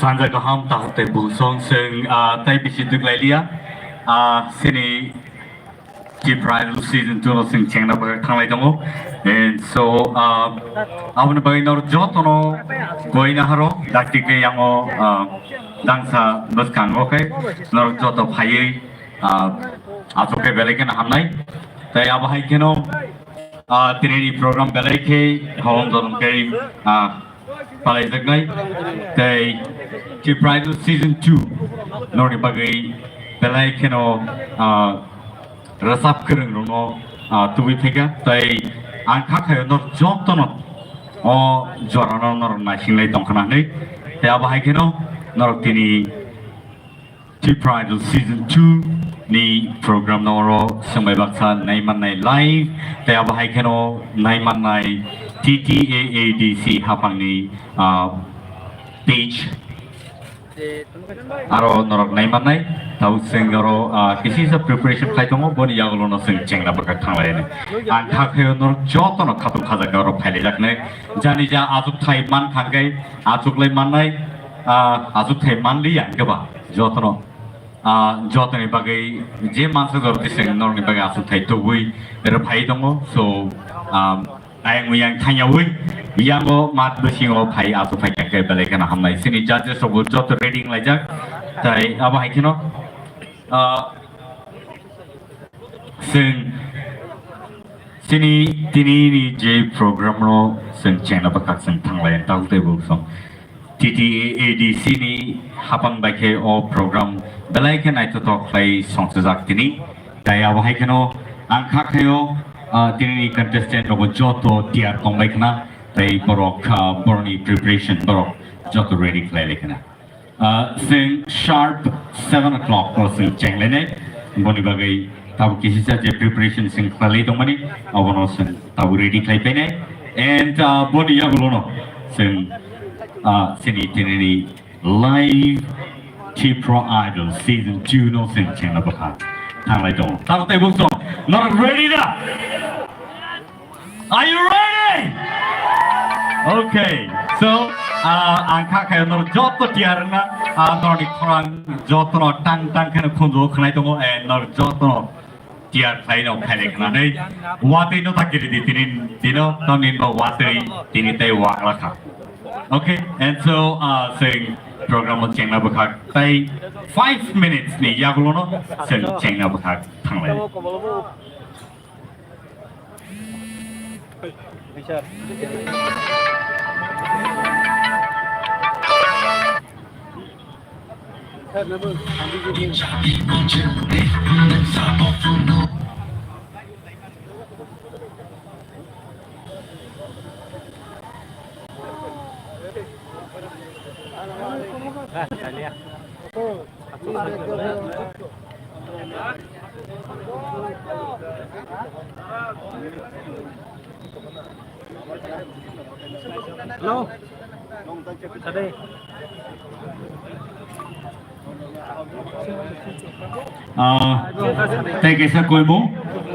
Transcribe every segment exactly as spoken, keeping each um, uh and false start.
Sanja kaham, tahuk tei bungsong, chwng, ah, tei bisi duk lai liya. Ah, chini Tipra Idol season two no chwng chengna bagwi thanglai tongo. And so, ah, aboni bagwi norok jotono koi naharo, dakti khe yango, ah, dangsa bwskango khe norok joto phaiwi, ah, achuk khe belai kheno hamnai. Tei abo hai kheno, ah, tini ni program belai khe hom dorom khe, ah, palaijaknai. Tei Tipra Idol season two norni bagwi belai kheno, ah, rwchap kwrwng rokno, ah, tubui phaikha. Tei ang kha khaio norok jotono o jorano norok naisinglai tongkhana hinwi. Tei abo hai kheno norok tini Tipra Idol season two ni program no oro swngbai baksa naimannai live, tei abo hai kheno naimannai T T A A D C haphangni, ah, page. Aro norok naimannai, tau chwng oro, ah, kisi kisa preparation khai tongo, boni yagulo no chwng chengna bwkha thanglai ni. Ang kha khayo norok jotono khatung khajak oro phailai jaknai. Jani ja achuk thai man thangkai, achuk lai mannai, ah, achuk thai manliya hwnkhe ba jotono, ah, jotoni bagwi je mansa jor bising norokni bagwi achuk thai tubui rwphai tongo. So, um, ayang uyang thangyawi yango mat bisingo phai achuk phai khe belai kheno hamnai. Chini judges rokbo joto ready wnglaijak. Tai abo hai kheno, ah, Chwng chini tini ni je program no chwng chengna bwkhak chwng thanglai ang tabuk tei buk song. T T A A D C ni haphang bai khe o program belai khe naithothok khlai songchajak tini. Tai abo hai kheno ang kha khaio, ah, tini ni contestant rokbo joto tiyar tong bai khna. Tai borok, ah, borokni preparation borok joto ready khlai lai khna. Ah, chwng sharp seven o'clock o chwng chenglainai. Boni bagwi tabuk kisisa je preparation chwng khlaiwi tongmani, abono chwng tabuk ready khlai painai. And, ah, boni yagulono chwng, ah, chini tinini live Tipra Idol season two no chwng chengna bwkha thanglai tongo. Tabuk tei buk song, norok ready da? Are you ready? Okay. So, ah, ang kha khayo norok joto tiyar wngna, ah, norokni khorang jotono tang tang kheno khunju khnai tongo, eh, norok jotono tiyar khlai no khailai khna nei. Watwi no ta kiri di tini dino, tongni bo watwi tini tei wagra kha. Okay, and so, ah, chwng program o chengna bwkhak tai five minutes ni yagulono chwng chengna bwkhak thanglai. Hello. Sade. Ah, tei kaisa koimung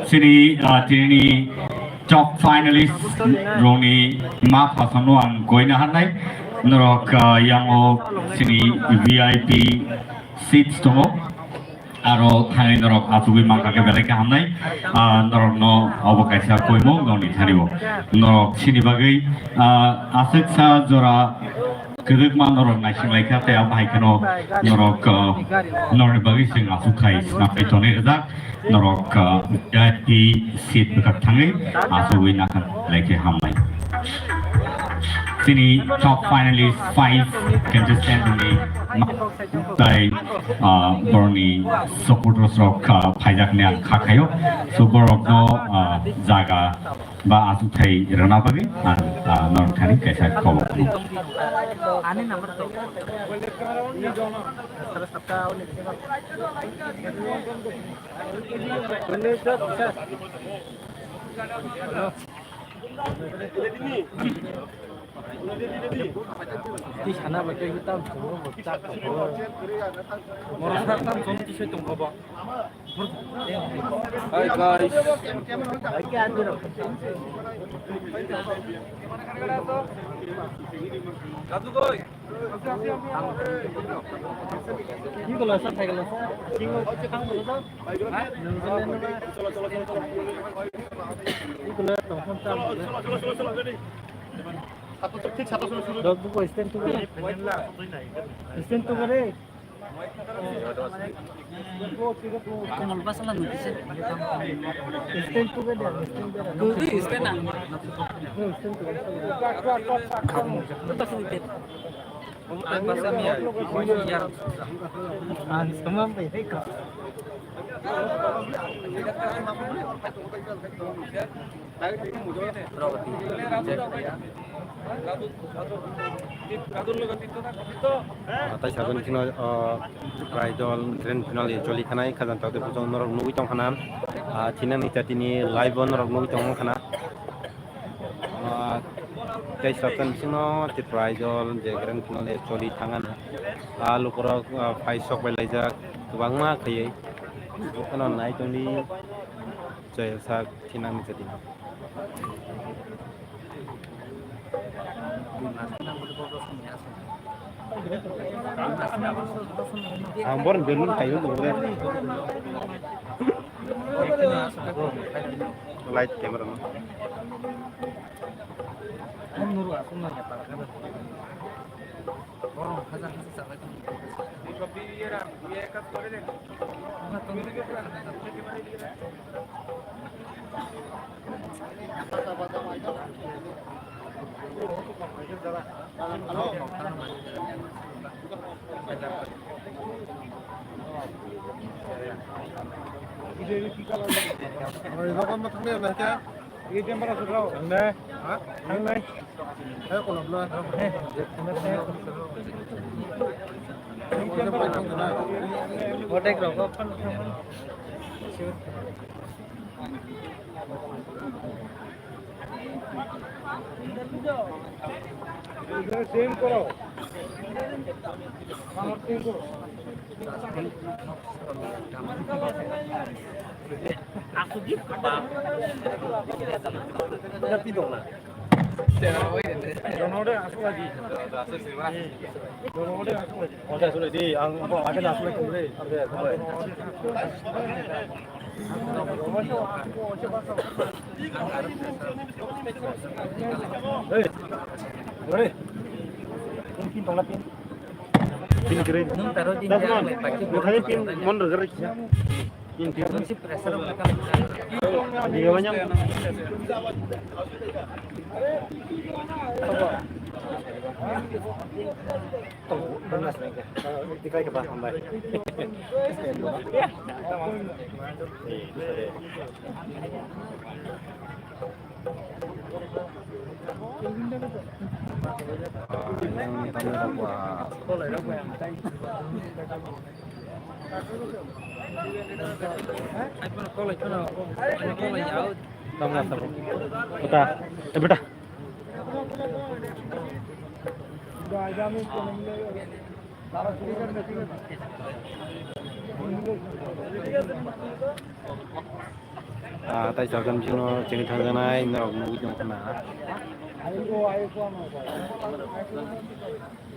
chini, ah, tinini top finalist rokni ma phasamno ang koina harnai. Norok, ah, yango chini V I P seats tongo. Aro thangwi norok achugwi mankha khe belai khe hamnai. Ah, norokno obo kaisa koimung nokni thani bo. Norok chini bagwi, ah, aswksa jora kwrwkma norok naising lai kha, tei abo hai kheno norok, ah, norokni bagwi chwng achuk khai swnamwi tonwi rwjak. Norok, ah, V I P seat bwkhak thangwi achugwi nakha belai khe hamnai. Chini top finalist five contestant rokni ma-, tai, ah, borokni supporters rok, ah, phaijaknai ang kha khaio. So borokno, ah, jaga ba achukthai rwna bagwi ang, ah, norok thani kaisa khobor rw. Twi sana bai tei tam chwng bo chak tongo. Moro sa tam chwng tisai tongkha ba. Hi guys. Raju bhai. Stand to gare. Stand to gare. Stand to gare. Tai saboni chino, o, Tipra Idol grand finale choli khanai khajang tawte bujong norok nugwi tong khana. Ah, thinani chatini live o norok nugwi tong khana. Ah, tei saboni chino Tipra Idol je grand finale choli thangana. Ah, lukurok, ah, phai sok bai laijak kwbangma khaiwi. Bokheno nai tongdi. Chaya sak thinani chatini. Ang bor belun kayo ko. Light camera no. Ang nai. Ha? Ang nai. Eh, kolom na. Hotek rok, open. Same koro. Pin kiri. Nung taro din. Tamo, bukhari pin mon rwgwrwi kisa. Pin kiri. Nung si pressure wala ka. Diga banyak. Dikai ka ba hambai. Kota, eh, beta. Ah, tai sabjani bisingo chini thangjaknai norok nugwi tongkha na.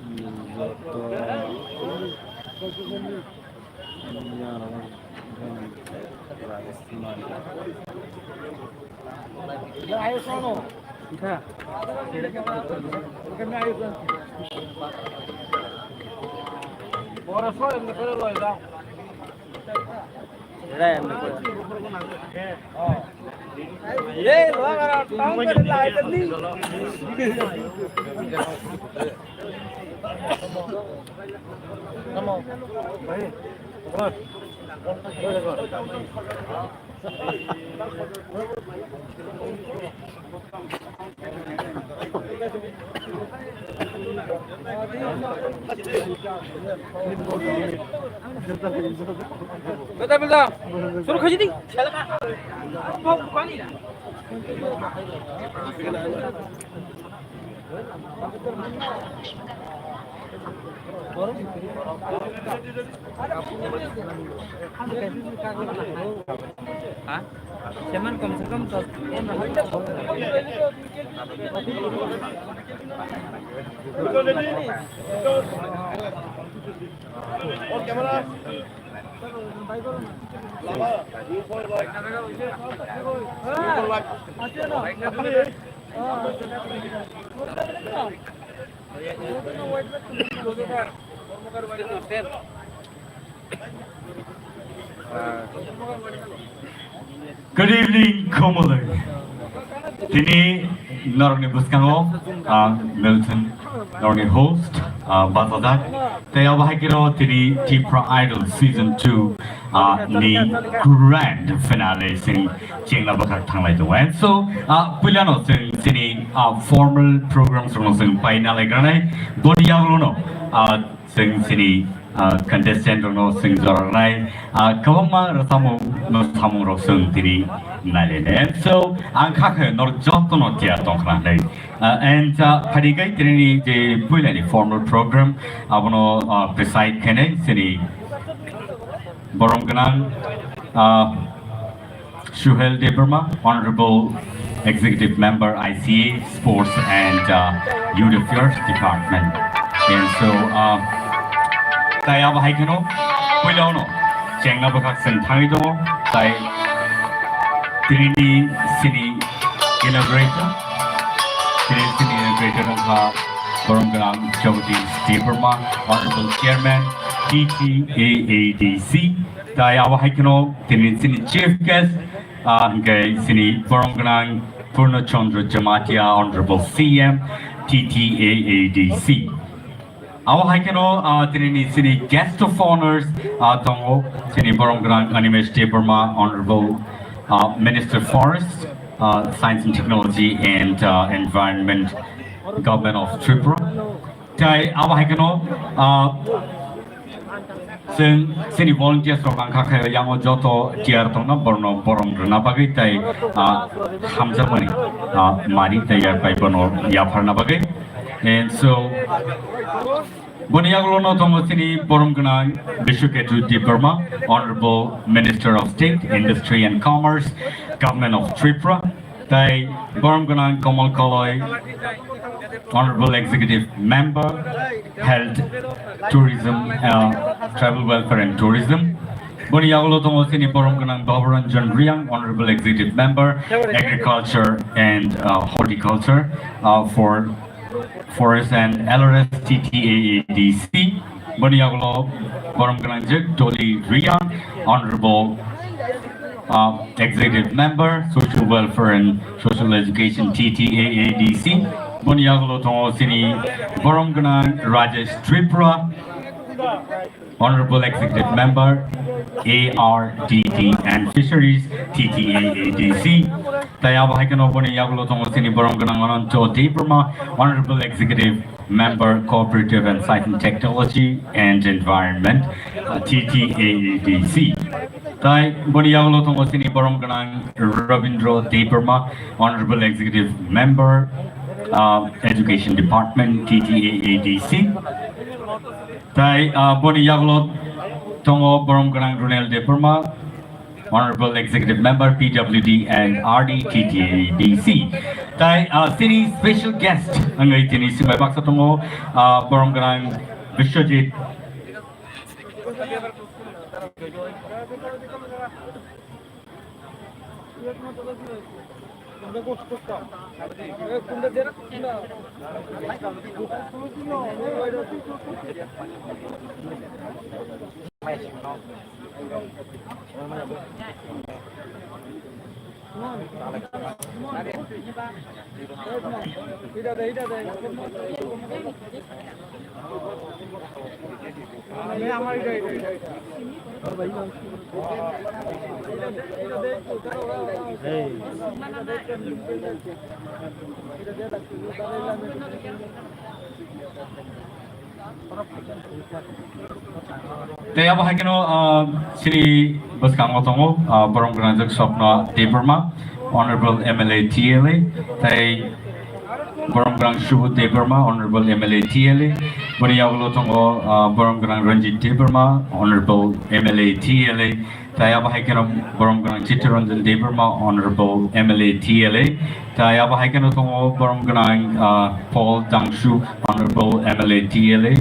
Hmm, joto. Beta, beta. Suru khaji di. Seman kom se kom dos. Good evening, Khumulwng. Tini norokni bwskango ang Milton, norokni host, ah, bachajak. Tei abo hai khe tini Tipra Idol Season two, ah, ni grand finale sini chengna bwkhak thanglai tongo. And so, ah, puilano chwng chini, ah, formal programs rokno chwng paina lai granai. Boni yagulono, ah, chwng chini, ah, contestant rokno chwng jora rwnai, ah, kwbangma rwchapmung, mwsamung rok chwng tini nailainai. And so, ang kha khe norok jotono tiyar tongkhna hinwi. Ah, and, ah, phadi kai tini je puilani formal program, abono, ah, preside khainai chini borom gwnang, ah, Suhel Debbarma, Honorable Executive Member, I C A, Sports and, uh, Youth Affairs Department. And so, uh, tai abo hai kheno puila ono chengna bwkhak chwng thangwi tongo, tai tini sini inaugurator, tini sini inaugurator wngkha borom gwnang Jagadish Debbarma, Honorable Chairman, T T A A D C. Tai abo hai kheno tini chini chief guest, ah, hingke chini borom gwnang Purno Chandra Jamatia, Honorable C M, T T A A D C. Abo hai kheno, ah, tini ni chini guest of honors, ah, tongo chini borom gwnang Animesh Debbarma, Honorable, ah, Minister Forest, ah, Science and Technology and, ah, Environment, Government of Tripura. Tai abo hai kheno, ah, chwng chini volunteers rok ang kha khe yango joto tiar tongna borno borom rwna bagwi tai, ah, hamjakmani, ah, mari tai yak bai bono yapharna bagwi. And so, boni yagulono tongo chini borom gwnang Biswaketu Debbarma, Honorable Minister of State, Industry and Commerce, Government of Tripura. Tai borom gwnang Komal Koloi, Honorable Executive Member, Health, Tourism, uh, Tribal Welfare and Tourism. Boni yagulo tongo chini borom gwnang Baburanjan Reang, Honorable Executive Member, Agriculture and, uh, Horticulture, uh, for Forest and L R S T T A A D C. Boni yagulo borom gwnang je Dolly Reang, Honorable, uh, Executive Member, Social Welfare and Social Education, T T A A D C. Boni yagulo tongo chini borom gwnang Rajesh Tripura, Honorable Executive Member, A R D D and Fisheries, T T A A D C. Tai abo hai kheno boni yagulo tongo chini borom gwnang Ananto Debbarma, Honorable Executive Member, Cooperative and Science and Technology and Environment, uh, T T A A D C. Tai boni yagulo tongo chini borom gwnang Rabindra Debbarma, Honorable Executive Member, uh, Education Department, T T A A D C. Tai, uh, boni yagulo tongo borom gwnang Runel Debbarma, Honorable Executive Member, P W D and R D T T A D C. Tai, uh, chini special guest wngwi tini swngbai baksa tongo, uh, borom gwnang Biswajit. Tei abo hai kheno, ah, chini bwskango tongo, ah, borom gwnangjak Swapna Debbarma, Honorable M L A T L A, tei borom gwnang Subodh Debbarma, Honorable M L A T L A, boni yagulo tongo, ah, borom gwnang Ranjit Debbarma, Honorable M L A T L A, Tai abo hai kheno borom gwnang Chittaranjan Debbarma, Honorable M L A T L A. Tai abo hai kheno tongo borom gwnang, ah, Paul Dangshu, Honorable M L A T L A.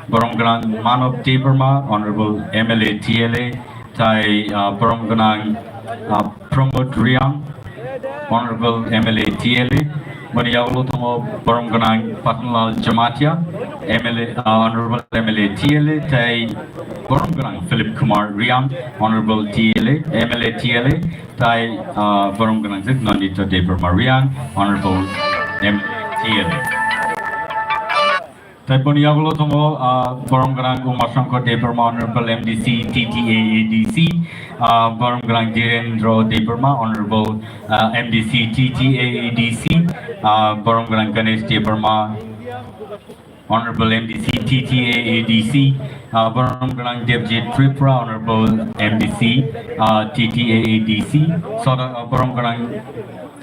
Borom gwnang Manav Debbarma, Honorable M L A T L A. Tai, ah, borom gwnang, ah, Pramod Riang, Honorable M L A T L A. Boni yagulo tongo borom gwnang Pathanlal Jamatia, M L A, ah, Honorable M L A T L A, tai borom gwnang Philip Kumar Riang, Honorable T L A, M L A T L A, tai, ah, borom gwnang jek Nandita Debbarma Riang, Honorable M L A T L A. Tai boni yagulo tongo, ah, borom gwnang Umashankar Debbarma, Honorable M D C T T A A D C, ah, borom gwnang Dhirendra Debbarma, Honorable, ah, M D C T T A A D C, ah, borom gwnang Ganesh Debbarma, Honorable M D C T T A A D C, ah, borom gwnang Debjit Tripura, Honorable M D C, ah, T T A A D C, soda, ah, borom gwnang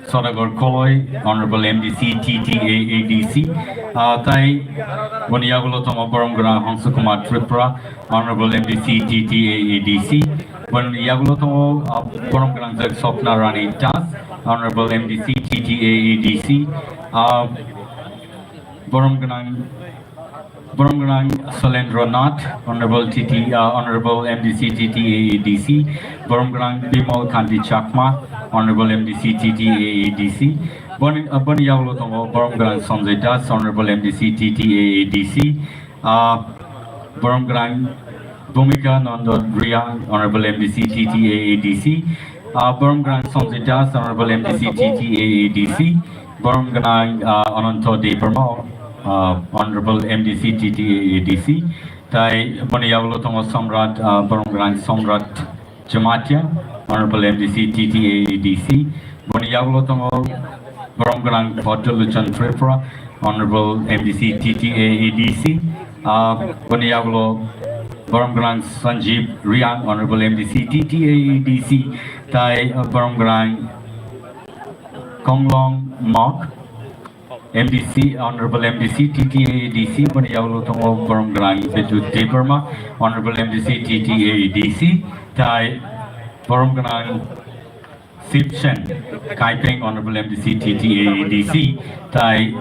Sodagar Koloi, Honorable M D C T T A A D C, ah, tai boni yagulo tongo borom gwnang Hangsu Kumar Tripura, Honorable M D C T T A A D C, boni yagulo tongo, ah, borom gwnang jak Swapna Rani Das, Honorable M D C T T A A D C, ah, borom gwnang Borom gwnang Salendra Nath, Honorable T T, uh, Honorable M D C T T A A D C, borom gwnang Bimal Kanti Chakma, Honorable M D C T T A A D C, boni, uh, boni yagulo tongo borom gwnang Sanjay Das, Honorable M D C T T A A D C, uh, borom gwnang Bhumika Nanda Riang, Honorable M D C T T A A D C, uh, borom gwnang Sanjay Das, Honorable M D C T T A A D C, borom gwnang, ah, Ananto Debbarma, ah, Honorable M D C T T A A D C, tai boni yagulo tongo Samrat, ah, borom gwnang Samrat Jamatia, Honorable M D C T T A A D C, boni yagulo tongo borom gwnang Bhadralochon Tripura, Honorable M D C T T A A D C, ah, boni yagulo borom gwnang Sanjeev Riang, Honorable M D C T T A A D C, tai, ah, borom gwnang Konglong Mok, M D C, Honorable M D C T T A A D C, boni yagulo tongo borom gwnang Bidut Debbarma, Honorable M D C T T A A D C, tai borom gwnang Sipsen Kaipeng, Honorable M D C T T A A D C, tai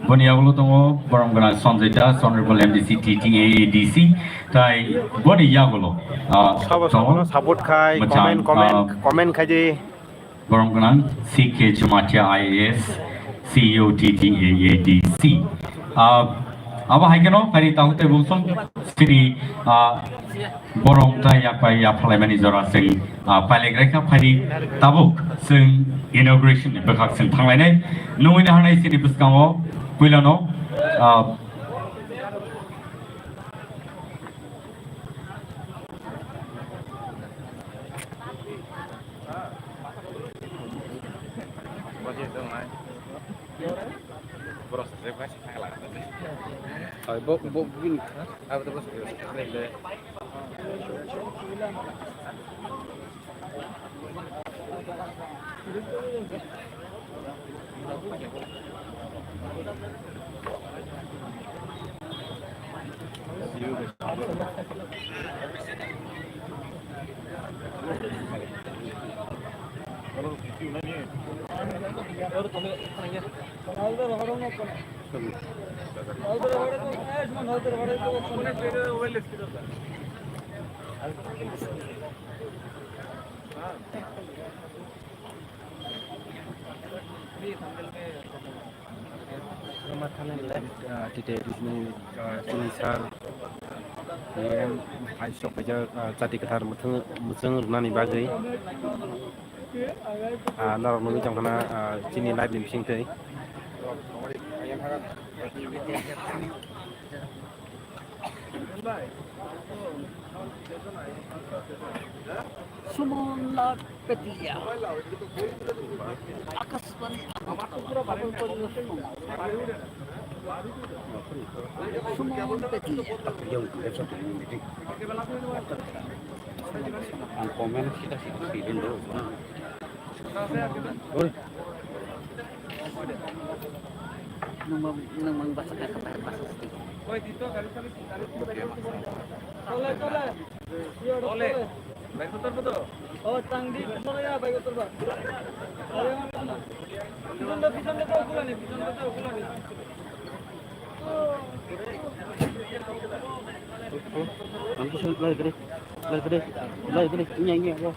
boni yagulo tongo borom gwnang Sanjay Das, Honorable M D C T T A A D C, tai boni yagulo, ah, Sabo tongo sabono support khai, mwchang, comment, comment, ah, comment khai di. Borom gwnang C K Jamatia I A S, C E O T T A A D C. Ah, abo hai kheno phaidi tabuk tei bumsong chini, ah, borom tai yakpai yaphalaimani jora chwng, ah, pailek raikha phaidi tabuk chwng inauguration ni bwkhak chwng thanglainai. Nungwi naharnai chini bwskango puilano, ah, T T A A D C ni, ah, chini sir, P M, hai sok paijak, ah, chati kwthar mwthang-, mwchang rwnani bagwi. Ah, norok nugwi tongkha na, ah, chini live ni bisingtwi. Sumonlal Petia. Akashbani Agartala. Sumonlal Petia. Ang comment kita sih, sih, dulu. Oi. Nang mang, nang mang basa ka, ka, basa sih. Tole, tole. Tole. Bike kotor ba to? Oh, tang di, kotor ya, bike kotor ba. Pichon da, pichon da, tao kulani, pichon da, tao kulani. Ang gusto ng live, live, live, live, live, live, live, live, live.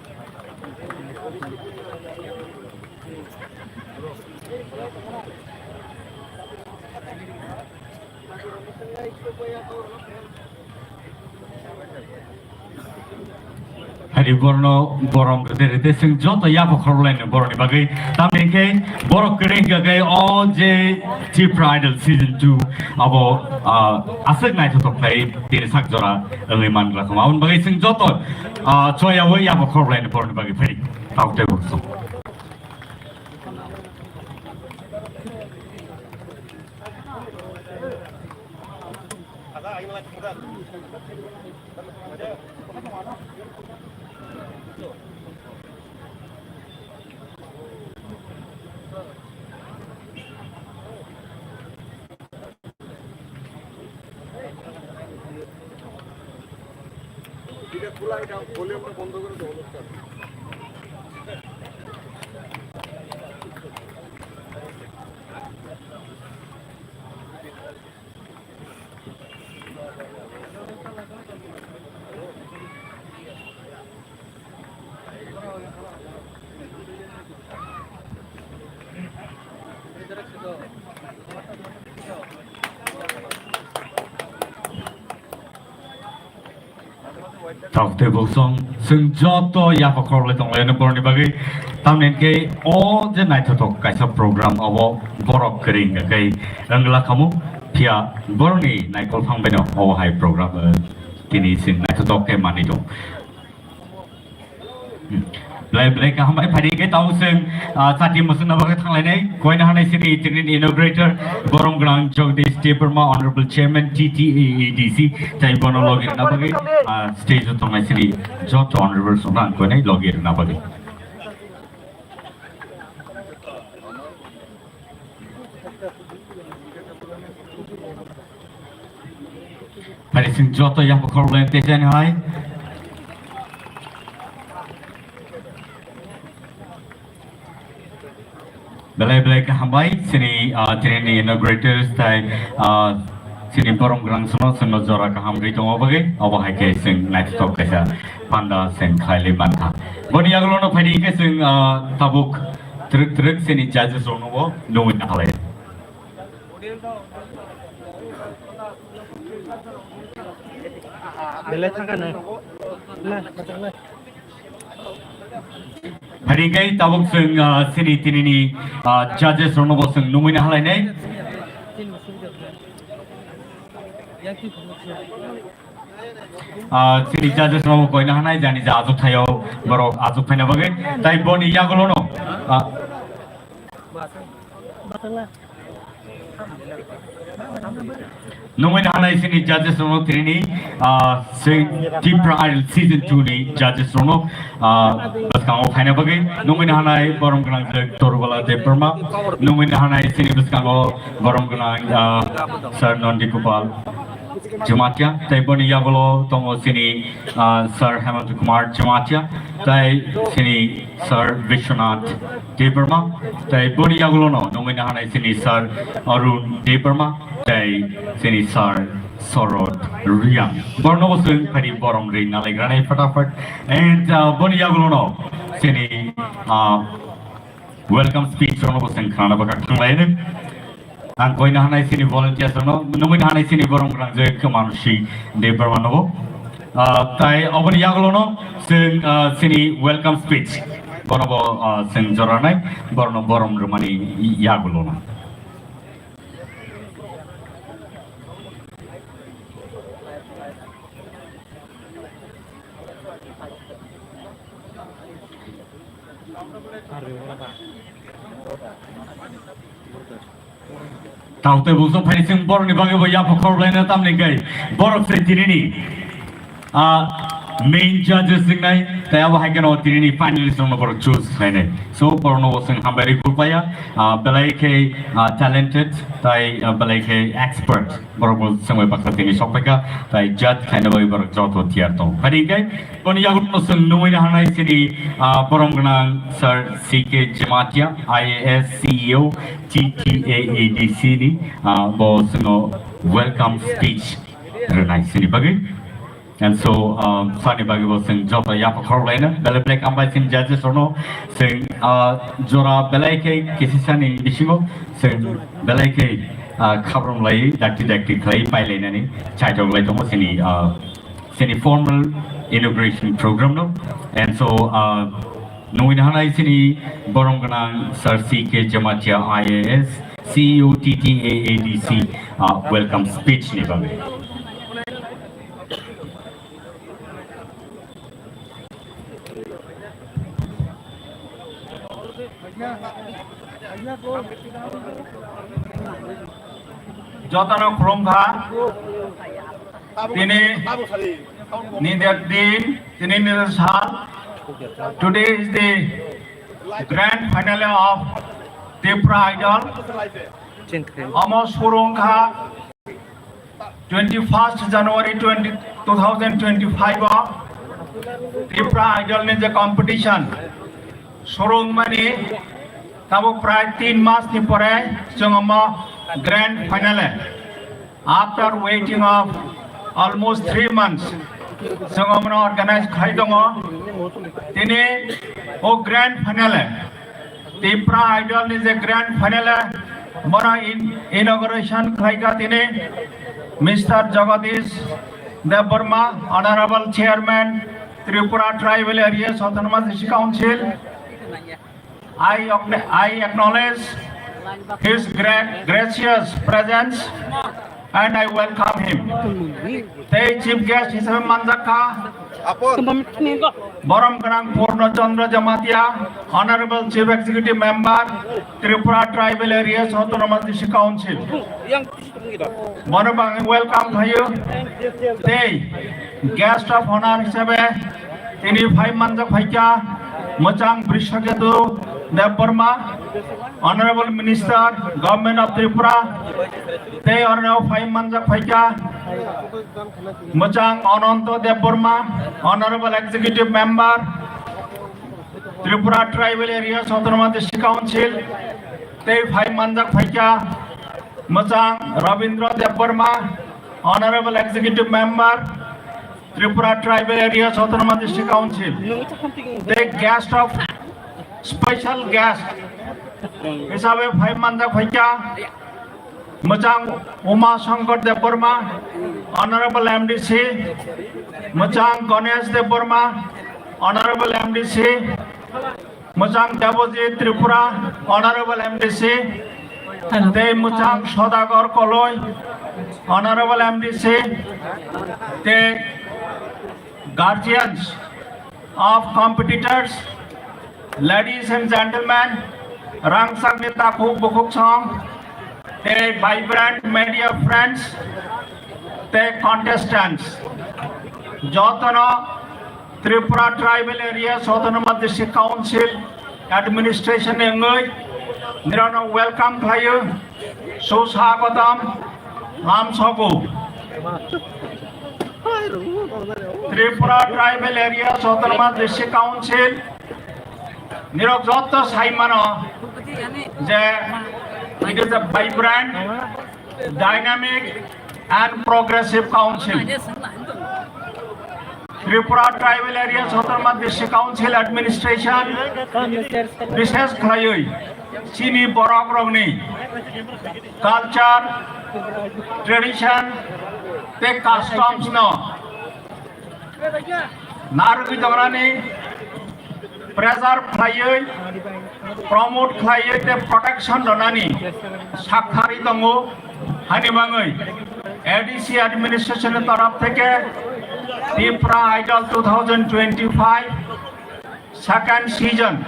Hari borno borom rede rede sing joto yabo khorlaini boroni bagwi. Tamni khe borok kering gagai o je Tipra Idol season two abo, ah, aswk naithotok khlai tini sak jora wngwi man glak. Aboni bagwi sing joto, ah, choya wi yabo khorlaini boroni bagwi phai. Tao tei borok. এটা খোলা, এটা ভলিউমটা বন্ধ করে দাও, অনুষ্ঠান। Tok tei bosong, chwng joto yapha khorokle tonglaino borokni bagwi. Tamni hwnkhe o je naithothok kaisa program, obo borok kwrwi hwnkhe wngla khamu, phiya borokni naikol phang baino obo hai program, eh, tini chwng naithothok khe manwi tong. Belai belai kaham bai phari khe tamo chwng, ah, chati mwswkna bagwi thanglainai. Koina hanai sini tini inaugurator borom gwnang Jagdish Debbarma, Honorable Chairman T T A A D C, tai bono logi rwna bagwi, ah, stage o tongnai sini joto honorable songkha ang koinai logi rwna bagwi. Phari chwng joto yapha khorokle tei jani hai. Belai belai kaham bai chini, ah, chini inaugurators tai, ah, chini borom gwnang sono chwngno jora kaham rwi tongma bagwi obo hai khe chwng naithothok kaisa panda chwng khlailwi mankha. Boni yagulono phaidi khe chwng, ah, tabuk twrwk twrwk chini judges rokno bo nugwi nahalai. Belai thangkha nai. Nai, nai. Phari khe tabuk chwng, ah, chini tinini, ah, judges rokno bo chwng nugwi nahalai nai. Ah, chini judges rok koina hanai jani ja achuk thaio borok achuk phaina bagwi. Tai boni yagulono, ah, nungwi hanai chini judges rokno tini, ah, se Tipra Idol season two ni judges rokno, ah, bwskango phaina bagwi nungwi hanai borom gwnang je Torubala Debbarma, nungwi hanai chini bwskango borom gwnang, ah, Sir Nondi Gopal Jamatia, tai boni yagulo tongo chini, ah, Sir Hemant Kumar Jamatia, tai chini Sir Vishwanath Debbarma, tai boni yagulono nungwi hanai chini Sir Arun Debbarma, tai chini Sir Sorod Riang. Borno bo chwng phari borom rwi nalai granai fatafat. And, ah, boni yagulono chini, ah, welcome speech rokno bo chwng khnana bagwi thanglaino. Ang koina hanai chini volunteers rokno, nungwi hanai chini borom gwnang je Mansi Debbarma no bo. Ah, tai oboni yagulono chwng, ah, chini welcome speech. Bono bo, ah, chwng joranai, borokno borom rwmani yagulono. Tao tei bosong phai chwng borokni bagwi bo yapha khorokhlaino tamni hwnkhe borok se tinini, ah, Main judges wngnai, tei abo hai kheno tinini finalist rokno borok choose khlainai. So, borokno bo chwng hambai rwi kulpaya, ah, belai khe, ah, talented, tei, ah, belai khe expert. Borok bo chwng bai baksa tini sok phaikha, tei judge khlaina bagwi borok joto tiyar tongo. Phai hwnkhe, boni yagulo chwng nungwi naharnai chini, ah, borom gwnang Sir C K Jamatia, I A S, C E O, T T A A D C ni, ah, bo chwngno welcome speech rwnai chini bagwi. And so, um, sani bagwi bo chwng joto yapha khorok laina, belai belai hambai chini judges rokno, chwng, uh, jora belai khe kisisani bisingo chwng belai khe, uh, khabrom lai, dakti dakti khlai pai lainani chaitok lai tongo chini, uh, chini formal inauguration program no. And so, uh, nungwi naharnai chini borom gwnang Sir C K Jamatia, I A S, C E O, T T A A D C, uh, welcome speech ni bagwi. Jotono khulumkha. Tini ni din, tini ni sal. Today is the grand finale of Tipra Idol. Omo surungkha twenty-first January twenty, two thousand twenty-five o Tipra Idol ni je competition, surungmani tabuk prai tin mas ni pore chwng omo grand finale. After waiting of almost three months, chwng omono organize khai tongo. Tini o grand finale, Tipra Idol ni je grand finale, bono in-, inauguration khlaikha tini Mister Jagadish Debbarma, Honorable Chairman, Tripura Tribal Areas Autonomous District Council. I, acknow-, I acknowledge his gra-, gracious presence and I welcome him. Tei chief guest hisabe manjakha borom gwnang Purno Chandra Jamatia, Honorable Chief Executive Member, Tripura Tribal Areas Autonomous District Council. Bono bo ang welcome khlaio. Tei guest of honor hisabe tini phai manjak phaikha mwchang Brishaketu Debbarma, Honorable Minister, Government of Tripura, tei oro phai manjak phaikha mwchang Ananto Debbarma, Honorable Executive Member, Tripura Tribal Areas Autonomous District Council, tei phai manjak phaikha mwchang Rabindra Debbarma, Honorable Executive Member, Tripura Tribal Areas Autonomous District Council, tei guest of, special guest hisabe phai manjak phaikha mwchang Uma Shankar Debbarma, Honorable M D C, mwchang Ganesh Debbarma, Honorable M D C, mwchang Debojit Tripura, Honorable M D C, tei mwchang Sodagar Koloi, Honorable M D C, tei guardians of competitors, ladies and gentlemen, rangchakni takhuk bukhuk song, tei vibrant media friends, tei contestants, jotono Tripura Tribal Areas Autonomous District Council Administration ni wngwi nirano welcome khlaio, suswagotam lamsogo. Tripura Tribal Areas Autonomous District Council nirok jotto saimano je it is a vibrant, dynamic and progressive council. Tripura Tribal Areas Autonomous District Council Administration bishes khlaiwi chini borok rokni culture, tradition tei customs no narwgwi tongnani preserve khlaiwi, promote khlaiwi tei protection rwnani sakthari tongo. Hani bangwi A D C administration ni torof theke Tipra Idol two thousand twenty-five second season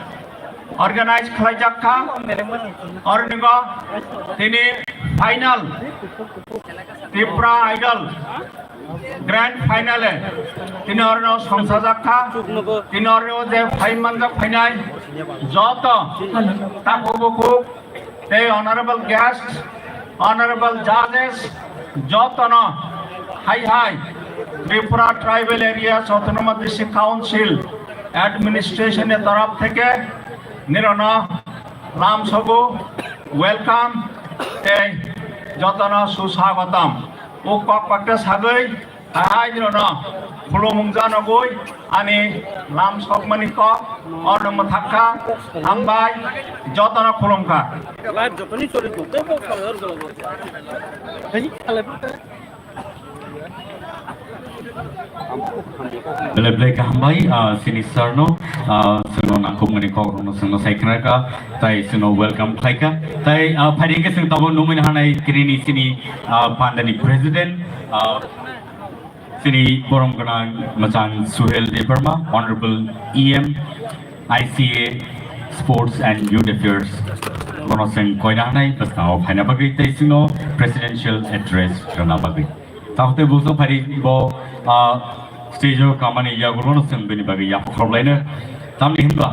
organize khlaijak kha. Oro ningo tini final Tipra Idol Grand final e tini orno songsajak kha, tini orno je phai manjak phainai joto takhuk bukhuk tei honorable guest, honorable judges, jotono hai hai Tripura Tribal Areas Autonomous District Council administration ni torop theke nirano lamsogo welcome tei jotono suswagotom. O kok bakta sagwi hai nirano khulumung janogwi ani lamsokmani kok orno mwthakha, hambai jotono khulumkha. Belai belai kaham bai, ah, sini sir no, ah, sino nangkukmani kok rokno sino sai khna kha, tai sino welcome khlai kha. Tai, ah, phaidi khe sing tabo nungwi hanai tini ni sini, ah, pandani president, ah, sini borom gwnang mwchang Suhel Debbarma, Honorable E M, I C A, Sports and Youth Affairs. Bono sing koina hanai bwskango phaina bagwi tei sino presidential address rwna bagwi. Takhuk tei bwswk phaidi bo, ah, stage o kamani yagulono chwng bini bagwi yapha khorokhlaino. Tamni hinba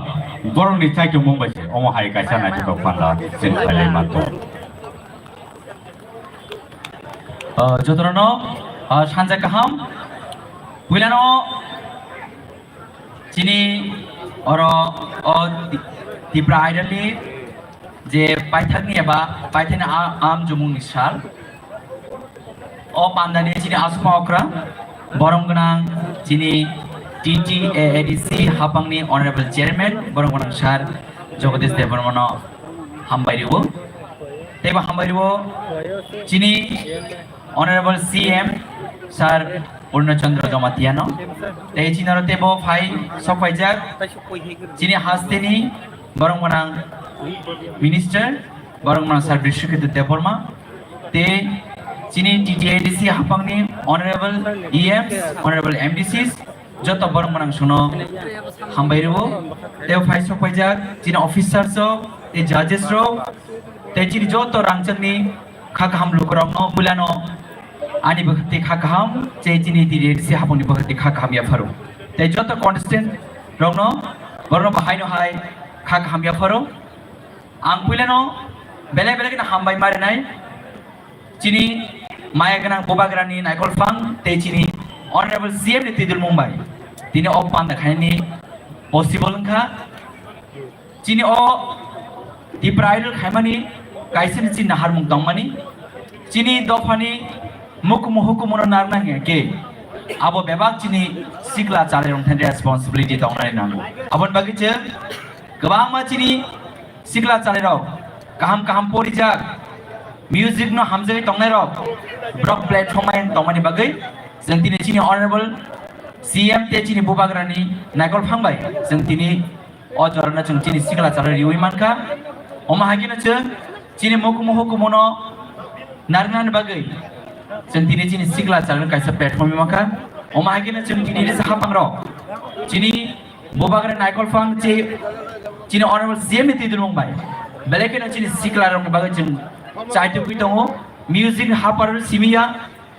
borokni chaichomung bai se omo hai kaisa naithotok panda chwng khlailai manto. Ah, jotono, ah, sanja kaham. Puilano chini oro o Ti-, Tipra Idol ni je paithakni eba paithakni a-, amjumungni sal. O pandani chini aswkma okra, borom gwnang chini T T A A D C haphangni Honorable Chairman, borom gwnang Sir Jagadish Debbarmano hambai rwo. Teibo hambai rwo chini Honorable C M Sir Purna Chandra Jamatia no. Tei chini oro teibo phai sokpaijak chini hasteni borom gwnang Minister, borom gwnang Sir Bishwaketu Debbarma. Tei chini T T A D C haphangni Honorable E Ms, Honorable M D Cs, joto borom gwnang songno hambai rwo. Tei phai sokpaijak chini officers rok, tei judges rok, tei chini joto rangchakni kha kaham lukurokno puilano ani bwkhakti kha kaham, tei chini T T A D C haphangni bwkhakti kha kaham yapharo. Tei joto contestant rokno borokno bahaino hai kha kaham yapharo. Ang puilano belai belai kheno hambai ma rwnai. Chini maya gwnang bubagrani naikol phang tei chini Honorable C M ni twidulmung bai tini o panda khainani possible wngkha. Chini o Tipra Idol khaimani kaisa ni chini naharmung tongmani. Chini dophani mukumu hukumuno narwkna hwnkhe abo bebak chini sikla chalairok thani responsibility tongnani nango. Aboni bagwi chwng kwbangma chini sikla chalairok kaham kaham porijak, music no hamjagwi tongnairok, borok platform ayang tongmani bagwi chwng tini chini Honorable C M tei chini bubagrani naikol phang bai chwng tini o jorano chwng chini sikla chalai riwi mankha. Omo hai kheno chwng chini mukumu hukumuno narwknani bagwi chwng tini chini sikla chalani kaisa platform mankha. Omo hai kheno chwng tini risa haphangrok chini bubagra naikol phang chi chini Honorable C M ni twidulmung bai belai kheno chini siklarokni bagwi chwng chaitugwi tongo. Music ni haparo simiya,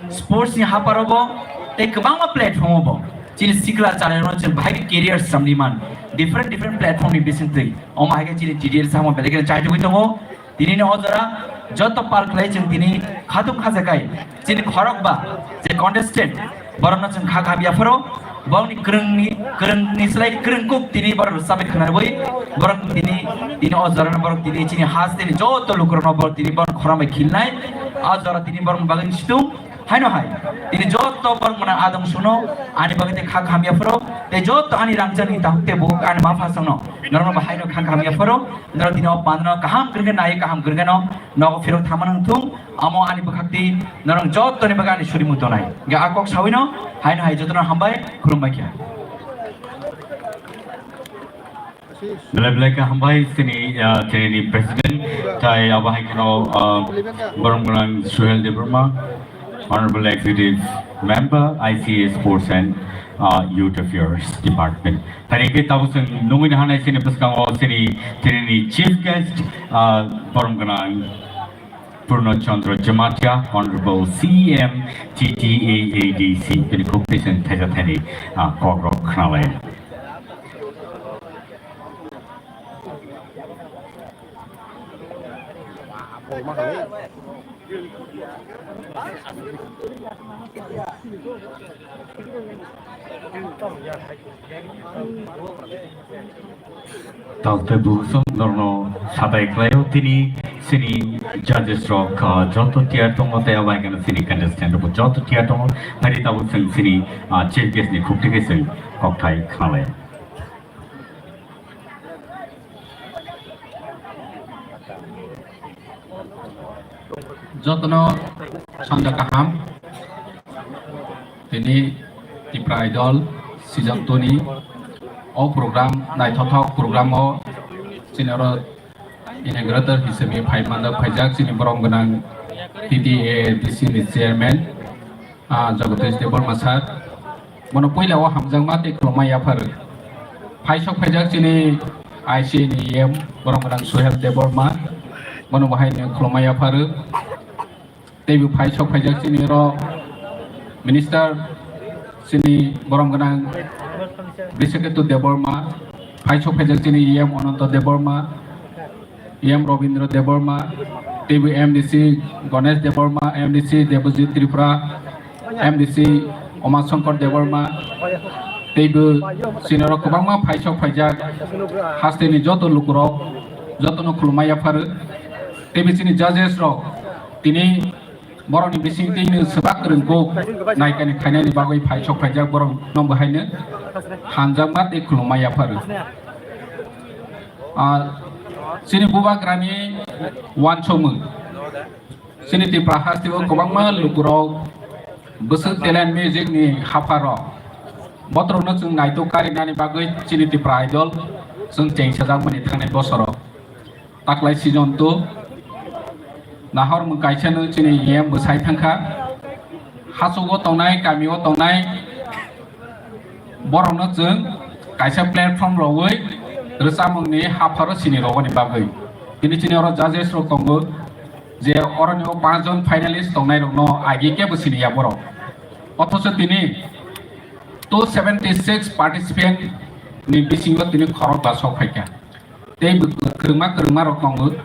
sports ni haparo bo tei kwbangma platform o bo chini sikla chalairokno chwng bahai khe career samni man, different different platform ni bisingtwi. Omo hai khe chini T T A samo belai kheno chaitugwi tongo. Tini ni o jora joto pal khlai chwng tini khatung khajakai chini khorokba je contestant borokno chwng kha kha yapharo. Borokni kwrwngni, kwrwngni slai kwrwng kuk tini borok rwchapwi khwnarwi borok tini, tini o jorano borok tini chini hasteni joto lukurokno borok tini borok khorang bai khilnai. O jora tini borokni bagwi situng. Haino hai, tini joto borok mwnang adong suno, ani bagwi tei kha kaham yapharo, tei joto ani rangchakni takhuk tei bukhuk ani mapha songno, norokno bo haino kha kaham yapharo, norok tini o pandano kaham kwrwngkhe nai, kaham kwrwngkheno nogo phirok thangma nang thung, amo ani bwkhakti norok jotoni bagwi ani surimu tonai. Hwnkhe a kok sawino, haino hai jotono hambai, khulumbai kha. Belai belai kha hambai chini, ah, chini president, tai abo hai kheno, ah, borom gwnang Suhel Debbarma, Honorable Executive Member, I C A Sports and, ah, Youth Affairs Department. Tari khe tabuk chwng nungwi nahanai chini bwskango chini, chini chief guest, ah, borom gwnang Purno Chandra Jamatia, Honorable C M T T A A D C, bini khuk twi chwng thaisa thaini, ah, kokrok khnalai. Tao tei bukhusong norno satai khlaio tini chini judges rok, ah, joto tiar tongo tei abai kheno chini contestant rok joto tiar tongo. Phari tabuk chwng chini, ah, chief guest ni khuk twi khe chwng kokthai khnalai. Jotono sanja kaham. Tini Tipra Idol season two ni o program, naithothok program o chini oro inaugurator hisabe phai manjak, phaijak chini borom gwnang T T A A D C ni chairman, ah, Jagadish Debbarma sir. Bono puila o hamjakma tei khulumma yaphar. Phaisok phaijak chini I C A ni E M borom gwnang Suhel Debbarma. Bono bo hai khulumma yaphar. Tei bo phaisok phaijak chini oro minister chini borom gwnang Brishaketu Debbarma. Phaisok phaijak chini E M Ananto Debbarma. E M Robindra Debbarma, tei bo M D C Ganesh Debbarma, M D C Debojit Tripura, M D C Uma Shankar Debbarma, tei bo chini oro kwbangma phaisok phaijak hasteni joto lukurok, jotono khulumma yaphar. Tei bo chini judges rok tini borokni bisingtwi no swbak kwrwng kuk naikani khainani bagwi phaisok phaijak borokno bo haino hamjakma tei khulumma yaphar. Ah, chini bubagrani uansukmung. Chini Tipra hasteo kwbangma lukurok bwswk talent music ni hapharok. Botrokno chwng naitok karinani bagwi chini Tipra Idol chwng chengsajakmani thangnai bosoro. Taklai season two nahor mwng kaisa no chini E M bwsai thangkha. Hachugo tongnai, kamio tongnai, borokno chwng kaisa platform rogwi rwchapmungni hapharo sini rogoni bagwi. Tini chini oro judges rok tongo, je oroni o panch jon finalist tongnai rokno agi kebo sini ya borok. Othocho tini two seventy six participant ni bisingo tini khorok ba sok phaikha. Tei bo kwrwngma kwrwngma rok tongo.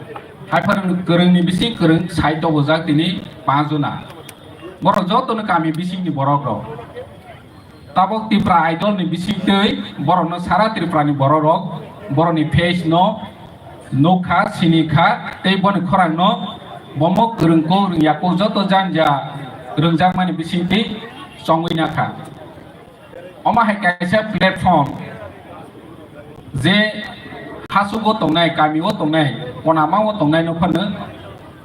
Haiphano kwrwngni bising kwrwng sai tobojak tini panch jona. Borok jotono kami bisingni borok rok. Tabok Tipra Idol ni bisingtwi borokno sara Tripura ni borok rok borokni face no nukha, sinikha tei boni khorang no bomo kwrwng kuk rwngya kuk joto janja rwngjakmani bisingtwi chongwi nakha. Omo hai kaisa platform je hachugo tongnai, kamio tongnai, konamao tongnai no phano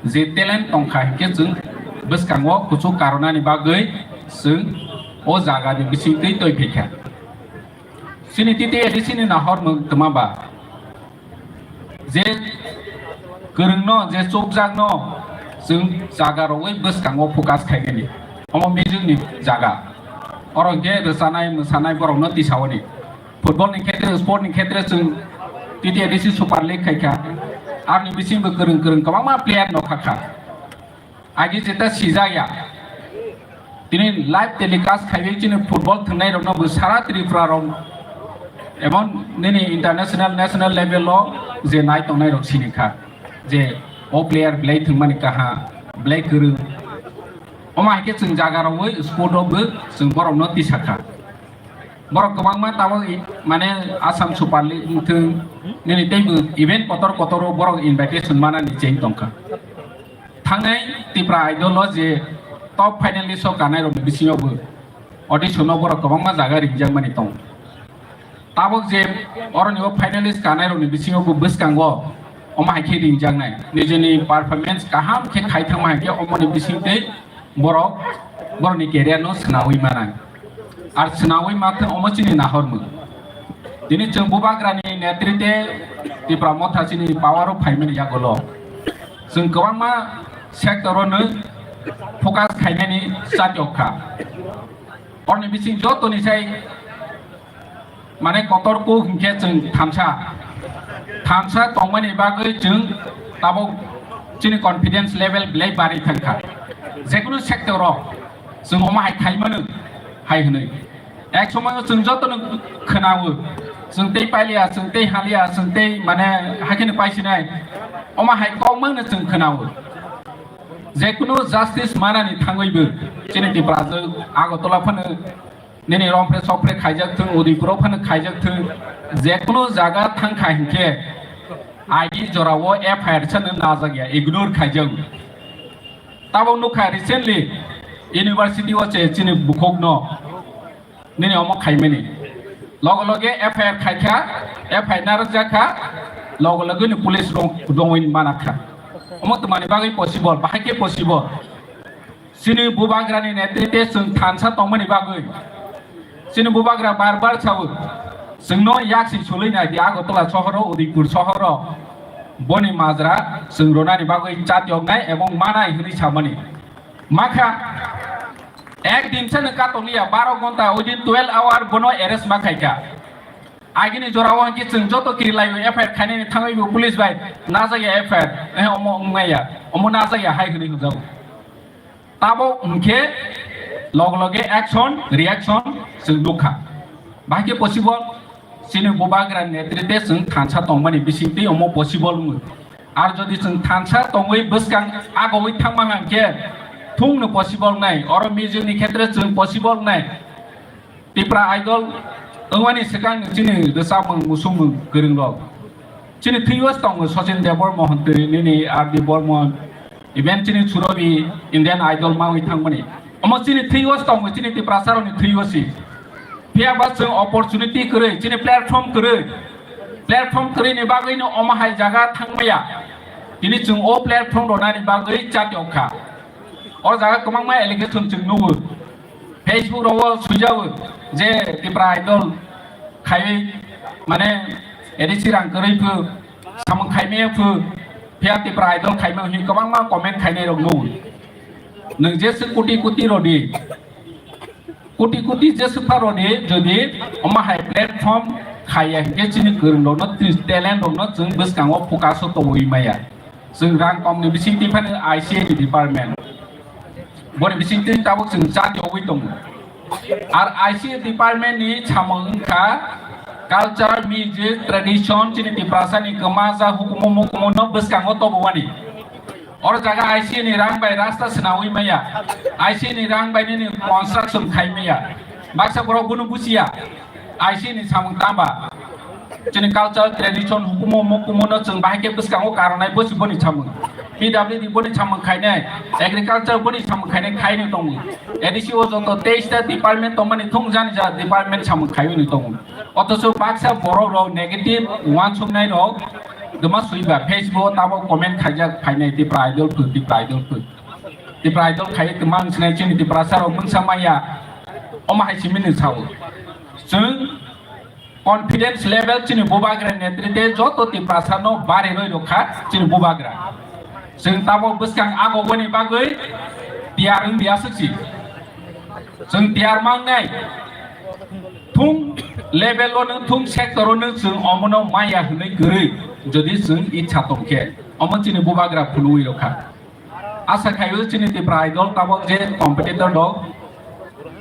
je talent tongkha hinkhe chwng bwskango kuchuk karonani bagwi chwng o jagani bisingtwi twi phaikha. Chini T T A D C ni nahor mwng twma ba. Je kwrwngno, je chukjakno chwng jaga rogwi bwskango focus khainani. Omo music ni jaga. Oro hwnkhe rwchanai, mwsanai borokno tisaoni. Football ni khetre, sport ni khetre chwng T T A D C Super League khaikha. Aroni bisingbo kwrwng kwrwng kwbangma player no khakha. Agi jeta sijak ya. Tini live telecast khaiwi chini football thwngnai rokno bo sara Tripura rok, emon nini international, national level o je nai tongnai rok sinikha je o player belai thwngmani kaha, belai kwrwng. Omo hai khe chwng jaga rogwi sport o bo chwng borokno tisakha. Borok kwbangma tabok i-, mane Assam Super League wngthwng, nini teibo event kotor kotor o borok invitation manani cheng tongkha. Thangnai Tipra Idol o je top finalist o kanai rokni bisingo bo audition o borok kwbangma jaga ringjakmani tongo. Tabok je oroni o finalist kanai rokni bisingo bo bwskango omo hai khe ringjaknai. Nijini performance kaham khe khai thangma hai khe omoni bisingtwi borok borokni career no swnawi manai. Ar swnawi ma khe omo chini nahormung. Tini chwng bubagrani netrite Tipra Motha chini power o phaimani yagulo chwng kwbangma sector o no focus khainani chati okha. Orni bising jotoni sai mane kotor kuk hinkhe chwng thansa. Thansa tongmani bagwi chwng tabok chini confidence level belai bari thangkha. Jekunu sector o chwng omo hai khaimano hai hwnwi. Ek somoyo chwng jotono khwnao, chwng tei pailiya, chwng tei haliya, chwng tei mane hakheno paisinai, omo hai kokmano chwng khwnao. Jekunu justice manani thangwibo chini Tiprajwk Agartala phano nini romphre sokphre khaijak thung, Udaipuro phano khaijak thung, jekunu jaga thangkha hinkhe aini jorao F I R sano najak ya, ignore khaijak. Tabuk nukha recently university o se chini bukhukno nini omo khaimani. Loge loge F I R khaikha, F I R narwkjakha, loge loge ni police rong-, rongwi manakha. Omo twmani bagwi possible, bahai khe possible. Chini bubagrani netrite chwng thansa tongmani bagwi. Chini bubagra bar bar sao, chwngno yaksi sulwi nai di Agartala sohoro, Udaipur sohoro. Boni majra chwng ronani bagwi chatyoknai ebong manai hwnwi samani. Makha, ek din sano katokliya, baro gonta, within twelve hour bono arrest ma khaikha. Agini jorao hwnkhe chwng joto kirilaio F I R khainani thangwibo police bai najak ya F I R, eh, omo wngmaya, omo najak ya hai hwnwi hwnjago. Tabuk hwnkhe loge loge action, reaction chwng nukha. Bahai khe possible, chini bubagra netrite chwng thansa tongmani bisingtwi omo possible wngo. Ar jodi chwng thansa tongwi bwskang agogwi thangma hwnkhe thungno possible nai, oro music ni khetre chwng possible nai. Tipra Idol wngmani swkang chini rwchapmung musukmung kwrwng rok. Chini thwiyo tongo Sachin Debbarma hontwi nini R D Barman, even chini Surobi Indian Idol mawi thangmani. Omo chini thwiyo tongo, chini Tiprasa rokni thwiyo si. Phiya ba chwng opportunity kwrwi, chini platform kwrwi. Platform kwrwi ni bagwi no omo hai jaga thangmaya. Tini chwng o platform rwnani bagwi chatyok kha. O jaga kwbangma allegation chwng nugo. Facebook rogo swijago je Tipra Idol khaiwi mane A D C rang kwrwi phu, samung khaimaya phu, phiya Tipra Idol khaima hwnwi kwbangma comment khainai rok nugo. Nwng jesa koti koti rodi, koti koti jesa pha rodi, jodi omo hai platform khaiya hinkhe chini kwrwng rokno, chini talent rokno chwng bwskango focus o tongwi maya. Chwng rang komni bisingtwi phano I C A ni department. Boni bisingtwi tabuk chwng chati ogwi tongo. Ar I C A department ni samung wngkha culture, music, tradition, chini Tiprasa ni kwmajak hukumu mukumu no bwskango tobowani. Oro jaga I C A ni rang bai rasta swnawi maya. I C A ni rang bai nini construction khai maya. Baksa borok bono bujiya. I C A ni samung tamba. Chini culture, tradition, hukumu, mukumu no chwng bahai khe bwskango karwnai, bo se boni samung. P W D boni samung khainai, agriculture boni samung khainai, khainai tongo. A D C o joto teis ta department tongmani thung jani ja department samung khaiwi ni tongo. Othocho baksa borok rok negative uansuknai rok duma swiba Facebook o tabok comment khaijak phainai, Tipra Idol phu, Tipra Idol phu. Tipra Idol khai twmang sinai chini Tiprasa rok mungsa maya. Omo hai simi ni sao. Chwng confidence level chini bubagra netrite joto Tiprasa no bari roi rokha chini bubagra. Chwng tabo bwskang agogoni bagwi tiyar wng di aswk si. Chwng tiyar mangnai. Thung level o nung, thung sector o nung chwng omono maya hwnwi kwrwi jodi chwng itsa tongkhe omo chini bubagra phunugwi rokha. Asa khaio chini Tipra Idol tabok je competitor rok,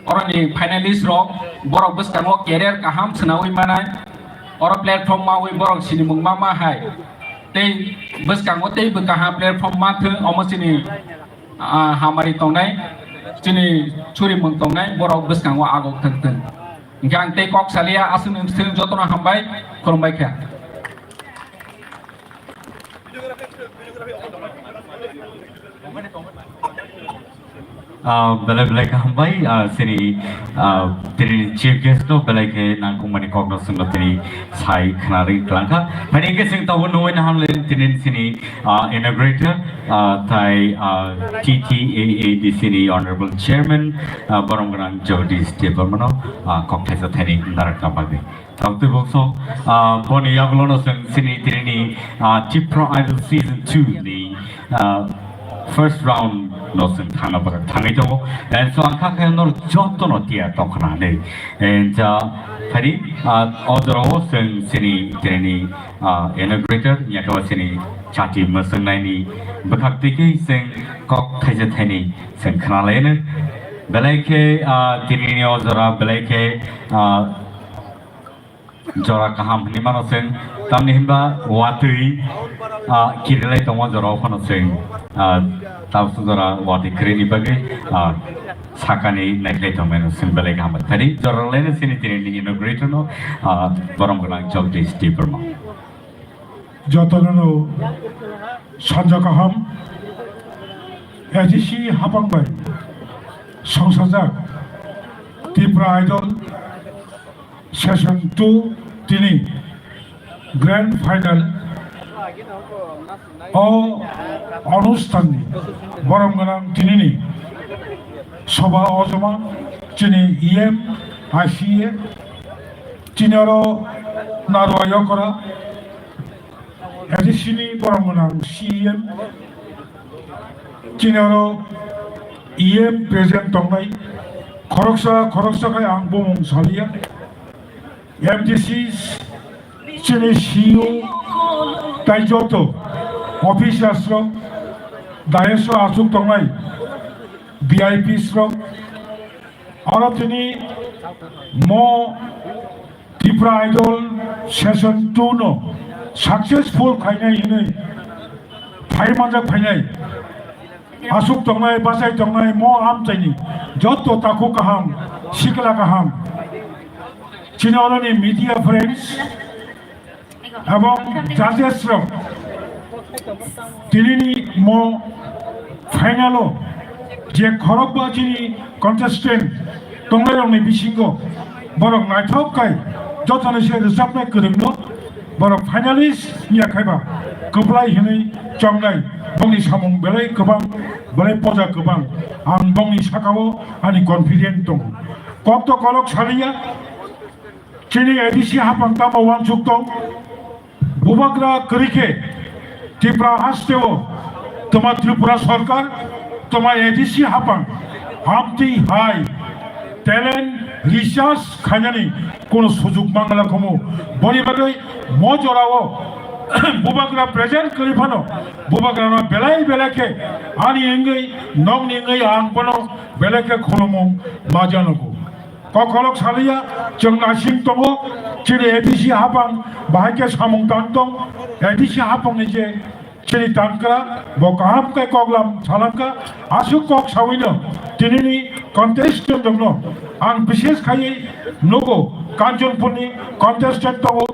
oroni finalist rok, borok bwskango career kaham swnawi manai, oro platform mawi borok sinimung ma ma hai. Tei bwskango tei bw kaham platform ma thwng, omo chini, ah, hamari tongnai, chini churimung tongnai borok bwskango agok thwng thwng. Hingkhe ang tei kok saliya, aswk nung jotono hambai, khulumbai kha. Ah, belai belai kaham bai, ah, sini, ah, tini chief guest no belai khe nangkukmani kokno chwngno tini sai khwnarwi twlangkha. Phaini hwnkhe chwng tabuk nugwi naharle tini sini, ah, inaugurator, ah, tai, ah, T T A A D C ni honorable chairman, ah, borom gwnang Jagadish Debbarmano, ah, kok thaisa thaini narwkna bagwi. Tabuk tei bokso, ah, boni yagulono chwng chini tini, ah, Tipra Idol Season two ni, ah, first round no chwng thangna bagwi thangwi tongo. And so ang kha khe nor jotono tiyar tongkhna hinwi. And, ah, phaidi, ah, o jorao chwng chini tini, ah, inaugurator, yakaba chini chati mwswngnaini bwkhak twi khe chwng kok thaisa thaini chwng khna laino. Belai khe, ah, tinini o jora belai khe, ah, jora kaham hinwi mano chwng, tamni hinba watwi, ah, kirilai tongma jora o phano chwng, ah, tabuk jora watwi kwrwini bagwi, ah, sakani naikhlai tongmani chwng belai kaham thani jora laino chini tinini inaugurator no, ah, borom gwnang Jagdish Debbarma. Jotono sanja kaham, A D C hapang bai songsajak Tipra Idol Session two tini Grand Final o onusthanni borom gwnang tinini soba ojoma chini E M I C A chini oro Narwa Yokora A D C ni borom gwnang C E M, chini oro E M present tongnai, khoroksa khoroksa khai ang bumung saliya. M D C, chini C E O, tai joto officers rok, dais o aswk tongnai V I Ps rok, oro tini mo Tipra Idol Session two no successful khainai hinwi phai manjak phainai. Aswk tongnai, bachai tongnai, mo amchaini joto takhuk kaham, sikla kaham, chini oroni media friends, Ebong judges rok tinini mo final o je khorokba chini contestant tongnai rokni bisingo borok naithok khai jotono se rwchapnai kwrwngno borok finalist wngya khaiba kwplai hinwi chongnai bongni samung belai kwbang belai poja kwbang ang bongni sakao ani confident tongo kok to kolok saliya. Chini A D C hapang tamo uansuk tong, bubagra kwrwi khe Tripura haste o twma Tripura sorkar, twma A D C hapang amtwi hai talent research khainani kono sujuk mangala khomo. Boni bagwi mo jorao bubagra present kwrwi phano bubagrano belai belai khe ani wngwi nokni wngwi ang bono belai khe khulumung ma janogo. Kokolok saliya, chwng naising tongo, chini A D C hapang bahai khe samung tang tong, A D C hapangni je chini tangkra, bo kaham khe koklam salangkha, aswk kok sawino tinini contestant rokno ang bishes khaiwi nugo, Kanchanpurni contestant tongo,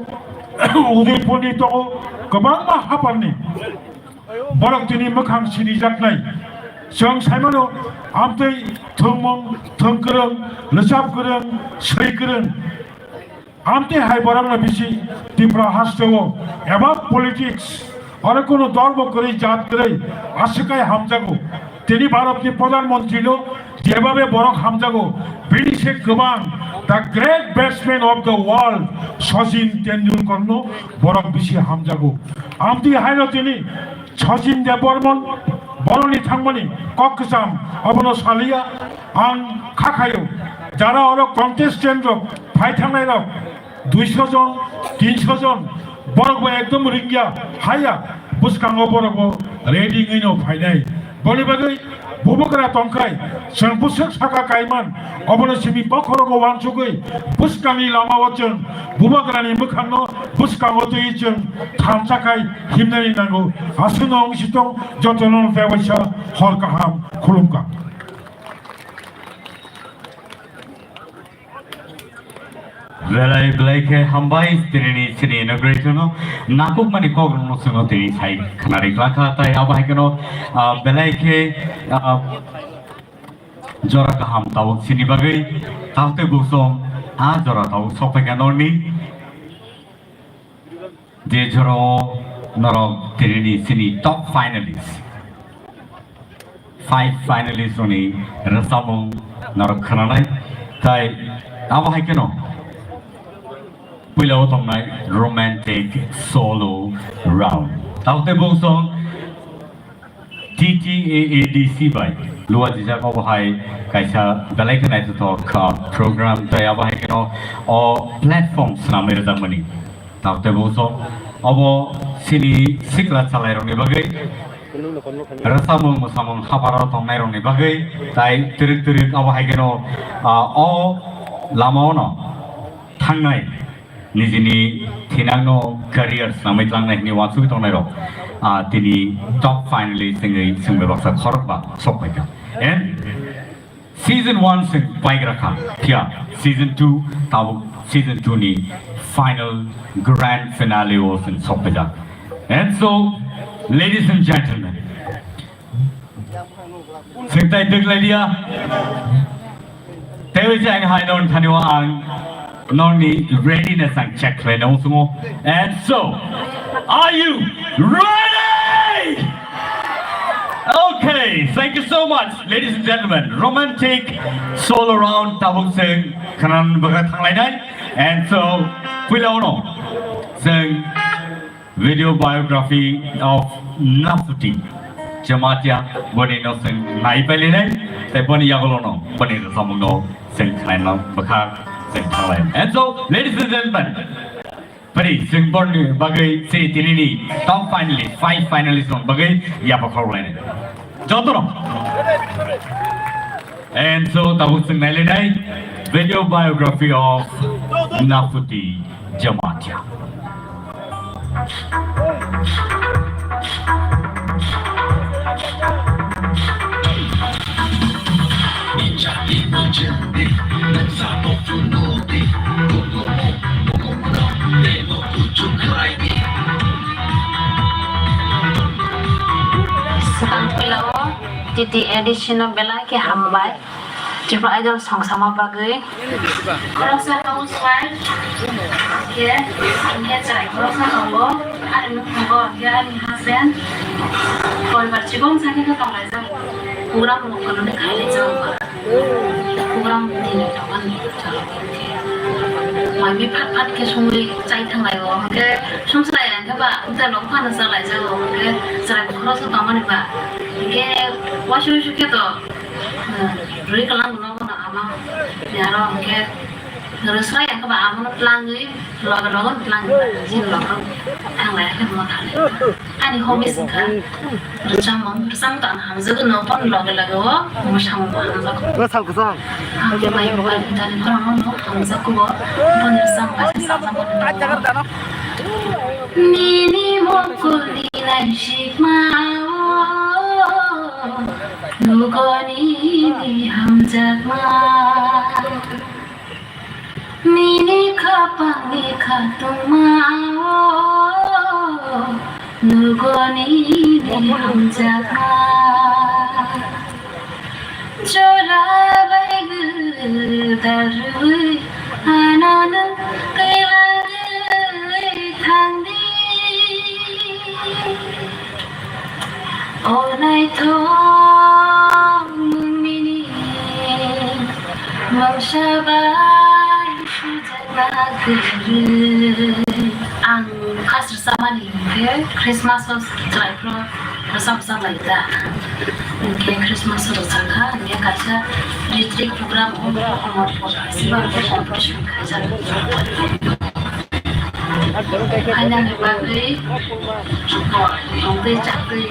Udaipurni tongo, kwbangma hapangni. Borok tini mwkhang sinijaknai. Chwng saimano amtwi thwngmung, thwngkwrwng, lwchapkwrwng, swikwrwng. Amtwi hai borokno bisi Tripura hasteo eba politics, oro kunu dol bo kwrwi, jat kwrwi, aswk hai hamjago. Tini Bharatni Pradhan Mantri no jebabe borok hamjago, bini se kwbang, the great batsman of the world, Sachin Tendulkar no borok bisi hamjago. Amtwi haino tini Sachin Debbarman boroni thangmani kok kwcham abono saliya ang kha khaio. Jara oro contestant rok phai thangnai rok duiso jon, tinso jon borok bo ekdom ringya haya bwskango borok bo ready wngwi no phainai. Boni bagwi bubagra tongkhai chwng bwswk saka kaiman obono simi bokhorogo uansugwi bwskangni lamao chwng bubagrani mwkhangno bwskango twiwi chwng thansa khai himnani nango. Aswkno wng sitong jotono tei waisa hor kaham khulumkha. Belai belai khe hambai tinini chini inaugurator no nakukmani kokrokno chwngno tini sai khnari klakha tai abo hai kheno, ah, belai khe, ah, jora kaham tabuk chini bagwi tabuk tei bosong a jora tabuk sokphaikha norni. Je jorao norok tinini chini top finalist, five finalist rokni rwchapmung norok khwnanai. Tai abo hai kheno puila o tongnai romantic solo round. Tabuk tei bosong T T A A D C bai luajijak obo hai kaisa belai khe naithothok, ah, program, tei abo hai kheno o platform swnamwi rwjakmani. Tabuk tei bosong Obo chini sikla chalairokni bagwi, rwchapmung mwsamung hapharo tongnairokni bagwi, tai twrwk twrwk abo hai kheno, ah, o lamaono thangnai, nijini thinangno career swnamwi tlangnai hwnwi uansugwi tongnairok, ah, tini top finalist wngwi chwng bai baksa khorokba sok phaikha. And Season one chwng paigra kha, phiya season two, tabuk season two ni final grand finale o chwng sokphaijak. And so, ladies and gentlemen, chwng tai twk lai liya. Teiwi chwng hai non thani o ang nokni readiness ang check khlaina muchungo. And so, are you ready? Okay, thank you so much, ladies and gentlemen. Romantic solo round tabuk chwng khwna bagwi thanglainai. And so, puila uno chwng video biography of Nafuti Jamatia boni no chwng nai pailainai. Tai boni yagulo no boni rwchapmung no chwng khwnaina bwkha chwng thanglai. And so, ladies and gentlemen, Pari, chwng borni bagwi chini tinini top finalist, five finalist rok bagwi yapha khoroknai. Jotono. And so, tabuk chwng nailainai video biography of Nafuti Jamatia. Swkang puila o T T A D C no belai khe hambai. Tripura Idol song sama bagwi. Khoroksa tongo swmai. Khe, khe chwrai khoroksa tongo. Ani nukhugo, khe ani husband. Poribar chibong sakhe khe tonglaijak. Program rok kwlwngwi khailaijago. Program ni tongmani chalo khe. Mai mi phat phat khe songwi chai thanglaio. Khe songsalai ang khe ba, tei lok phano chalaijago. Khe chwrai khoroksa tongmani ba. Khe waisa waisa khe to. Rwi kwlwng no bono ama ni aro hwnkhe rwsai ya khe ba amo no twlangwi loge loge no twlangwi chini loge thanglai ya khe bono thani. Ani hobbies wngkha rwchapmung, rwchapmung to ang hamjagwi no bono loge loge o mwsamung bo hamjago. Bwsal kwchang. Ang khe mai mobile internet borok no hamjakgo bo, boni rwchapmung kaisa sajagwi no. Nini mokol ni naisikma o. Nugoni ni hamjakma, nini khapangni khatungma o, nugoni ni hamjakma. Jora bai gwdalwi ano nwng twilangwi thangdi. O naithok mungmini mungsa bai sujakna kwrwi. Ang first rwchapmani hwnkhe Christmas o chwrairok rwchap rwchap lai da. Hwnkhe Christmas o rwchapkha, hwnkhe kaisa retreat program o Omorpur kaisa competition khaijak. Final ni bagwi tongtwi chaktwi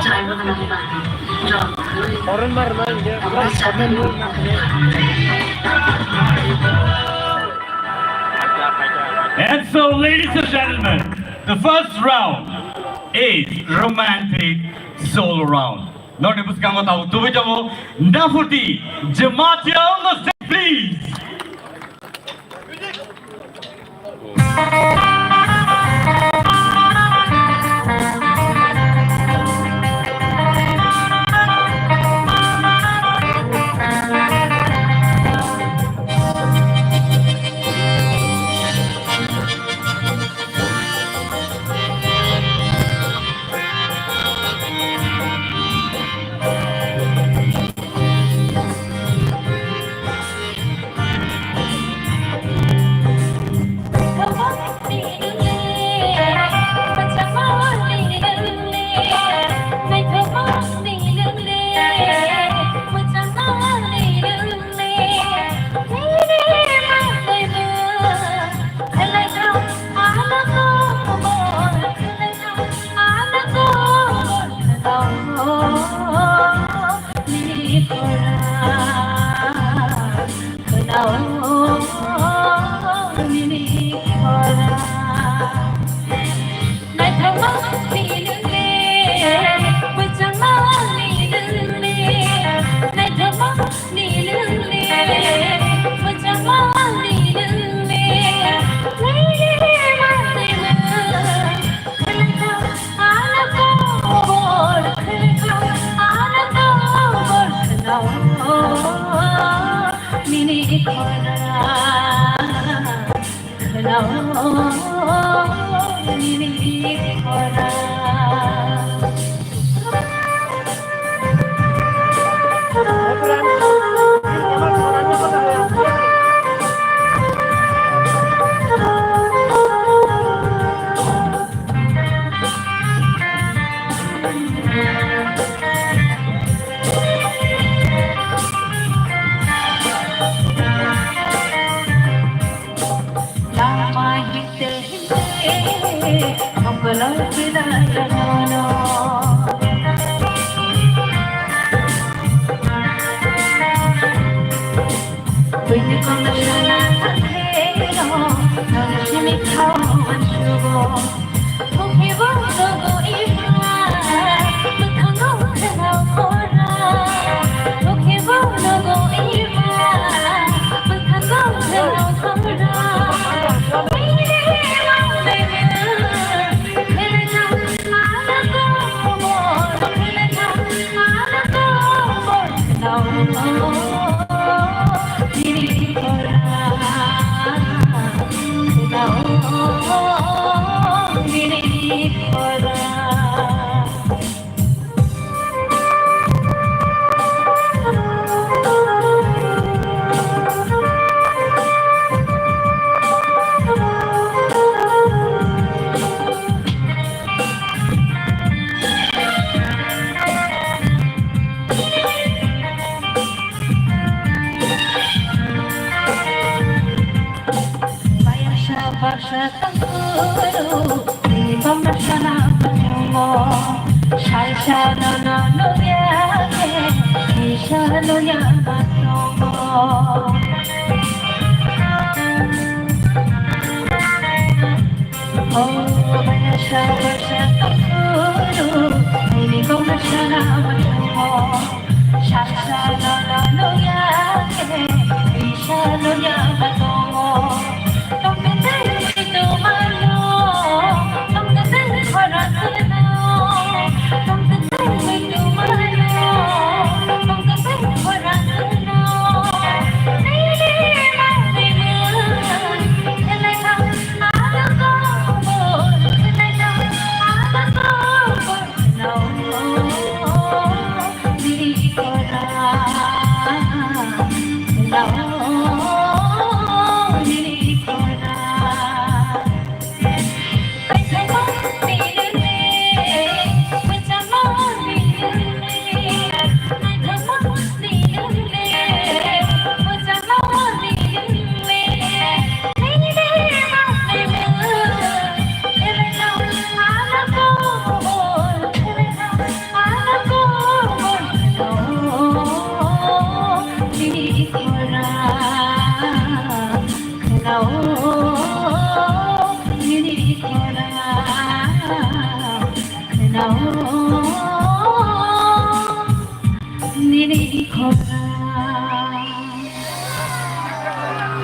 chwrairok nang ba. Tongtwi chaktwi. And so, ladies and gentlemen, the first round is romantic solo round. Nokni bwskango tabuk tubui tongo Nafuti Jamatia on the stage, please.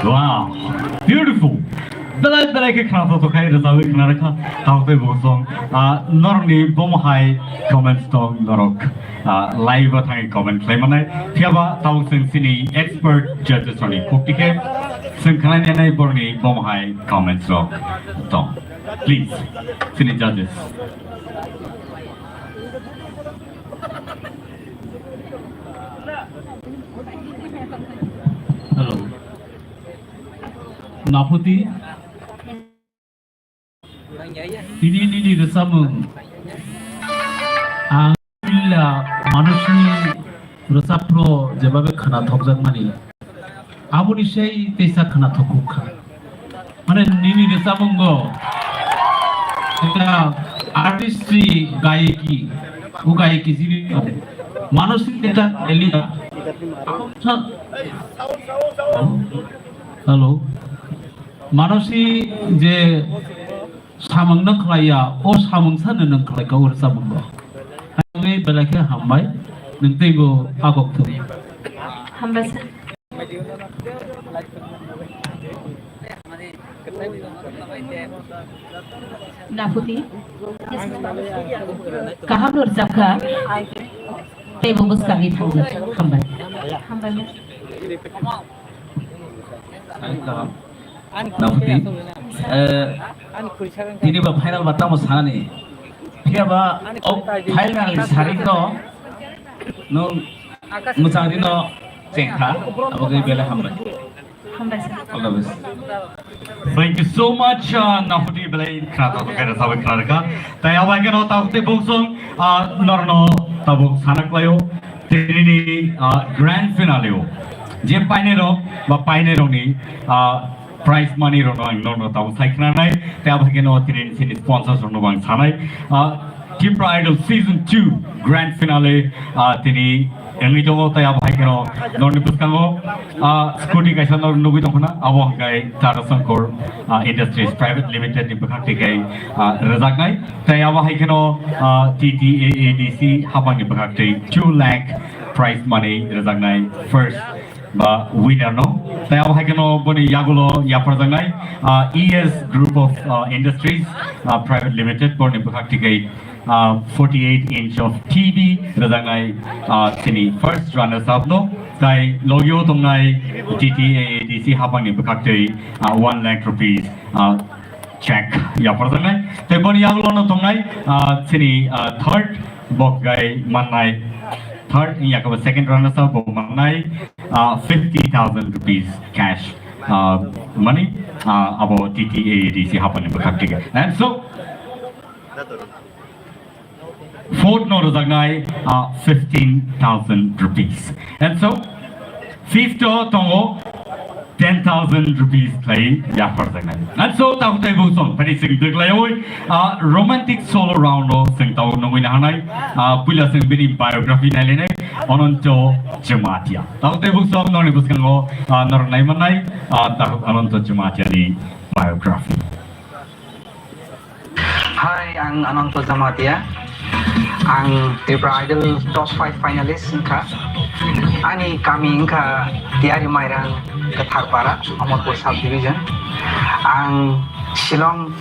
Wow, beautiful. Belai belai khe khna thok thok khai rwchapwi khna rwkha. Tamo tei bo song, ah, norokni bomo hai comments tong norok, ah, live o thangwi comment khlai manai. Phiya ba tamo chwng chini expert judges rokni kok tikhe chwng khlai nai borokni bomo hai comments rok tong. Please, chini judges. Hello. Naphuti. Tini nini rwchapmung. Ang Illa manusni rwchapro jebabe khwna thokjakmani, aboni sei teisa khwna thokuk kha. Mane nini rwchapmungo ekta artistry gayeki, o gayeki jini manusni ekta Illa. Hello. Manusni je samung no khlaiya, o samung sano nwng khlaikha o rwchapmungo. Ani belai khe hambai, nwng teibo agok thung. Hambai sir. Naphuti. Kaham no rwchapkha. Teibo bwskangwi thangdi. Hambai. Hambai. Kaham. Naphoti, eh, tini ba final ba tamo sanani. Phiya ba o final ni sarik no nwng mwchang rino chengkha, abo khe belai hambai. Hambai sir. All the best. Thank you so much, uh, Naphoti belai khna ta khe rwchapwi khna rwkha. Tai abo hai kheno tabuk tei bungsong, uh, norno tabuk sana klaio. Tini ni, uh, grand finale o je painai rok ba painai rok ni, uh, prize money rok no ang norno tabuk sai khna nai. Tai abo hai kheno tini ni sini sponsors rok no bang sanai. Uh, Tipra Idol Season two Grand Finale, ah, tini wngwi tongo, tai abo hai kheno norni bwskango, ah, scooty kaisa nor nugwi tongkha na, abo hwnkhe Tara Sankor, ah, Industries Private Limited ni bwkhak twi kai, ah, rwjaknai. Tai abo hai kheno, ah, T T A A D C hapangni bwkhak twi two lakh prize money rwjaknai first ba winner no. Tai abo hai kheno boni yagulo yapharjaknai, ah, E S Group of, ah, Industries, ah, Private Limited, boni bwkhak twi kai, ah, forty-eight inch of T V rwjaknai, ah, chini first runners up no. Tai logio tongnai T T A A D C hapangni bwkhak twi, ah, one lakh rupees, ah, check yapharjaknai. Tei boni yagulo no tongnai, ah, chini, ah, third bok gai mannai, third wngya khe bo second runners up bo mannai, ah, fifty thousand rupees cash, ah, money, ah, abo T T A A D C hapangni bwkhak twi kai. And so, fourth no rwjaknai, ah, fifteen thousand rupees. And so, fifth o tongo ten thousand rupees khlai yapharjaknai. And so, tabuk tei bungsong, phani sing dwklaiwi, ah, romantic solo round o sing tabuk nungwi nahanai, ah, puila sing bini biography nailainai, Ananto Jamatia. Tabuk tei bungsong, norni bwskango, ah, norok naimannai, ah, tabuk Ananto Jamatia ni biography. Hai, ang Ananto Jamatia. Ang Tripura Idol top five finalist wngkha. Ani kami wngkha Tiari Mairang, Katharpara, Amarpur Subdivision. Ang Shillong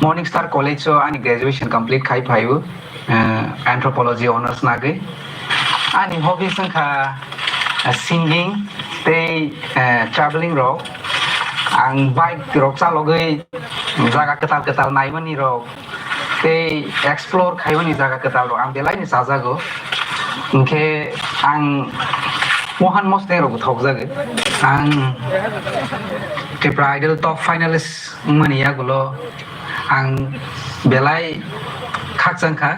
Morning Star College o ani graduation complete khai phaio, eh, Anthropology honours nagwi. Ani hobbies wngkha, eh, singing tei, eh, travelling rok. Ang bike rok chalogwi jaga kwtal kwtal naimani rok tei explore khaimani jaga kwtal rok ang belai ni chajago. Hinkhe ang mohan mosneng rok thokjago. Ang Tripura Idol top finalist wngmani yagulo ang belai khakchang kha.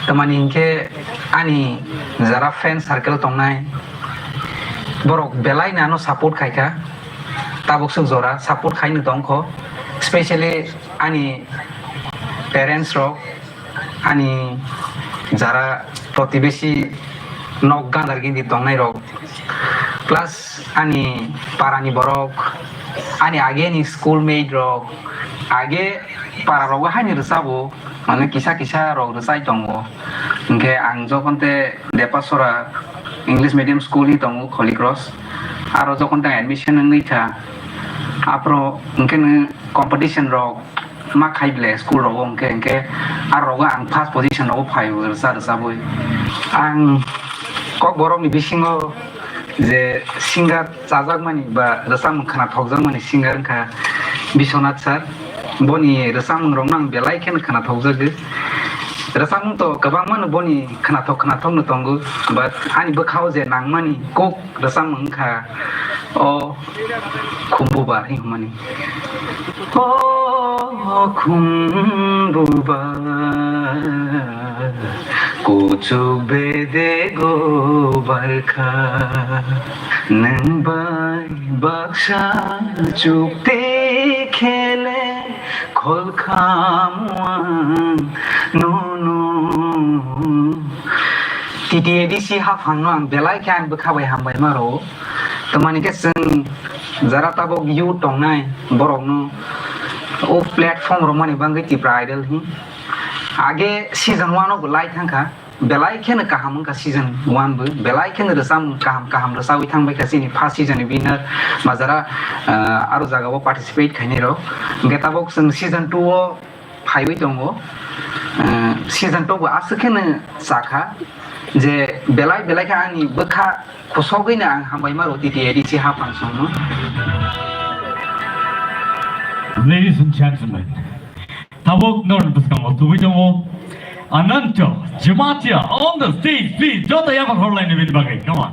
Tamani hinkhe ani jara friend circle tongnai borok belai no ano support khai kha. Tabuk swk jora support khai no tong kho, specially ani parents rok, ani jara protibesi nok gandar gindi tongnai rok, plus ani parani borok, ani age ni schoolmate rok, age para rogo haini rwchabo, mane kisa kisa rok rwchai tongo. Hinkhe ang jokhon te Depasora English medium school ni tongo Holy Cross, aro jokhon te admission wngwi kha, aphro hinkhe competition rok ma khai ble school rogo, hinkhe hinkhe aro rogo ang first position rogo phaio rwcha rwchabwi. Ang Kokborok ni bisingo je singer chajakmani ba rwchapmung khwnathokjakmani singer wngkha Biswanath sir. Boni rwchapmung rokno ang belai kheno khwnathokjagwi. Rwchapmung to kwbangmano boni khwnathok khwnathokno tongo, but ani bwkhao je nangmani kok rwchapmung wngkha o Khumbubar hinmani. O Khumbubar, kuchuk bedego barkha, nwng bai baksa chukti khele kholkhamu ang nono. T T A D C haphangno ang belai khe ani bwkha bai hambai ma rwo. Tamani khe chwng jara tabuk youth tongnai borokno o platform romani bagwi Tipra Idol hi. Age season one o bo lai thangkha, belai kheno kaham wngkha season one bo, belai kheno rwchapmung kaham kaham rwchawi thangbaikha chini first season ni winner majara, ah, aro jagao participate khainai rok. Hwnkhe tabuk chwng season two o phaiwi tongo. Eh, season two bo aswk kheno chakha je belai belai khe ani bwkha khusogwino ang hambai ma rwo T T A D C haphang songno. Ladies and gentlemen, tabuk norok bwskango tubui tongo Ananto Jamatia on the stage, please. Joto yapha khorlaini bini bagwi, come on.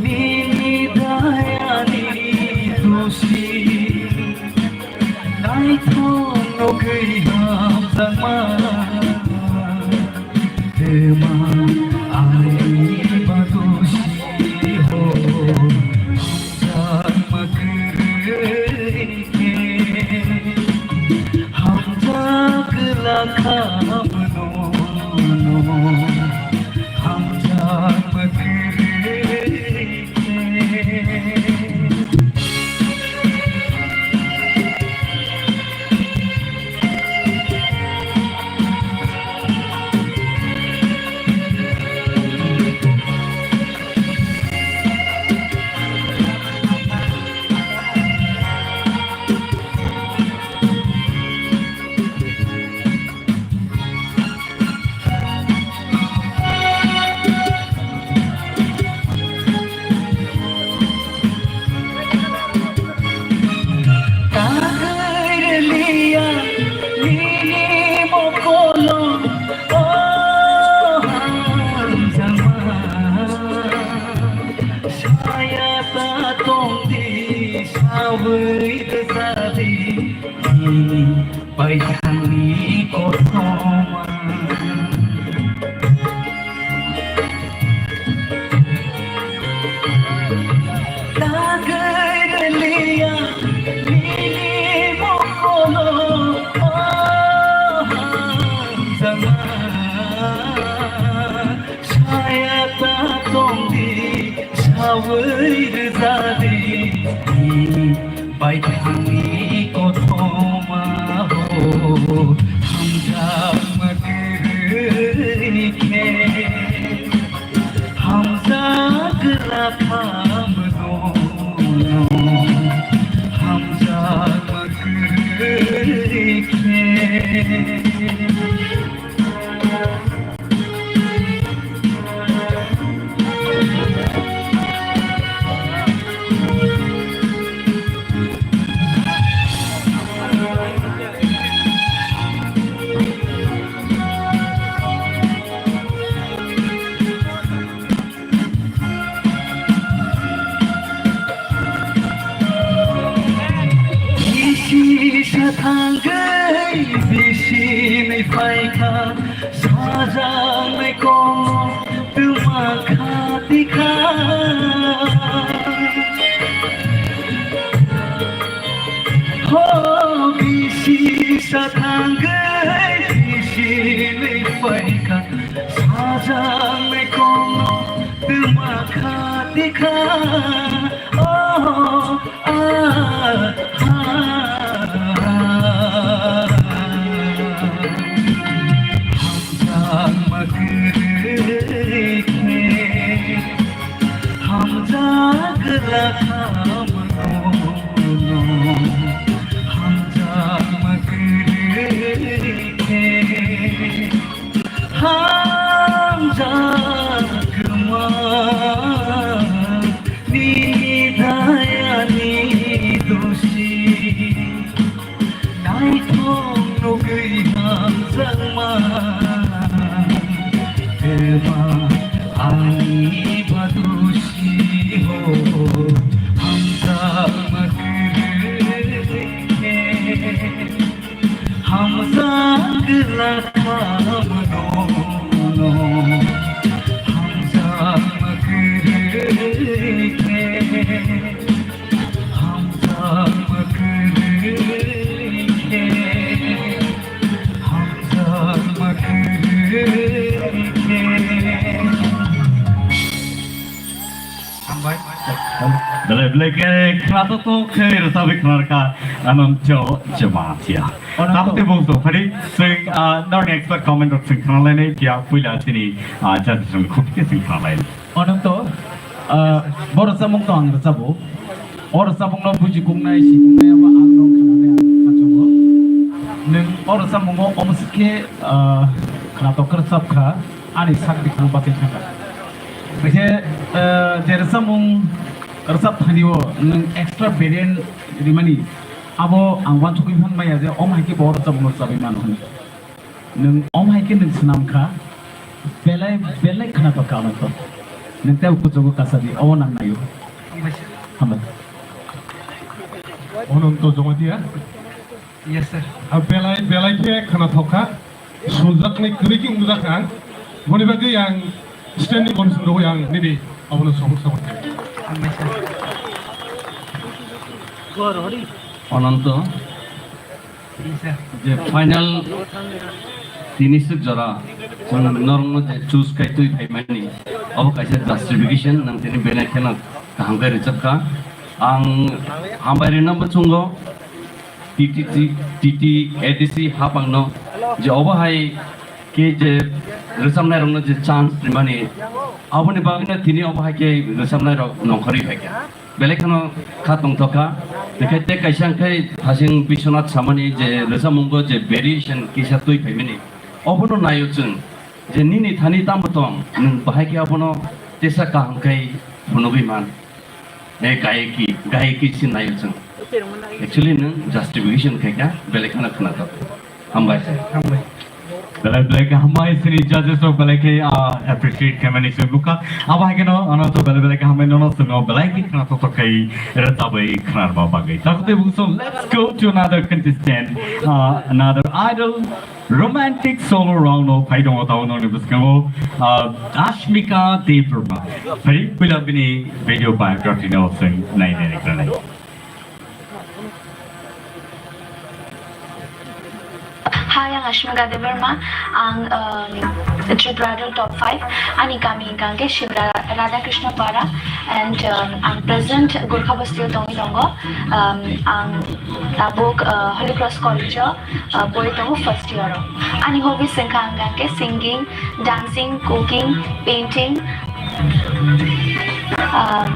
Nini dayani dosi, naithok nugwi hamjakma, hema aini ba dosi ho, hamjakma kwrwi khe, hamjak lakha bono. Hamjakma kwrwi khe. Tahairliya nini mokolo, o hamjakma. Saya ta tongdi, sawi ta sadi, nini baithangni kothoma. Tahairliya nini mokolo, o hamjakma. Saya ta tongdi, sawi rwjadi, nini baithangni kothoma ho, hamjakma kwrwi khe, hamjak lakha bono, hamjakma kwrwi khe. Bisi sa thangwi bisi ni phaikha, sajaknai kok twma khatikha. Ho bisi sa thangwi bisi ni phaikha, sajaknai kok twma khatikha. Oh, ah, ah, ah. Hamjakma kwrwi khe, hamjak lakha bono, hamjakma kwrwi khe. Hamjakma, nini Khe khwnathok khe rwchabwi khwnarwkha Ananto Jamatia. Ananto. Tabuk tei bung tongphari, chwng, ah, norni expert comment rok chwng khwnalainai phiya puila chini, ah, judges rokni khuk khe chwng khwnalainai. Ananto, ah, bo rwchapmung to ang rwchabo. O rwchapmung no buji kungnai, si kungnai abo ang no khwnanai ang kachungo. Nwng o rwchapmungo omo se khe, ah, khwnathok khe rwchapkha, ani sak bikhung bachai thangkha. Khe, ah, je rwchapmung rwchap thani o nwng extra variant rimani, abo ang uansukwi phan maya je omo hai khe bo rwchapmung rwchapwi mano hwnwi. Nwng omo hai khe nwng swnam kha, belai belai khwnathok kha Ananto. Nwng tei kuchugo kasa di, obo nang naio. Hambai. Ananto Jamatia. Yes, sir. A belai belai khe khwnathok kha. Sujaknai kwrwi khe wngjakha ang. Boni bagwi ang standing ovation rwui ang nini abono support support khe. Hambai, sir. Ananto. Yes, sir. Je final tini swk jora chwng norokno je choose khai twi phaimani, obo kaisa justification, nang tini belai kheno kaham khe rwchapkha. Ang hambai rwna muchungo T T T, T T A D C hapangno je obo hai khe je rwchapnairokno je chance rimani, aboni bagwino tini obo hai khe rwchapnairok nongkhorwi phaikha. Belai kheno kha tongthok kha. Tei khe tei kaisa hwnkhe Hasing Biswanath samani je rwchapmungo je variation kisa twi phaimani, obono naio chwng je nini thani tamo tong, nwng bahai khe abono tesa kaham khe phunugwi man. E gayeki, gayeki se naio chwng. Actually nwng justification khaikha, belai kheno khwnathok. Hambai sir. Hambai. Belai belai khe hambai sini judges rok belai khe, ah, appreciate khaimani se nukha. Abo hai kheno ano to belai belai khe hambai nono swngo belai khe khwnathok thok khai rwchabwi khwnarma bagwi. Takhuti bungso, let's go to another contestant, ah, another idol. Romantic solo round o phai tongo tabo nokni bwskango, ah, Ashmika Debbarma. Phai puila bini video biography no chwng nai nai nai. Hi, ang Ashmika Debbarma. Ang, um, Tripura Idol top five. Ani kami hingka hingke Shivra Radhakrishna Para and, um, ang present Gorkha Basti o tongwi tongo. Um, ang tabuk, uh, Holy Cross College o, uh, pori tongo first year o. Ani hobbies wngkha hingka hingke singing, dancing, cooking, painting, um,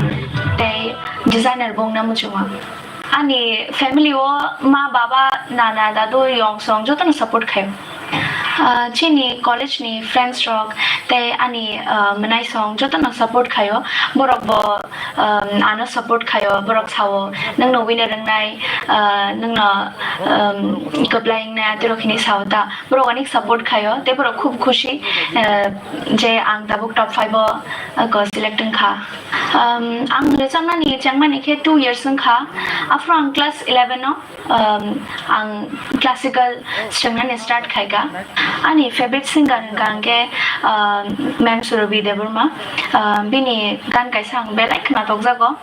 tei designer bo wngna muchungo. Ani family o ma, baba, nana, dadu, yong song jotono support khaio. Ah, chini college ni friends rok tei ani, ah, mwnai song jotono support khaio. Borok bo, um, ano support khaio, borok sao, "Nwng no winner wngnai, ah, nwng no, um, kwplai wngnai," aterok hinwi sao ta. Borok onek support khaio, tei borok khub khusi, ah, je ang tabuk top five o, ah, select wngkha. Um, ang rwchapnani chengmani khe two years wngkha. Aphuru ang class eleven o, um, ang classical swngnani start khaikha. Ani favorite singer hwnkha hwnkhe, um, Ma'am Surabhi Debbarma. Um, bini gan kaisa ang belai khwnatokjago.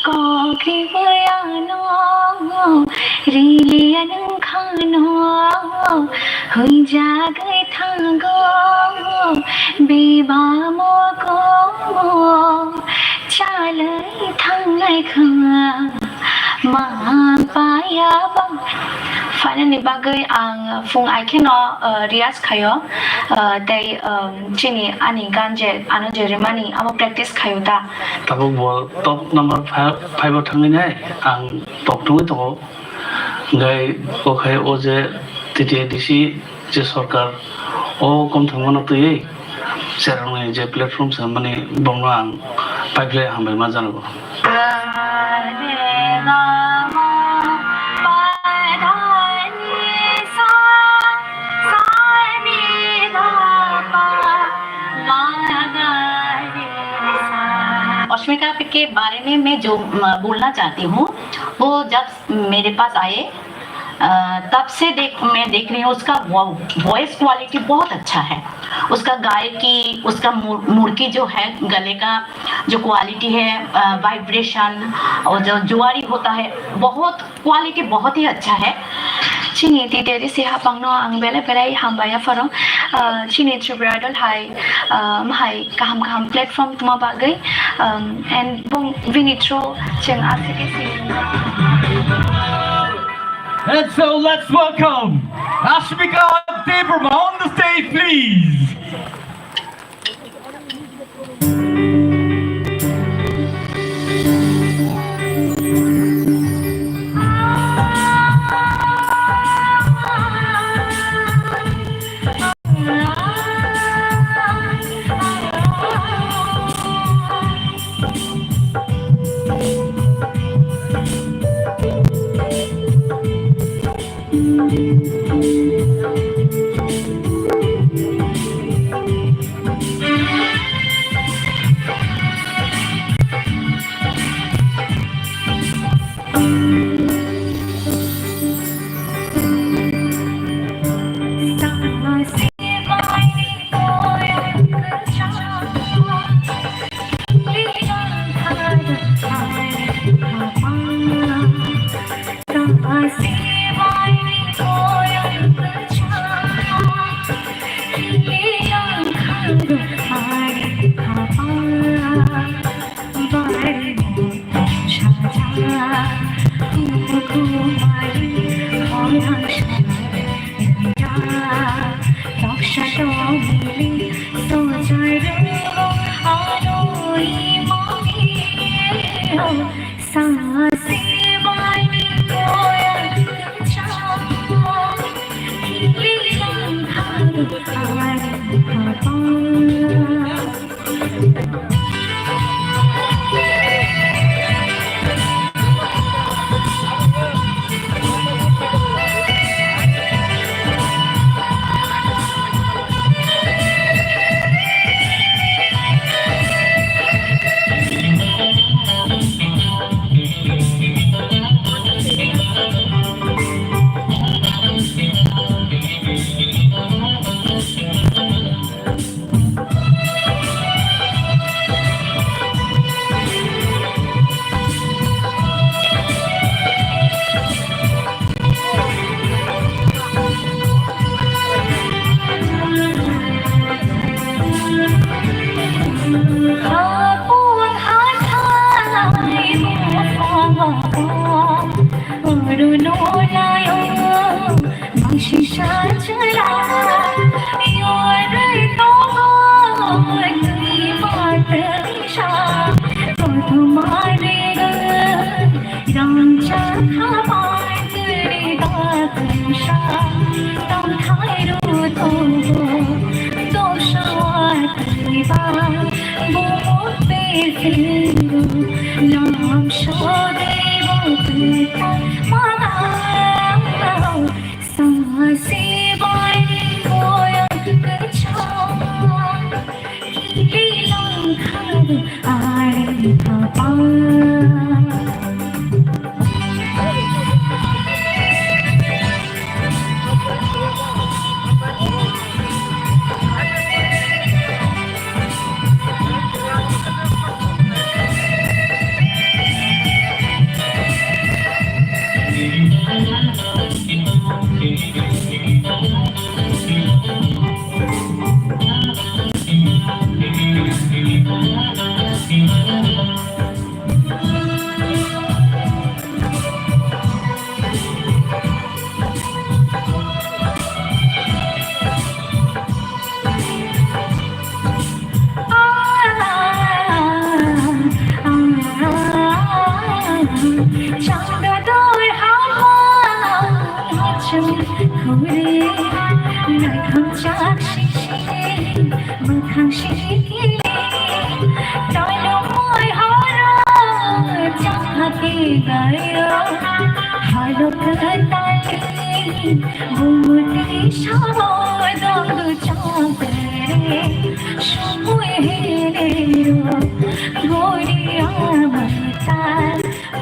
Kokri buyano, rili anung khano, huijagwi thango, beba mokomo, chalwi thangnai kha, ma paya ba. Final ni bagwi ang phung ai kheno, uh, riyaz khaio, uh, tei, um, chini ani gan je ano je rimani amo practice khaio da. Tabuk bo top number five, five o thangwi nai ang top two tongo. Hingkhai o khai o je T T A D C je sorkar o kom thangmano twiwi cherokni je platform se mani bongno ang paiphle hambai ma janago. अश्मिका के बारे में मैं जो, अ, बोलना चाहती हूँ, वो जब मेरे पास आए, अ, तब से देख, मैं देख रही हूँ, उसका वो, वॉइस क्वालिटी बहुत अच्छा है। उसका गायकी, उसका मुर-, मुरकी जो है, गले का जो क्वालिटी है, अ, वाइब्रेशन और जो जुआरी होता है, बहुत क्वालिटी बहुत ही अच्छा है। Chini T T R C hapangno ang belai belai hambai apharo. Ah, chini Tripura Idol hai, ah, mahai kaham kaham platform tuma bagwi, um, and bong bini through chwng aswk khe sini. And so let's welcome Ashmika Debbarma on the stage, please.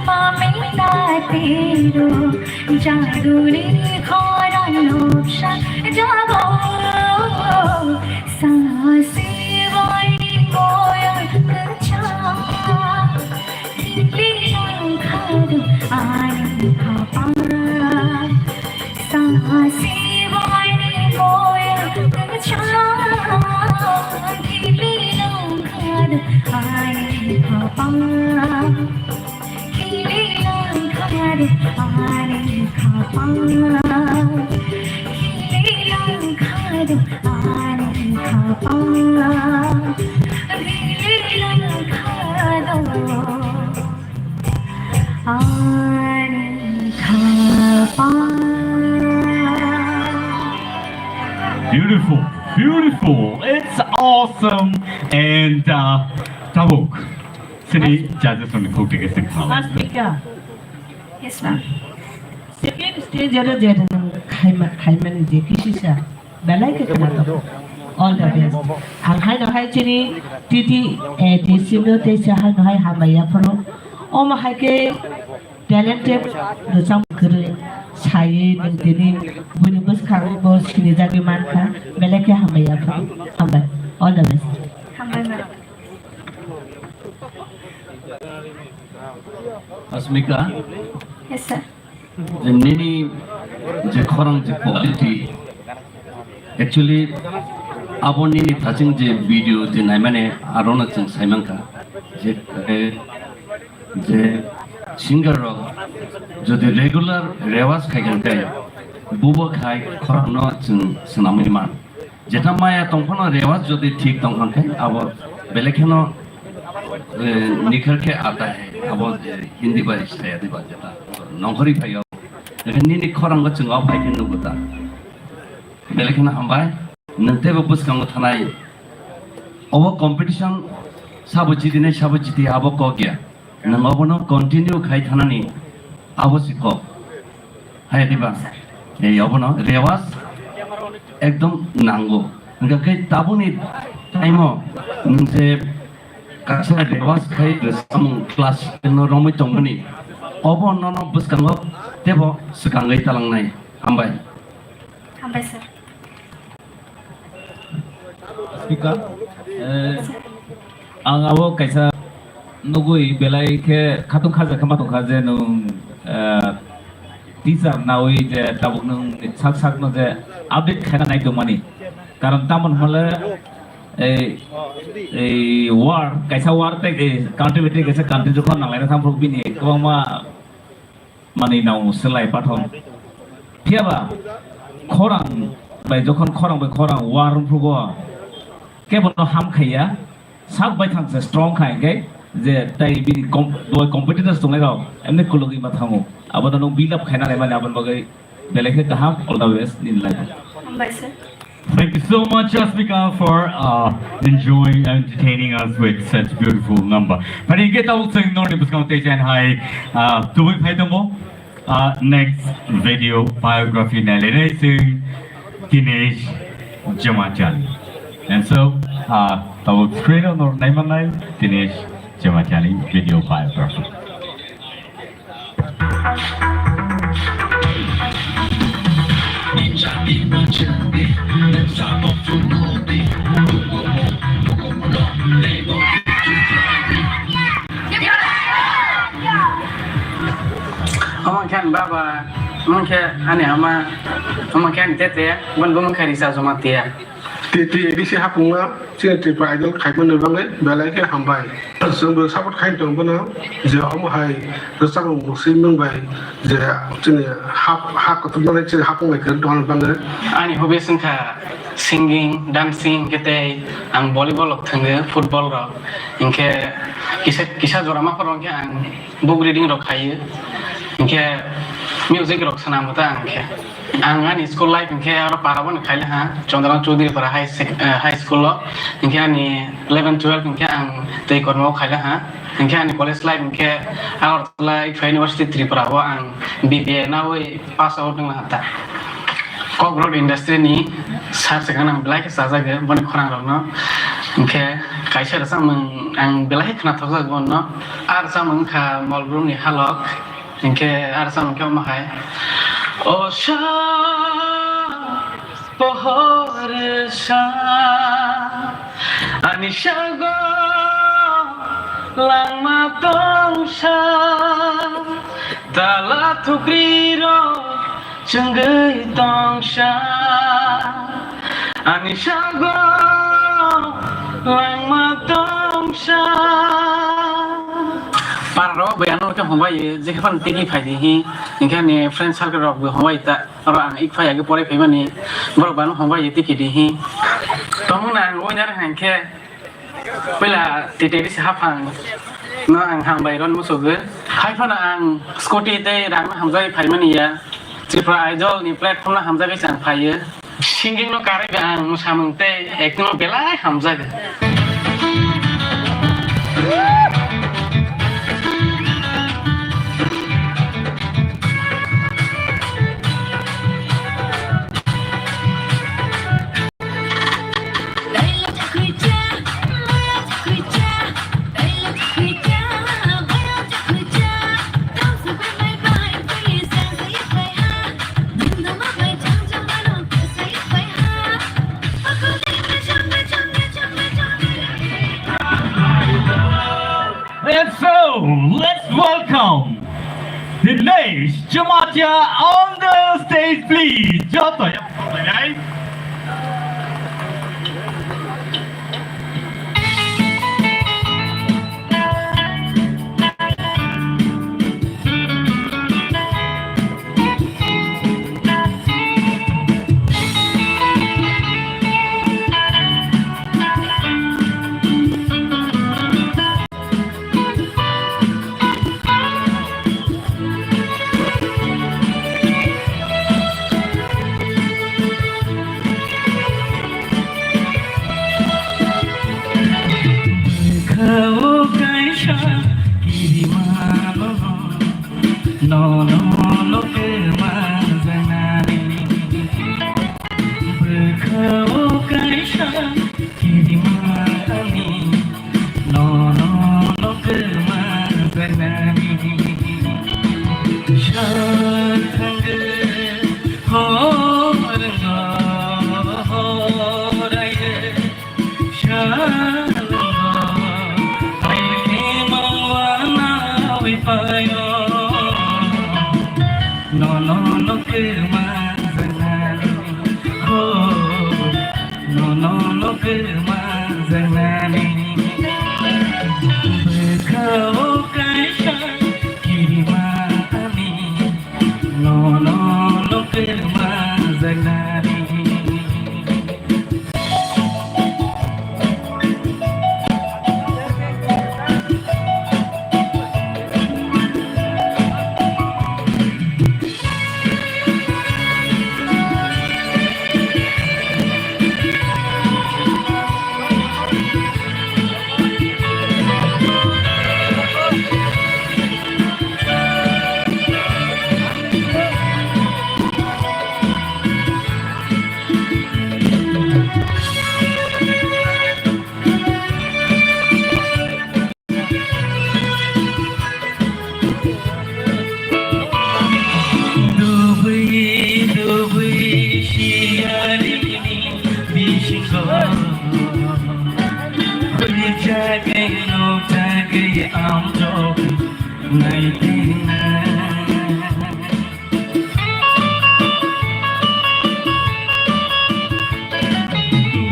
Mamita tiro jaruni khorang noksa jago. Sasi bai boyar kacha, kili khadu ani khapa. Sa Beautiful, beautiful. It's awesome. And uh, Tabuk, sini judges rokni khuk tike sing kha. Asmika. Yes, ma'am. Second stage aro je khaima khaimani je kisisa. Belai khe khwnathok. All the best. Ang haino hai chini T T A D C no tei se haino hai hambai yapharo. Omo hai khe talented rwchap kwrwi sai nwng tini buini bwskango bo sinijagwi mankha. Belai khe hambai yapharo. Hambai. All the best. Hambai, madam. Asmika. Yes, sir. Je nini je khorang je quality, actually abo nini thaching je video je naimani arono chwng saimankha je, eh, je singer rok jodi regular rewas khai khe bubo khai khorang no chwng swnamwi man. Jeta maya tongphano rewas jodi thik tongkha khe abo belai kheno, eh, nikhar khe ata hai abo, eh, Hindi bai saya diba jeta nongkhorwi phaio. Nini khorango chwng o phai khe nugo ta. Belai kheno hambai. Nwng teibo bwskango thanai. Obo competition sabo jidinai sabo jiti abo kok ya. Nwng obono continue khai thanani abo si kok. Hai diba? Ei obono rewas ekdom nango. Hingkha khe tabuni time o nwng je kaisa rewas khai samung class ten no romwi tongmani. Obo nono bwskango teibo swkangwi talangnai. Hambai. Hambai sir. Speaker, eh, ang abo kaisa nugui belai khe khatung khaja khe ma tongkha je nwng, eh, teacher naui je tabuk nwng sak sak no je update khaina nai tongmani. Karon tamon hwnle ei, ei war, kaisa war tei ei country bai tei kaisa country jokhon nanglai thang phuru bini kwbangma manwi nang selai pathom. Phiyaba khorang bai jokhon khorang bai khorang war wngphrugo kebono ham khaiya, sak bai thang se strong khai hwnkhe je tai bini com-, bo competitors tongnai rok emni kulugwi ma thango. Abono nwng build up khaina naimani aboni bagwi belai khe kaham, all the best nini life. Hambai sir. Thank you so much, Asmika, for uh, enjoying and entertaining us with such beautiful number. Phaini hwnkhe tabuk chwng norni bwskango tei jan hai, uh, tubui phai tongo, uh, next video biography nailainai chwng Dinesh Jamachali. And so, uh, tabuk screen o nor naimannai Dinesh Jamachali video biography. Omo khe ani baba, omo khe ani ama, omo khe ani tete, boni bumung khe Risa Jamatia. T T A D C hapungma chini Tripura Idol khaimani bagwi belai khe hambai. Chwngbo support khai tong bono je omo hai rwchapmung mwswimung bai je chini hap, ha kotorma bai chini hapung bai kwrwng tongna bagwi. Ani hobbies wngkha singing, dancing, hwnkhe tei ang volleyball rok thwngo, football rok. Hinkhe kisa, kisa jora ma phoro hinkhe ang book reading rok khaio, hinkhe music rok swnamo ta ang khe. Ang ani school life hinkhe aro para bono khaila ha, Chandra Chaudhary para high sec-, eh, high school o, hinkhe ani eleven twelve hinkhe ang tei kormo o khaila ha, hinkhe ani college life hinkhe Agartala University Tripura o ang B B A nawi pass out wngna ha ta. Cockroach industry ni sir se gana belai khe chajago boni khorang rok no. Hinkhe kaisa rwchapmung ang belai khe khwnathokjak bono. A rwchapmung wngkha Molbrum ni Halok. Hinkhe a rwchapmung khe omo hai. O sa pohor sa ani sago langma tongsa tala thukri rok Chwngwi tongsa, ani sago langma tongsa. Pararok bai ano khe hongbai, jekhe phano tigi phai di hi, hinkhe ani friend circle rok bo hongbai ta, oro ang ik phai age porai phaimani, borok bo ano hongbai tigi di hi. Tongmung na ang winner hinkhe. Puila titeri se haphang no ang hambai ron musugo. Hai phano ang scooty tei rang no hamjagwi phaimani ya. Tripura Idol ni platform no hamjagwi se ang phaiyo. Singing no karwi ba ang samung tei acting no belai hamjago. And so, let's welcome Dinesh Jamatia on the stage, please. Joto, ya, ya, ya. Bwkhao kaisa kirimano, nono, nono kwmajaknani. Bwkhao kaisa kirimani, nono, nono kwmajaknani. Sathangwi horno horaio. Nono, nono kwmajaknani, ho, nono, nono kwmajaknani. Bwkhao kaisa kirimani, nono, nono kwmajaknani. Dubui, dubui, siyarini bisingo. Huijagwi, nukjagwi, amjok, naidina.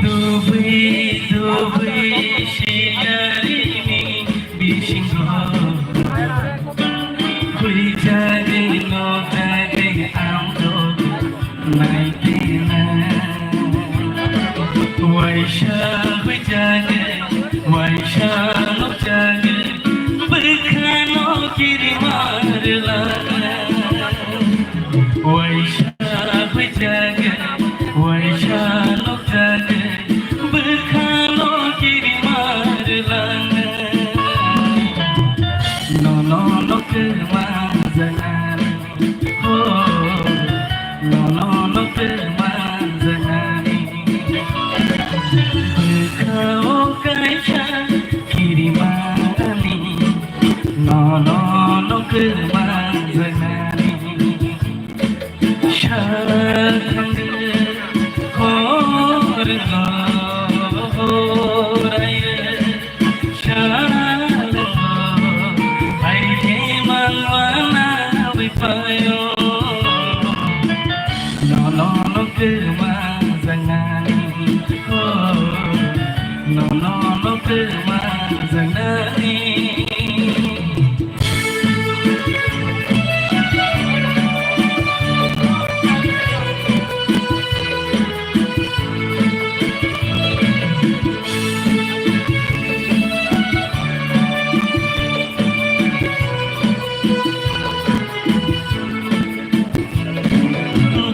Dubui, dubui, siyarini bisingo. Huijagwi, nukjagwi, amjok, naidina. Waisa huijagwi, waisa nukjagwi, bwkhano kirima rwlana. Waisa huijagwi, waisa nukjagwi, bwkhano kirima rwlana. Nono, nono kwmajaknani, ho, nono, nono kwmajaknani. Bwkhao kaisa kirimani, nono, nono kwmajaknani. Sathangwi horno horaio, salongo hai khe manmana bai phaio. Kwmajaknani, oh, nono no kwmajaknani.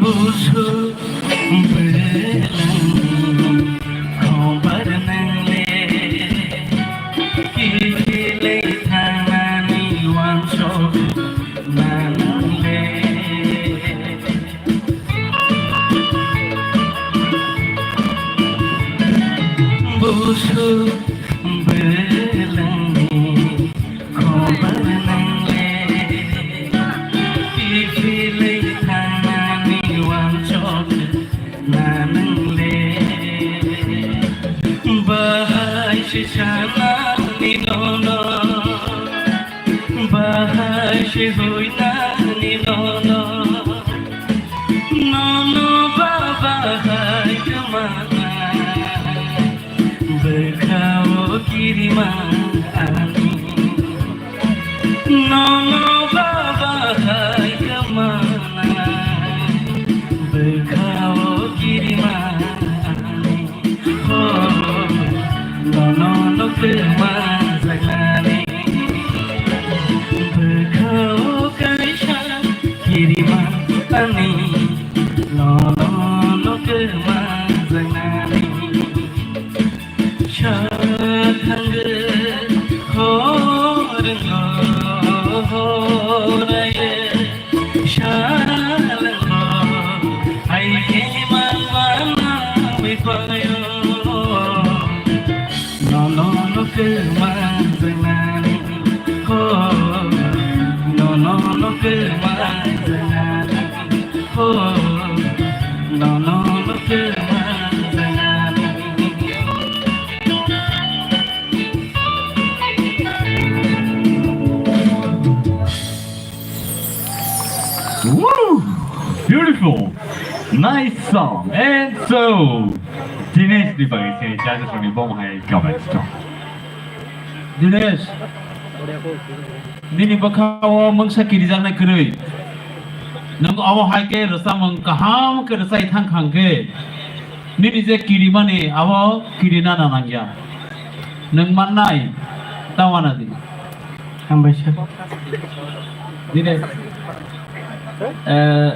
Busu. Bwlwngni khobor nwngle, kiphilwi thangnani uansuk nangle. Busu bwlwngni khobor nwngle, kiphilwi thangnani uansuk nangle. Bahai se sanani nono, bahai se huinani nono, nono ba bahai kwmana. Bwkhao kirima ani, nono ba bahai kwmana. Bwkhao kirima ani, oh, nono no kwmajaknani. Bwkhao kaisa kirima ani, nono no kwmajaknani. Sathangwi horwngo horaye, salangbo haikhe mangmano bipayo. Nono no kwmajaknani, ho, nono no kwmajaknani. Oh, no, no, no, no, no. Woo! Beautiful. Nice song. And so, Dinesh ni bagwi se judges rokni bo hai comments to. Dinesh. Nini bwkhao mungsa kirijaknai kwrwi. Nwng obo hai khe rwchapmung kaham khe rwchai thang kha hwnkhe, nini je kirimani abo kirina nanangya. Nwng mannai ta wana di. Hambai sir. Dine, eh,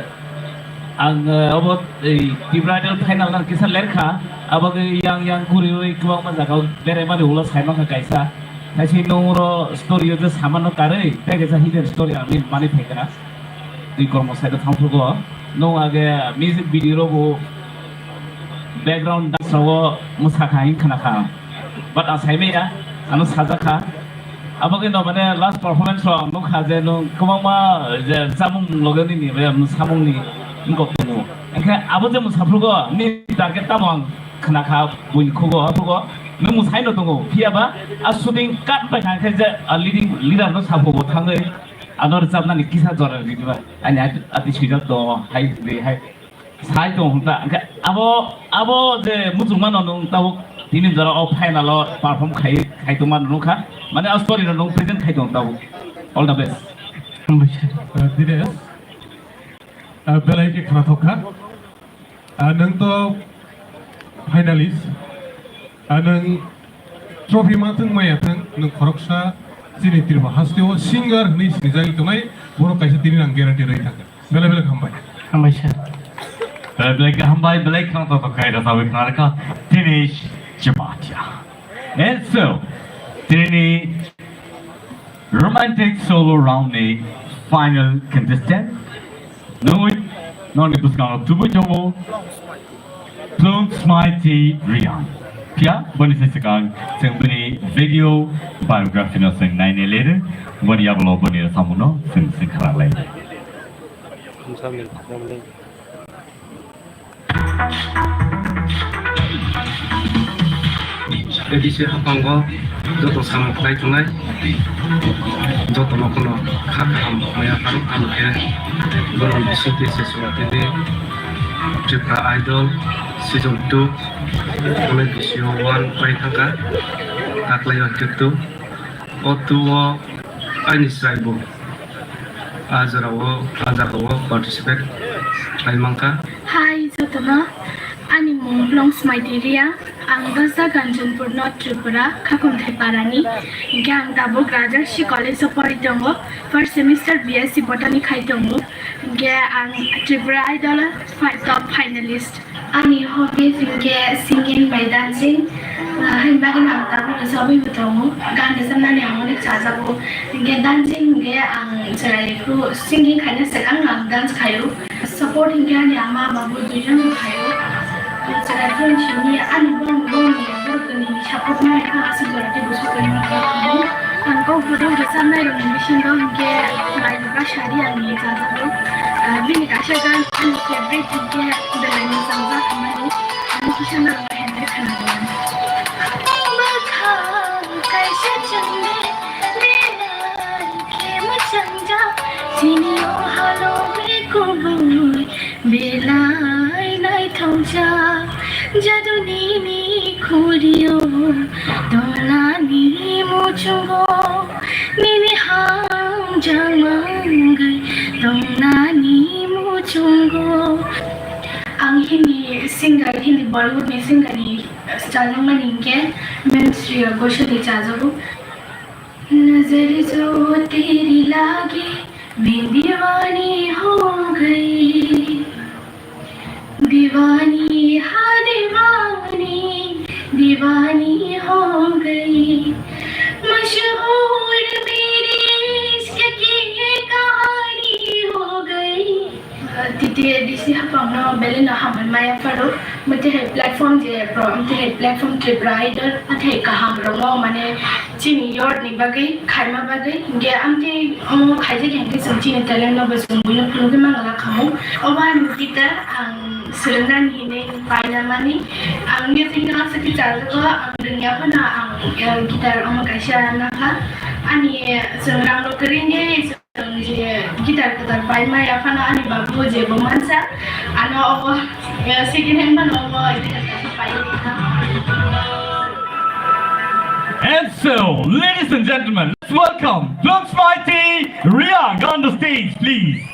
ang, eh, obo, eh, Tripura Idol final no kisa ler kha. Abo khe yang yang guri guri kwbangma jaga o berai mani ulo sai mankha kaisa. Kaisa nung oro story o je samano karwi, tei kaisa hidden story ang nini mani phaikha. Twi kormo side o thangphrugo. Nung age music video rogo background dance rogo mwsakha hing khna kha. But ang saimaya, ano sajakha. Abo khe no mane last performance o ang nukha je nung kwbangma je chamung loge nini be samung ni wngkok tongo. Hingkhe abo je mwsaphrugo nini target tamo ang khna kha buini khugo, aphugo nung mwsai no tongo. Phiya ba a shooting cut bai kha khe je a leading leader no saphugo thangwi ano rwchapnani kisa jora ri diba. Ani ati, ati swijak do hai ri hai. Sai tong hwnta, hwnkhe abo, abo je muchungmano nwng tabuk tini jora o final o perform khai, khai tongma nukha, mane o story no nwng present khai tong tabuk. All the best. Hambai sir. Uh, Dinesh, uh, belai khe khnathok kha. Uh, nwng to finalist. Anwng trophy ma thwng maya thwng, nwng khoroksa chini Tripura hasteo singer hwnwi sinijagwi tongnai, borok kaisa tini ang guarantee rwi thangkha. Belai belai hambai. Hambai sir. Belai belai khe hambai, belai khang tok tok khai rwchapwi khna rwkha Dinesh Jamatia. And so, tini romantic solo round ni final contestant. Nungwi, nongni bwskango tubui tongo. Plung Smiley Riang. Phiya boni se swkang chwng bini video biography no chwng nainai lero, boni yagulo boni rwchapmung no chwng swngkha lai. A D C haphango joto samung khlai tongnai, joto no kheno kha kaham maya phano ano khe borok ni bisingtwi se suratwi Tripura Idol season two, Kolai bisio one pai thangkha, taklai o hwnkhe two. O two o aini chwraibung a jorao, a jagao participate khlai mankha. Hi, jotono. Ani mung Blongsmai Diria. Ang bwsa Kanchanpur North Tripura, Khakumthai Parani. Hingke ang tabuk Rajarshi College o pori tongo. First semester B S C Botany khai tongo. Hingke ang Tripura Idol o fi-, top finalist. Ani hobbies hingke singing bai dancing. Ah, haini bagwi ang tabuk rwchapwi bo tongo. Gan rwchapnani ang onek chajago. Hingke dancing hingke ang chwrai phuru singing khaina swkang ang dance khaio. Support hingke ani ama babu duijon bo khaio. Chwrai phuru simi ani bong bong ni borok ni support nai kha aswk jora tei bwswk tongma kha. Ang kok bwdwng rwchapnai rokni bisingo hingke Mai Bwkha Sari ang ni chajago. Ah, bini kaisa gan ani favorite hingke belai ni changjak hwnmani ang kisa norok bai hwnwi khwnadi. Bwkhak kaisa chwngde belai khe mwchangjak, chini o halo bikubui belai naithokjak. Jadu nini khurio tongnani muchungo, nini hamjak mangwi tongnani muchungo. Ang Hindi singer, Hindi Bollywood ni singer ni chajakmani hingke Ma'am Shreya Ghoshal ni chajago. नजर जो तेरी लागे, मैं दीवानी हो गई। दीवानी, हाँ दीवानी, दीवानी हो गई। मशहूर मेरे इश्क की ये कहानी हो गई। Titi D C hapang no belai no hambai maya pharo, mate hai platform je pro, mate hai platform Tripura Idol, mate hai kaham rok no mane chini youth ni bagwi khaima bagwi, hingke amtwi omo khaijak hingke chwng chini talent no bo chwng buino phunugwi mangala khamu. Obo ani guitar ang swrwngna hinwi paina mani, ang music no aswk khe chajago, ang rwngya phano ang, eh, guitar omo kaisa nakha, ani chwng rang rok kwrwngwi. Ang je guitar kwtal paimaya phano ani babu je bo mansa, ano obo, eh, second hand phano obo guitar kaisa paio. And so, ladies and gentlemen, let's welcome Blongsmai Diria on the stage, please.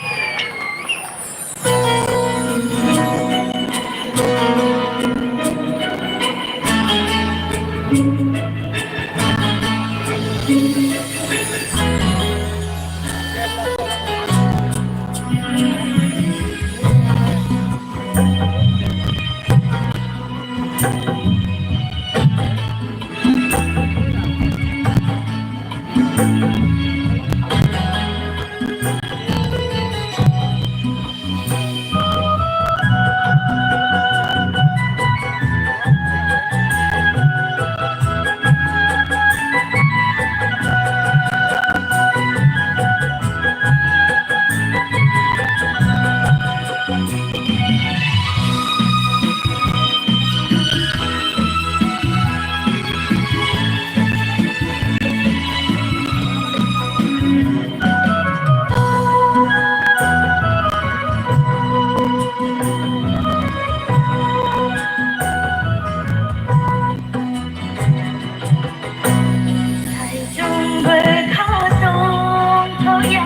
Saichung bwkha tongthokya,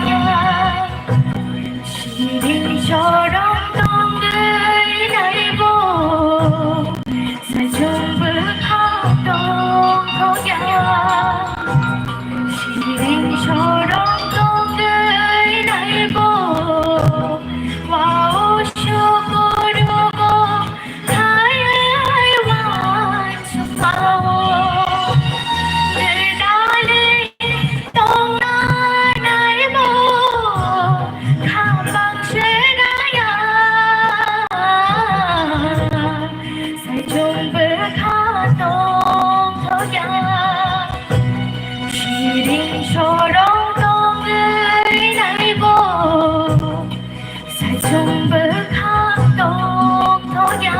siring sorong tongwi naibo. Saichung bwkha tongthokya, siring sorong tongwi naibo. Wow, shukuru go. Siring sorong tongwi naibo. Saichung bwkha tongthokya.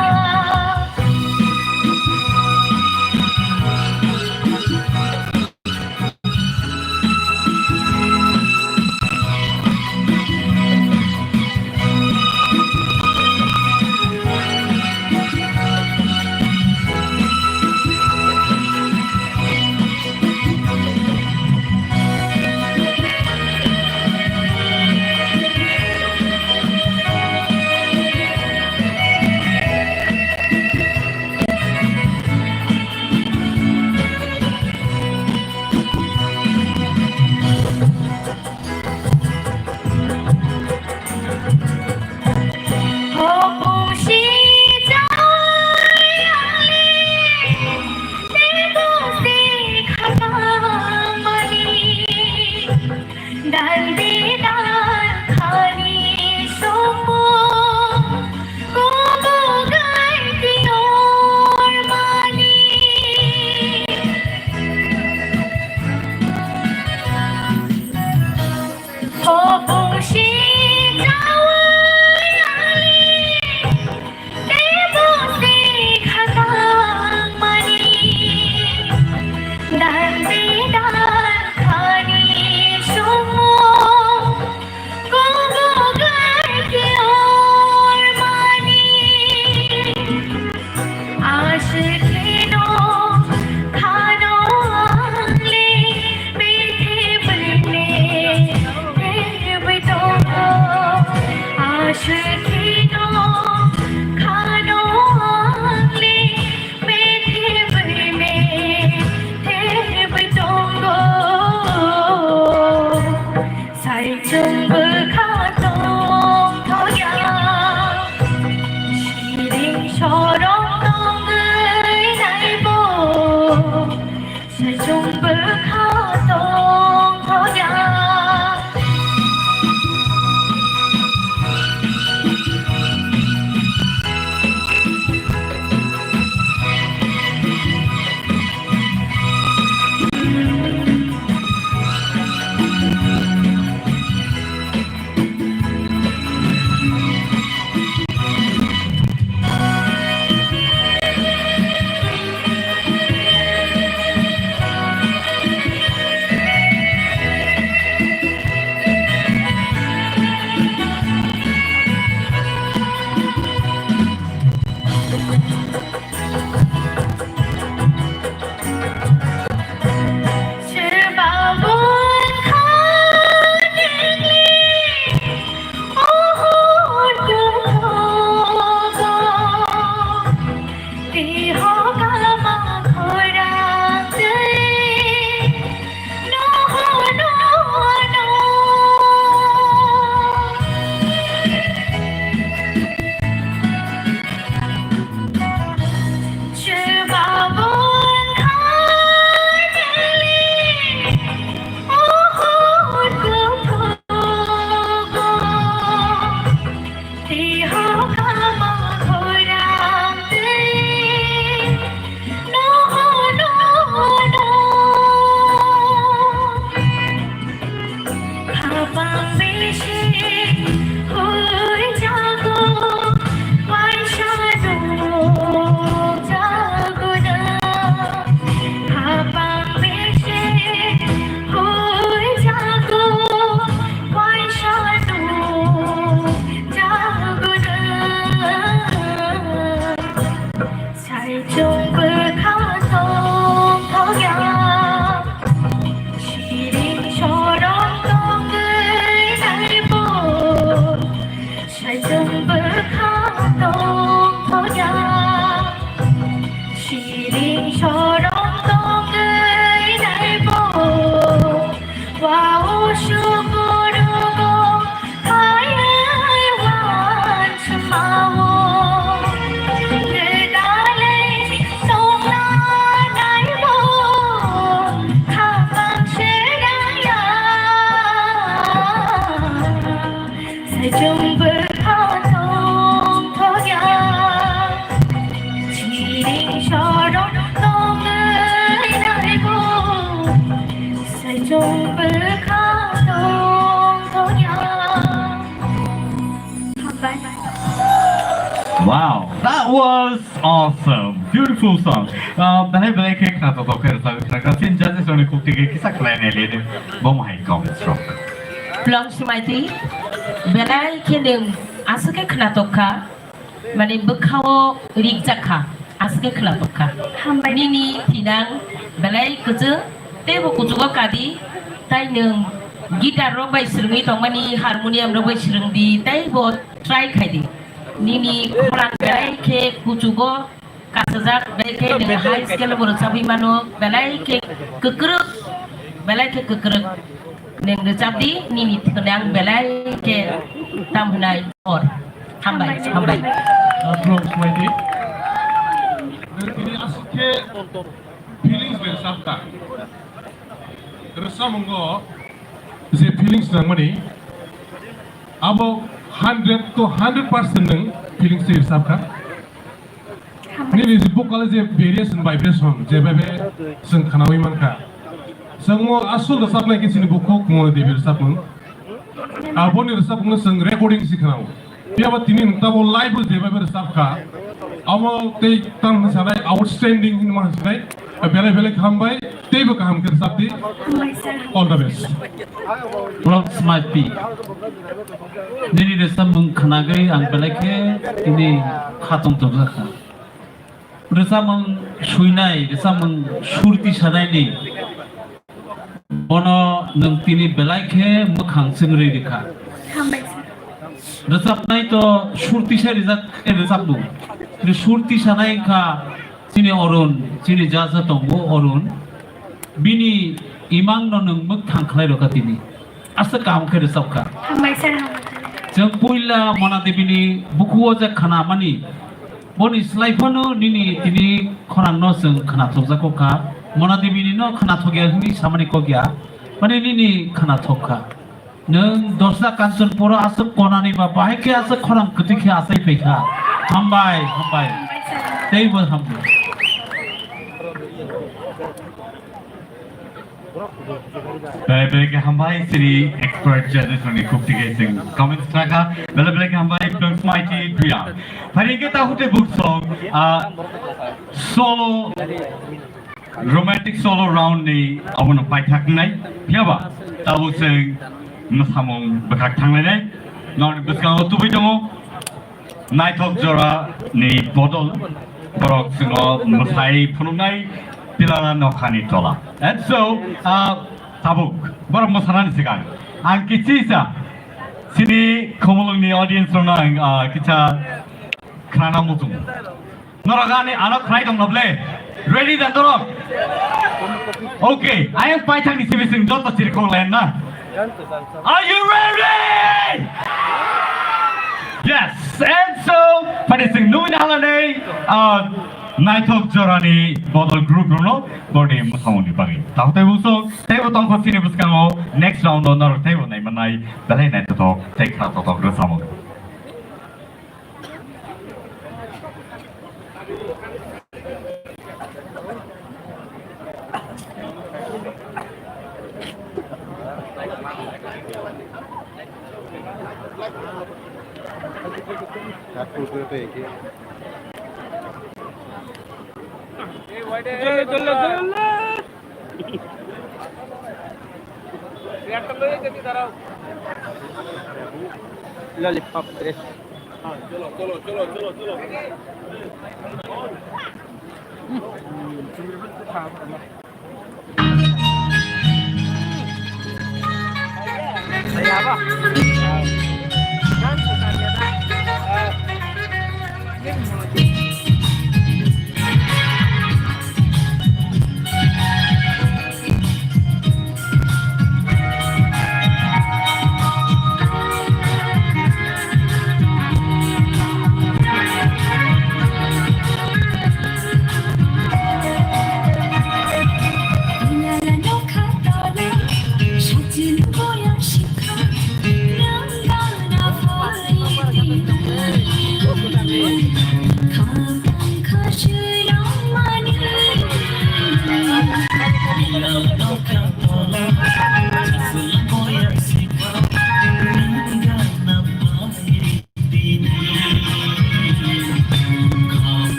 Sethino khano angni methi bui methi bui tongo. Saichung bwkha tong thoya, siring sorong tongwi naibo. Saichung bwkha tong thoya. Habang bisi hui jago, waisa nuk jago na. Habang bisi hui jago, waisa nuk jago na. Saichung bwkha tong thoya, siring sorong tongwi naibo. Saichung bwkha tong thoya, siring sorong tongwi naibo. Wow, shukuru go, kaya wan semawo. Nedale songna naibo, khapang seraya. Saichung bwkha tong thoya, siring sorong tongwi naibo. Saichung bwkha tong thoya. Hambai. Wow, that was awesome. Beautiful song. Uh, belai belai khe khna to to khe rwchapwi khna kha. Sin judges rokni kuk twi khe kisa khlai nai le de. Bo mahai comments rok. Long Smaiti, belai khe nwng aswk khe khna to kha. Mani bwkhao rik jak kha, aswk khe khwna tong kha. Hambai. Nini thinang belai kwchwng, teibo kuchugo kadi, tai nwng guitar rok bai swrwngwi tongmani, harmonium rok bai swrwng di, teibo try khai di. Nini khorang belai khe kuchugo kasajak, belai khe nwng high scale bo rwchabwi mano, belai khe kwkrwk, belai khe kwkrwk. Nwng rwchap di, nini thwnang belai khe tam hwnai hor. Hambai, hambai. From Smaiti. Nwng tini aswk khe feelings bai rwchap kha. Rwchapmung o je feelings nangmani, abo hundred to hundred percent nwng feelings se rwchap kha. Nini je vocal je variation, vibration, je bebe chwng khwnawi mankha. Chwngmo aswk rwchapnai khe chini bukhuk Kumar Devi rwchapmung. Aboni rwchapmungno chwng recording se khwnao. Phiya ba tini nwng tamo live o je bebe rwchapkha. Amo tei tamo sanai outstanding hinwi ma sanai. Belai belai khe hambai, teibo kaham khe rwchap di. Hambai, sir. All the best. Vlogs my peak. Nini rwchapmung khwnagwi ang belai khe tini khatong tongjakha. Rwchapmung suinai, rwchapmung surti sanaini bono nwng tini belai khe mwkhang chwngri rikha. Hambai, sir. Rwchapnai to sur tisa rijak khe rwchapnw. Sur tisanai wngkha chini Arun, chini jaja tongo Arun. Bini imang no nwng mwk thang khlai rwkha tini. Aswk kaham khe rwchapkha. Hambai sir, hambai. Chwng puila Mona Devi ni bukuo je khna mani, boni slai phano nini tini khorang no chwng khna thokjak kha. Mona Devi ni no khna thokya hwnwi samani kokya. Mani nini khna thokha. Nwng Dorsa Kanchanpur aswk konani ba bahai khe aswk khorang kwtwi khe achai phaikha. Hambai, hambai. Teibo hambai. Belai belai khe hambai siri expert judges rokni khuk tike sing comments khaka. Belai belai khe hambai Prince Mighty Duya. Phari khe ta hute book song, ah, solo romantic solo round ni abono paithaknai, phiyaba tabuk chwng mwsamung bwkhak thanglainai. Norok bwskango tubui tongo naithok jora ni bodol, borok chwngno mwsai phunuknai Pilala Nokhani Tola. And so, uh, tabuk borok mwsanani swkang ang kichisa chini Khumulwngni audience rokno ang, uh, kicha khnana muchung. Norok ani ano khlai tong na ble? Ready da norok? Okay, ayang paithakni simi sing joto chirikong len na. Are you ready? Yes, and so, pani sing nui na hala nei, ah, naithok jorani bodol group rokno borni mwsamungni bagwi. Tahu tei buso, tei bo tongkho sini bwskango next round o norok tei bo nai manai, belai naithotok, tei kha totok rwsamung. Lollipop tres.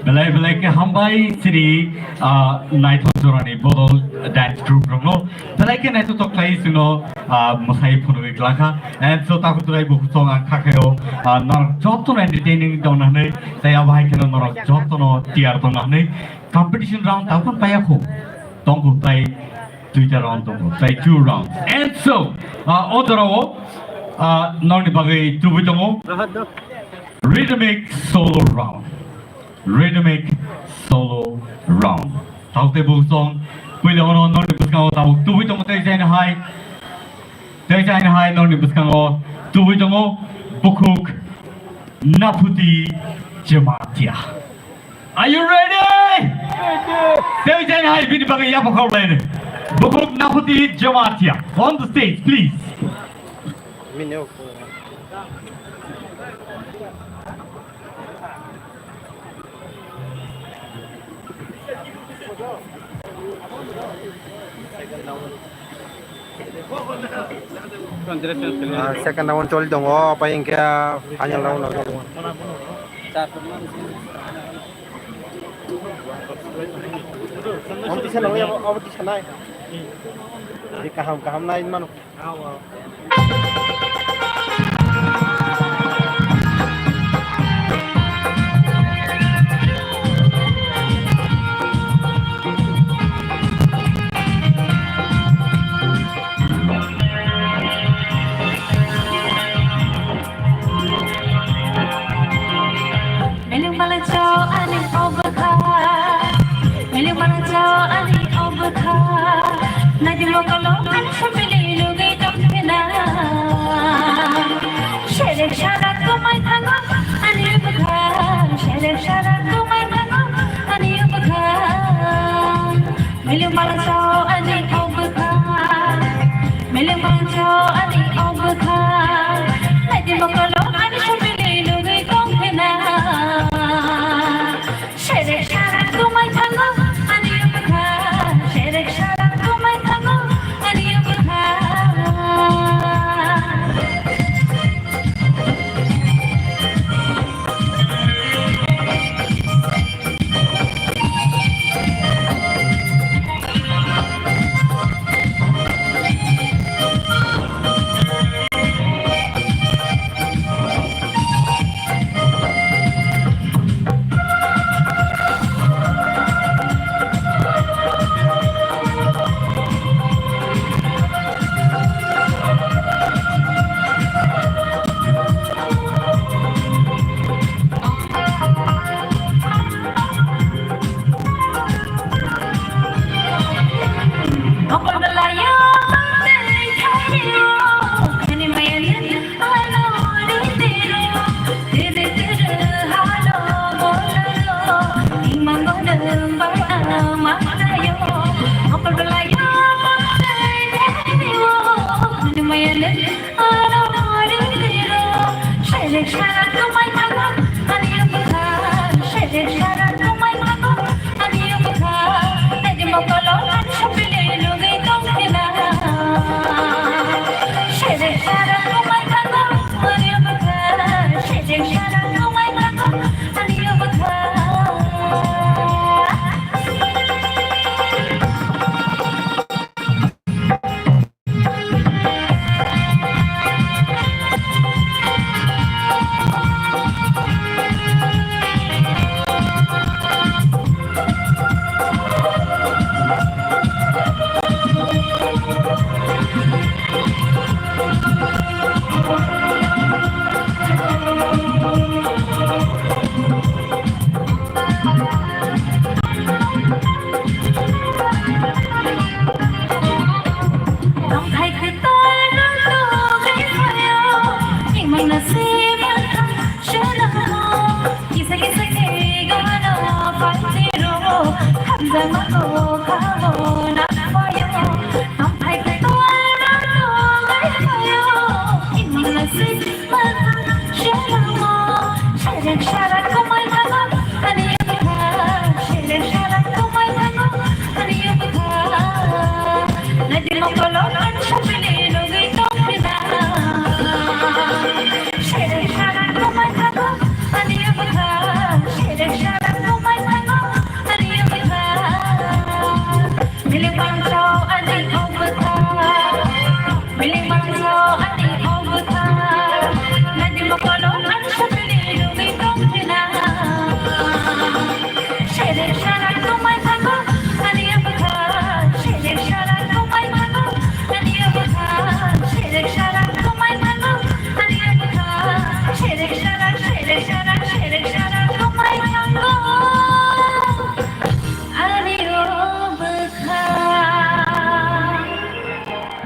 Belai belai khe hambai chini, ah, naithok jorani bodol dance group rokno. Belai khe naithotok khlai chwngno, ah, mwsai phunugwi glakha. And so takhuk turai bukhuk song ang kha khaio, ah, norok jotono entertaining tongna hwnwi. Tei abo hai kheno norok jotono tiyar tongna hwnwi. Competition round tabukhe paiya kho. Tongkho tai duita round tongkho. Tai two rounds. And so, ah, o jorao, ah, norokni bagwi tubui tongo. Rhythmic solo round. Rhythmic solo round. Tabuk tei bukhuk song puila ono norokni bwskango tabuk tubui tongo tei jaini hai. Tei jaini hai norokni bwskango tubui tongo bukhuk Naphuti Jamatia. Are you ready? Tei jaini hai bini bagwi yapha khaulaini. Bukhuk Naphuti Jamatia on the stage, please. Ah, second round choli tongo, apai hingke final round no. Omo tisa nangya, omo tisa nai. Di kaham, kaham nai mano. Beleng balai cho ani obwkha. Beleng balai cho ani obwkha. Naidi mokolo ani family lugui tongphina. Serek sara kumai thango ani obwkha. Serek sara kumai thango ani obwkha. Beleng balai cho ani obwkha. Beleng balai cho ani obwkha. Naidi mokolo ani family lugui tongphina. Serek sara kumai thango ani obwkha. Serek sara kumai thango ani obwkha.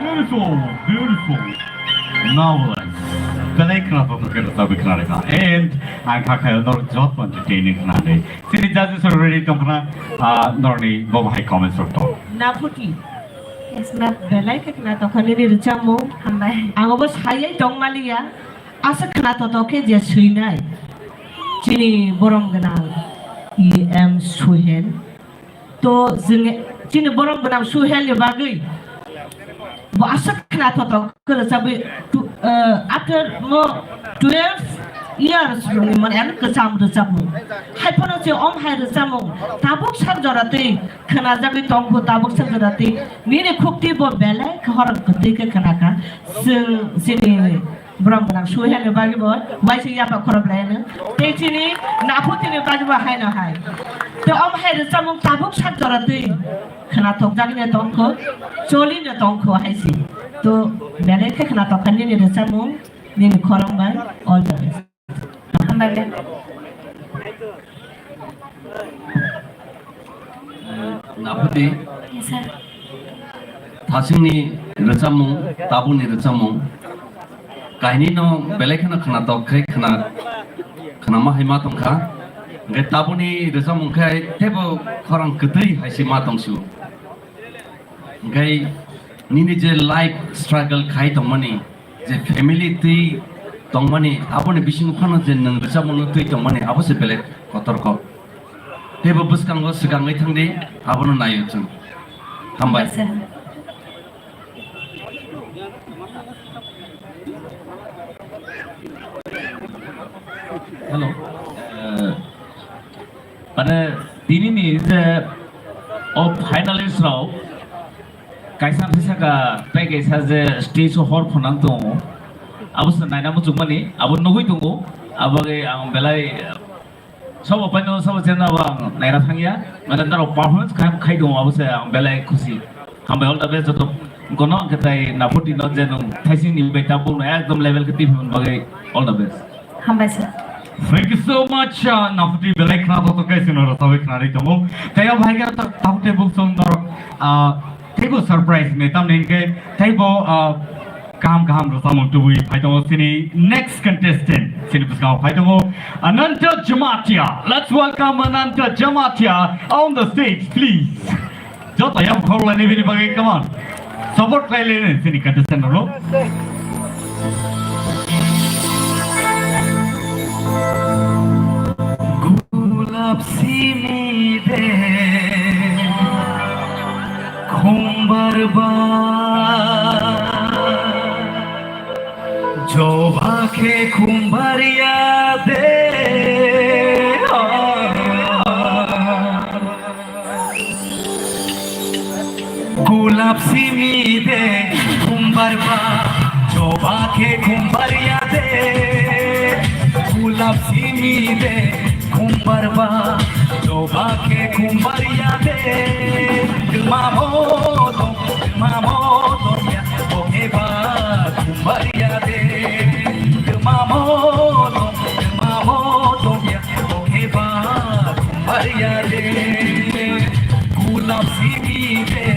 Beautiful, beautiful. Marvelous. Belai khna tongthok khe rwchapwi khna rwkha. And ang kha khayo norok joto entertaining khnani. Chini judges are ready tongkhna, ah, norokni bo bahai comments rok tong. Naputi. Yes, ma'am. Belai khe khna tongkha nini rwchapmung. Hambai. Ang obo sayai tongmaliya. Aswk khna tongthok khe je swinai. Chini borom gwnang E M Suhel. To chwng chini borom gwnang Suhelni bagwi bo aswk khna tongthok khe rwchapwi tu-, eh, after mo twelve years rokni mane ano kwcham rwchapmung. Haiphano se om hai rwchapmung tabuk sak jora twi khwnajagwi tongkho, tabuk sak jora twi nini khukti bo belai khorang kwtwi khe khnakha. Chwng chini borom gwnang Suhelni bagwi bo waisa yapha khorok laino. Tei chini Naputini bagwi bo haino hai. Tei omo hai rwchapmung tabuk sak jora twi khna tokjagwino tongkho, cholino tongkho hai si. To belai khe khna tokkha nini rwchapmung, nini khorang bai all the best. Hambai bai. Naputi. Yes, sir. Thasingni rwchapmung, tabukni rwchapmung. Kahinino belai kheno khnatok khai khna, khnama hai ma tongkha. Hwnkhe tabukni rwchapmung khai teibo khorang kwtwi hai se ma tongsu. Hwnkhe nini je life struggle khai tongmani, je family twi tongmani, aboni bisingo phano je nwng rwchapmungno twi tongmani, abo se belai kotor kok. Teibo bwskango swkangwi thangdi, abono naio chwng. Hambai. Hambai sir. Hello. Eh, Mane, tinini je o finalist rok kaisa phisa ka tei kaisa je stage o hor phunang tongo, abo se naina muchungmani, abo nugui tongo, abo bagwi ang belai sobo paino sobo channel abo ang naina thangya, mane norok performance khai, khai tongo, abo se ang belai khusi. Hambai, all the best joto. Gono hwnkhe tai Naputi no je nwng thaising ni bai tabuk no ekdom level khe twi phaimani bagwi all the best. Hambai sir. Thank you so much, uh, Naputi belai khna tongthok khe chwngno rwchapwi khnarwi tongo. Tei o bahai khe ta-, tabuk tei buk chwng norok, uh, teibo surprise ni tamni hwnkhe teibo, uh, kaham kaham rwchapmung tubui phai tongo chini next contestant chini bwskango phai tongo Ananta Jamatia. Let's welcome Ananta Jamatia on the stage, please. Joto yang khoroknai bini bagwi, come on. Support khlai laini chini contestant rok. Gulap simi de khumbar ba, joba khe khumbar ya de. Gulap simi de khumbar ba, joba khe khumbar ya de. Gulap simi de khumbar ba, joba khe khumbar ya de. Twma mo dong, twma mo dong ya, bo khe ba khumbar ya de. Twma mo dong, twma mo dong ya, bo khe ba khumbar ya de. Gulap simi de.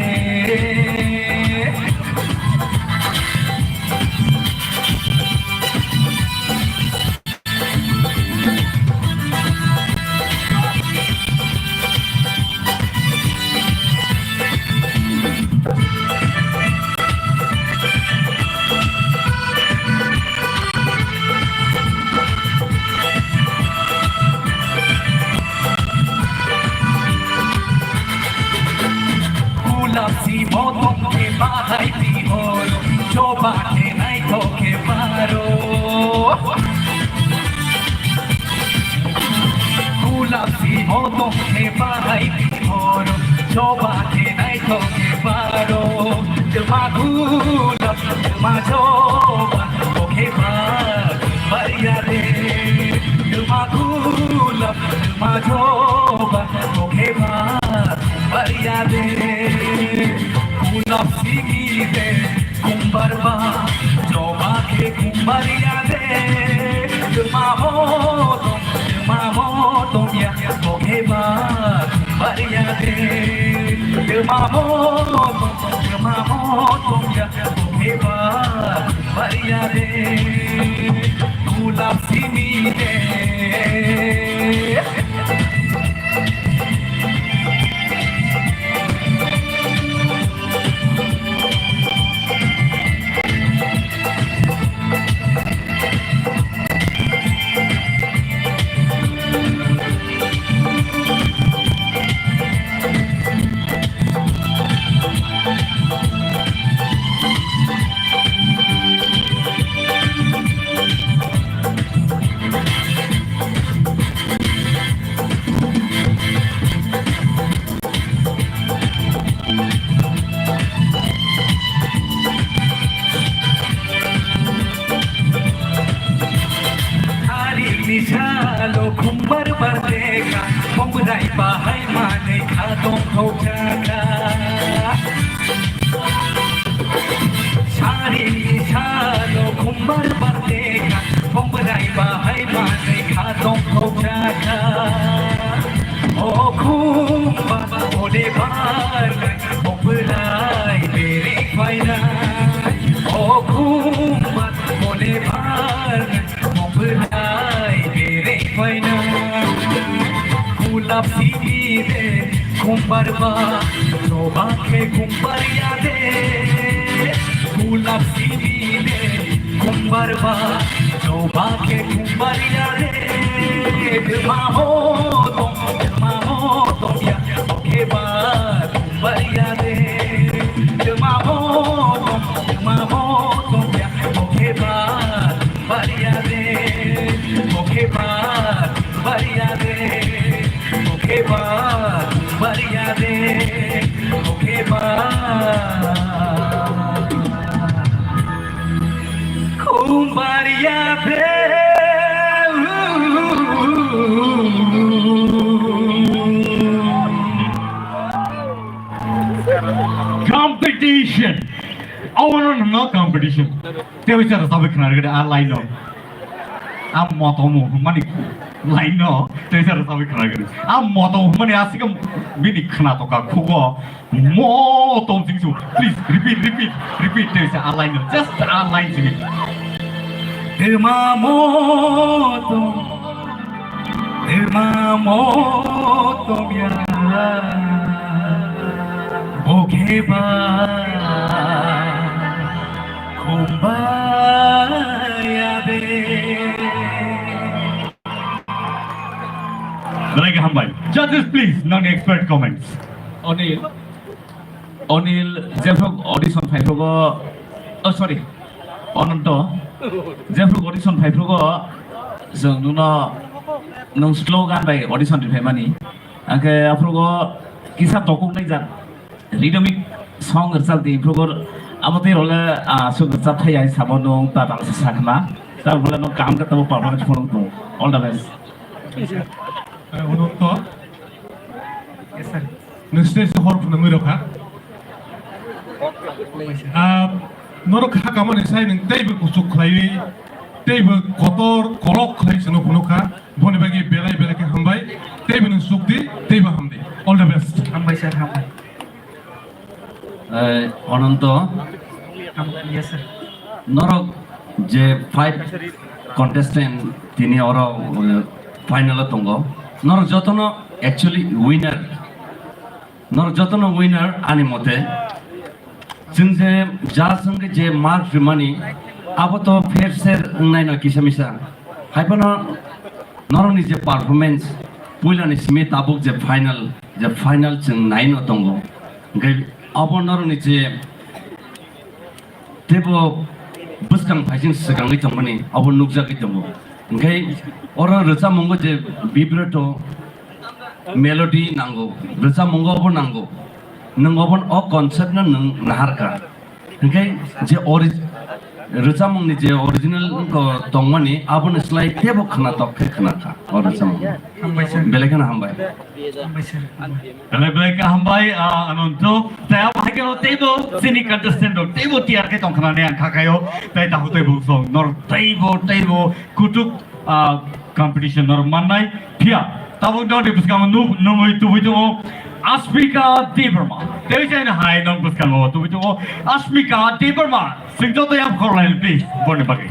Lapsi motom khe bahai pihoro, choba khe naithok khe baro. Gulapsi motom khe bahai pihoro, choba khe naithok khe baro. Twma gulap, twma choba, tokhe ba bariya de. Twma gulap, twma choba, tokhe ba bariya de. Gulap simi de, kumbar ba, choba khe kumbar ya de. Twma motom, twma motom ya, tokhe ba bariya de. Twma motom, twma motom ya, tokhe ba bariya de. Gulap simi de. Hari misalo khumbar bardeka, khumrai bahai manei kha tongthok jaka. Sari salo khumbar bardeka, khumrai bahai manei kha tongthok jaka. O khumbar ole bar, khumrai beri phaina. O khumbar ole bar, Mobwlai bere phaina, gulap simi de, khumbar ba, choba khe khumbar ya de. Gulap simi de, khumbar ba, choba khe khumbar ya de. Dema ho to, dema ho to ya, oke ba, khumbar ya de. Dema ho to, dema ho to ya, oke ba. Bariya de, mokhe ba, bariya de, mokhe ba, bariya de, mokhe ba. Khum bariya de. Competition. Awan no competition. Tewi chara sabi khna gede a line no. A motomu hwnmani line no, teisa rwchapwi khwnaikha. A motom hwnmani aswk bini khwna toka khugo. Motom singsu. Please repeat, repeat, repeat, teisa a line no. Just a line simi. Dema motom, dema motom ya. Bokhe ba. Kumbaya de. Belai khe hambai. Judges, please, nangni expert comments. Onil, Onil, jephru audition phaiphugo, oh, sorry, Ananto, jephru audition phaiphugo, chwng nwngno, nwng slow gan bai audition riphaimani, angkhe aphrugo kisa tokuk nai jak. Rhythmic song rwchap di, improve kor. Abo twi role, ah, aswk rwchap thai ai sabo nwng ta tang sa sakna. Ta bole nwng kam ka tamo performance phone tong. All the best. Eh, Ananto. Yes, sir. Nwng stage hor phunugwi rokha. Ah, norok kha kamani sai nwng teibo kuchuk khlaiwi, teibo kotor kolok khlai sino phunukha. Boni bagwi belai belai khe hambai. Teibo nwng sukdi, teibo hamdi. All the best. Hambai sir, hambai. Eh, Ananto, hambai, yes, sir. Norok je five contestant tini oro, eh, final o tongo. Norok jotono actually winner. Norok jotono winner ani mote. Chwng je judge wngkhe je mark rimani, abo to fair share wngnaino kisa misa. Haiphano norokni je performance, puilani simi tabuk je final, je final chwng naino tongo. Hwnkhe Abo norokni je teibo bwskang phaising swkangwi tongmani abo nukjagwi tongo. Hinkhe oro rwchapmungo je vibrato, melody nango, rwchapmungo obo nango. Nwng obo o concept no nwng naharkha. Hinkhe je ori-, rwchapmungni je original wngkha tongmani, aboni slai teibo khwnatok khe khwnakha o rwchapmung. Hambai sir. Belai kheno hambai. Hambai sir. Belai belai khe hambai, ah, Ananto. Tei abo hai kheno teibo chini contestant rok teibo tiyar khe tongkha nani ang kha khaio. Tei takhuk tei bung song nor teibo teibo kutuk, ah, competition nor mannai. Phiya tabuk nokni bwskango nuk-, nungwi tubui tongo Asmika Debbarma. Tei chaino hai nok bwskango tubui tongo Asmika Debbarma. Sing joto yang khorlaini, please, boni bagwi.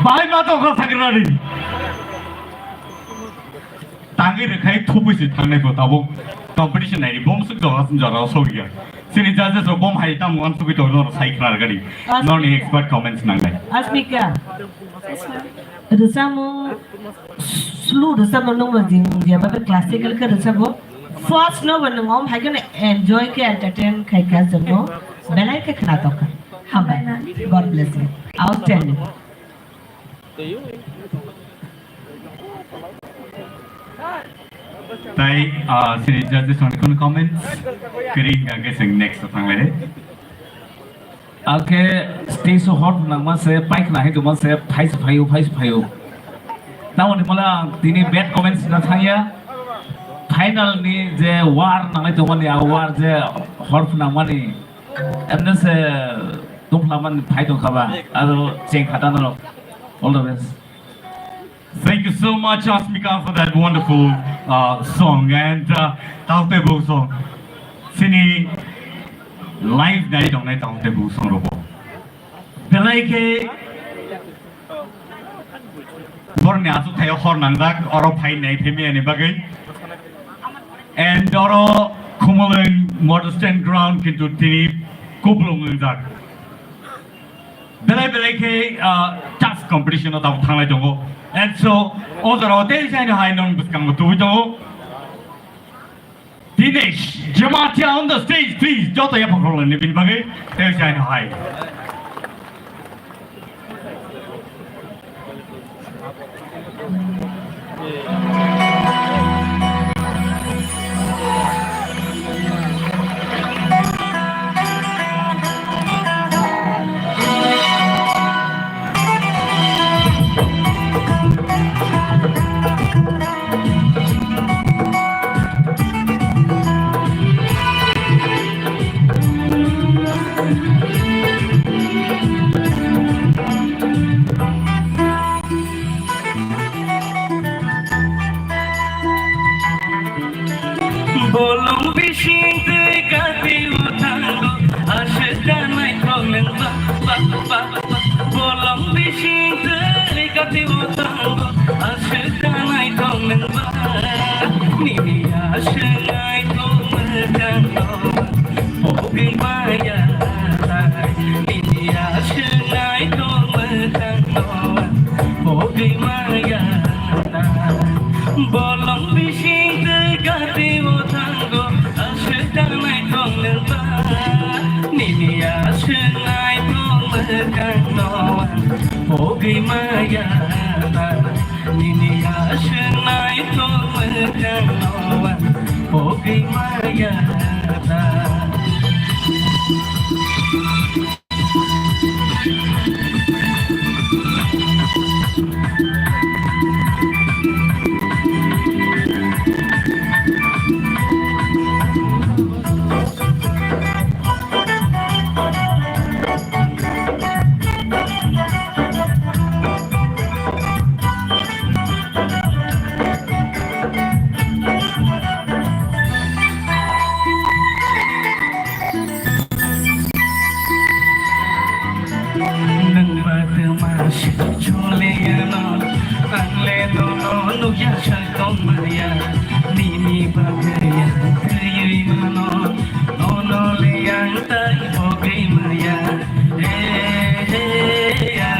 Bahai ma tongkha sakrani. Tangwi rwkhai thubui se thangnai bo tabuk competition naini bom swk jora jora sogya. Chini judges rok bom hai tamo uansugwi tong noro sai khna rwgadi. Norni expert comments nangnai. Asmika. Rwchapmung slow rwchapmung nungma jing jeba classical khe rwchapmung. First no bo nwng om hai kheno enjoy khe entertain khai kha chwngno belai khe khna tongkha. Hambai. God bless you. Outstanding. Tai, ah, sini judges on kun comments. Kering ka geseng next thang lai. Ake stage o hor nangma se, paikna hai duma se, phai se phaio, phai se phaio. Tamoni mala ang tini bad comments na thangya. Final ni je war nangai tongmani, a war je hor nangmani. Emne se tongkhlaman phai tongkhaba, aro cheng khatano. All the best. Thank you so much, Asmika, for that wonderful, uh, song and, uh, Taote Bo song. Sini live nai tongnai Taote Bo song robo. Belai khe borni asuk thaio hor nangjak, oro phai nai phemi ani bagwi. And oro Khumulwng model stand ground kintu tini kuplung wngjak. Belai belai khe, ah, tough competition o tabuk thanglai tongo. And so, o jorao tei jaino hai nong bwskango tubui tongo. Dinesh Jamatia on the stage, please. Joto yapha khoroknani bini bagwi tei jaino hai. Bolong bising twi kati o thango, aswk da naithok nwng ba, ba, ba, ba. Bolong bising twi kati o thango, aswk da naithok nwng ba. Nini aswk naithok mwkhang no. Pogwi maya tai, nini aswk naithok mwkhang no, pogwi maya tai. Bolong bising twi gati o thango, aswk da naithok nwng ba. Nini aswk naithok mwkhang no, pogwi maya tai. Nini aswk naithok mwkhang no ang pogwi maya ta. Nwng ba twma se chole ya no, ang le nono nukya sak tong maya, nini bagwi ang thwiwi mano, nono le ang tai pogwi maya. He, he, ya,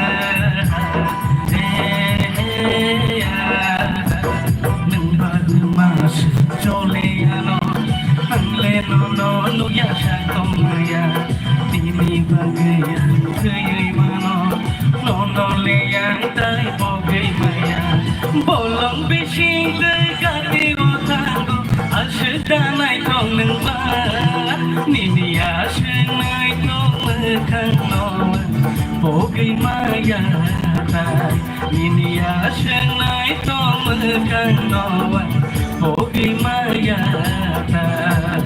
he, he, ya. Nwng ba twma se chole ya no, ang le nono nukya sak tong maya, nini bagwi ang thwiwi mano, nono le ang tai pogwi maya. Bolong bising twi gati o thango, aswk da naithok nwng ba. Nini aswk naithok mwkhang no pogwi maya tai. Nini aswk naithok mwkhang no pogwi maya tai.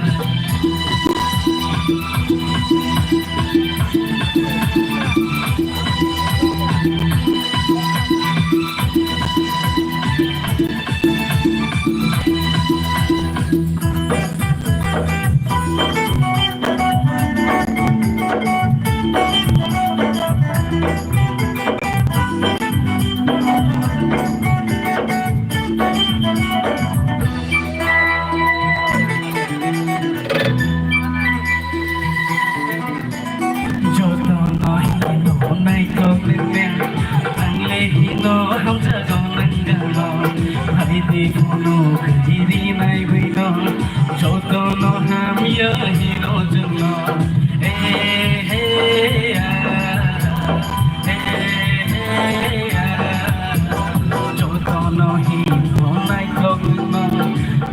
Jotono hino naithok no,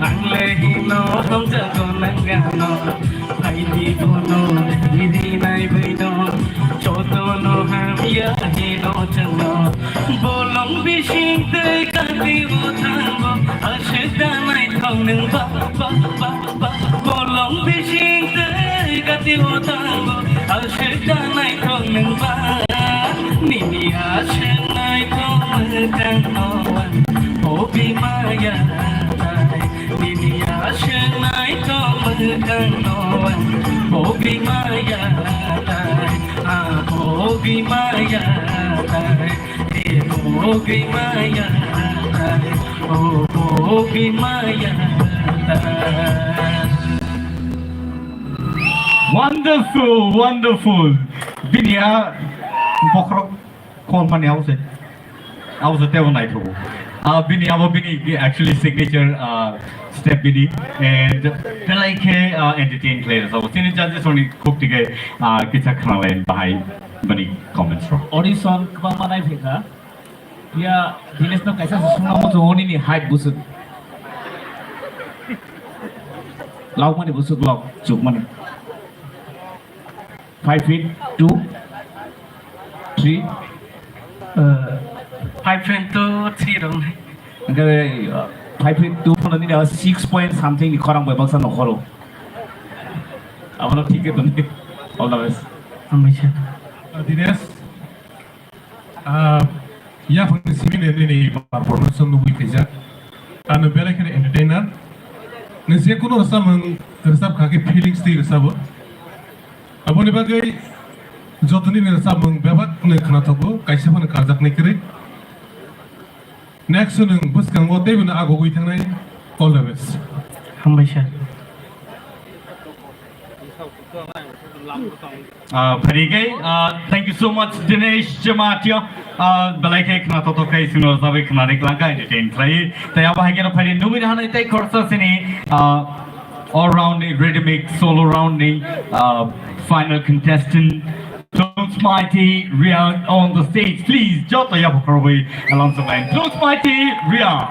ang le hino hamjago nang ano. Phaidi bono iri nai baino, jotono hamya hino chwngno. Bolong bising tei kati o thango, aswk da naithok nwng ba, ba, ba. Bolong bising tei kati o tango, aswk da naithok nwng ba. Nini aswk naithok mwkhang no ang, o bimaya tai. Nini aswk naithok mwkhang no ang, o bimaya tai. Ah, o bimaya tai. Wonderful, wonderful. Bini a bokhorok kolmani abo se. Abo se tebo naithogo. Ah, bini abo bini actually signature, ah, step bini. And belai khe, ah, entertain khlai rwsabo. Chini judges rokni khuk tike, ah, kisa khna lai bahai bini comments rok. Audition kwbangma nai phaikha. Ya, Dinesh no kaisa se sungna muchungo nini height busuk. Laukmani busuk lok, chukmani. Five feet two, three. Uh, five feet two, three rong. Hingke, uh, five feet two phano nini six point something ni khorang bai baksa nokhoro. Abono thik khe tongdi. All the best. Hambaisa. Uh, Dinesh. Ah, yaphangni simi nini performance nugwi khaijak. Ano belai kheno entertainer. Nini je kuno rwchapmung rwchap kha khe feelings twi rwchabo. Aboni bagwi jotoni nini rwchapmung bebak nini khna thogo, kaisa phano karjaknai kwrwi. Next nwng bwskango tei bono agugwi thangnai. All the best. Hambai sir. Uh, very good. Uh, thank you so much, Dinesh Jamatia. Uh, belai khe khna totok khai sino sabai khna rik langka entertain khlai. Tai abo hai khe no phai nungwi hanai tai khorsa sini, uh, all round ni rhythmic solo round ni, uh, final contestant. Don't Mighty Real on the stage, please. Joto ya pokrobi alam sebain. Don't Mighty Real.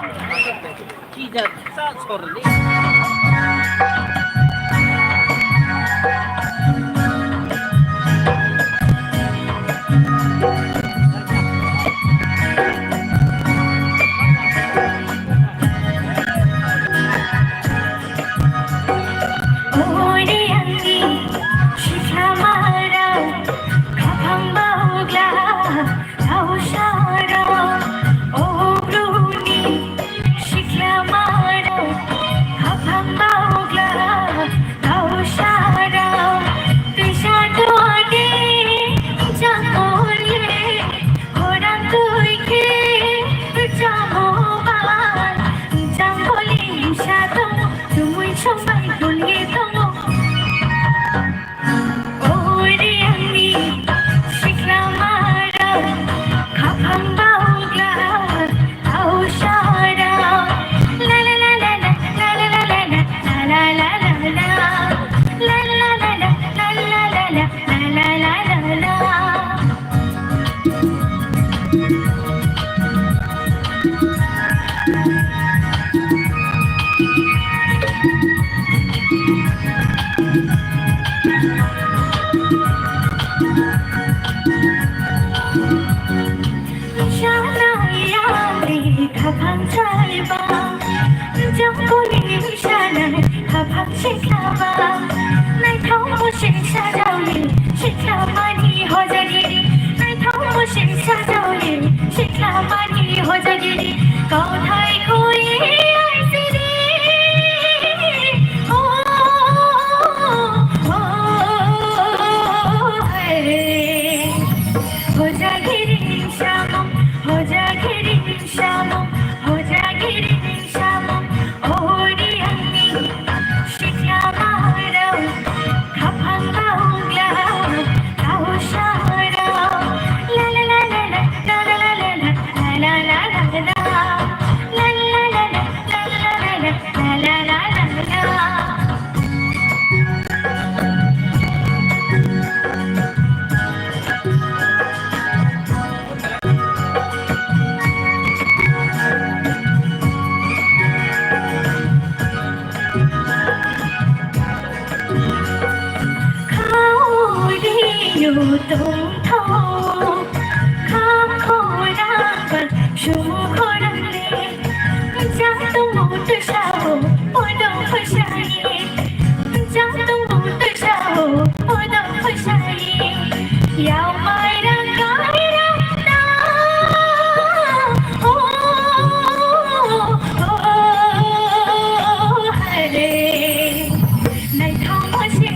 Naithok muchung sajao ni siklamani hojagiri, naithok muchung sajao ni siklamani hojagiri, kauthai khoi aisiri. O, o, o, hai. Hojagiri samung, hojagiri samung, hojagiri samung, ori angni sikla marao, khapang baungla, kausarao, la la la la la. Yo tongthok, kham khorang ba, sum khorang le, jang tongmo twsao, podo khosai, jang tongmo twsao, podo khosai, yao mai rang kai rang na, oh, oh, oh, hare, naithok mo se.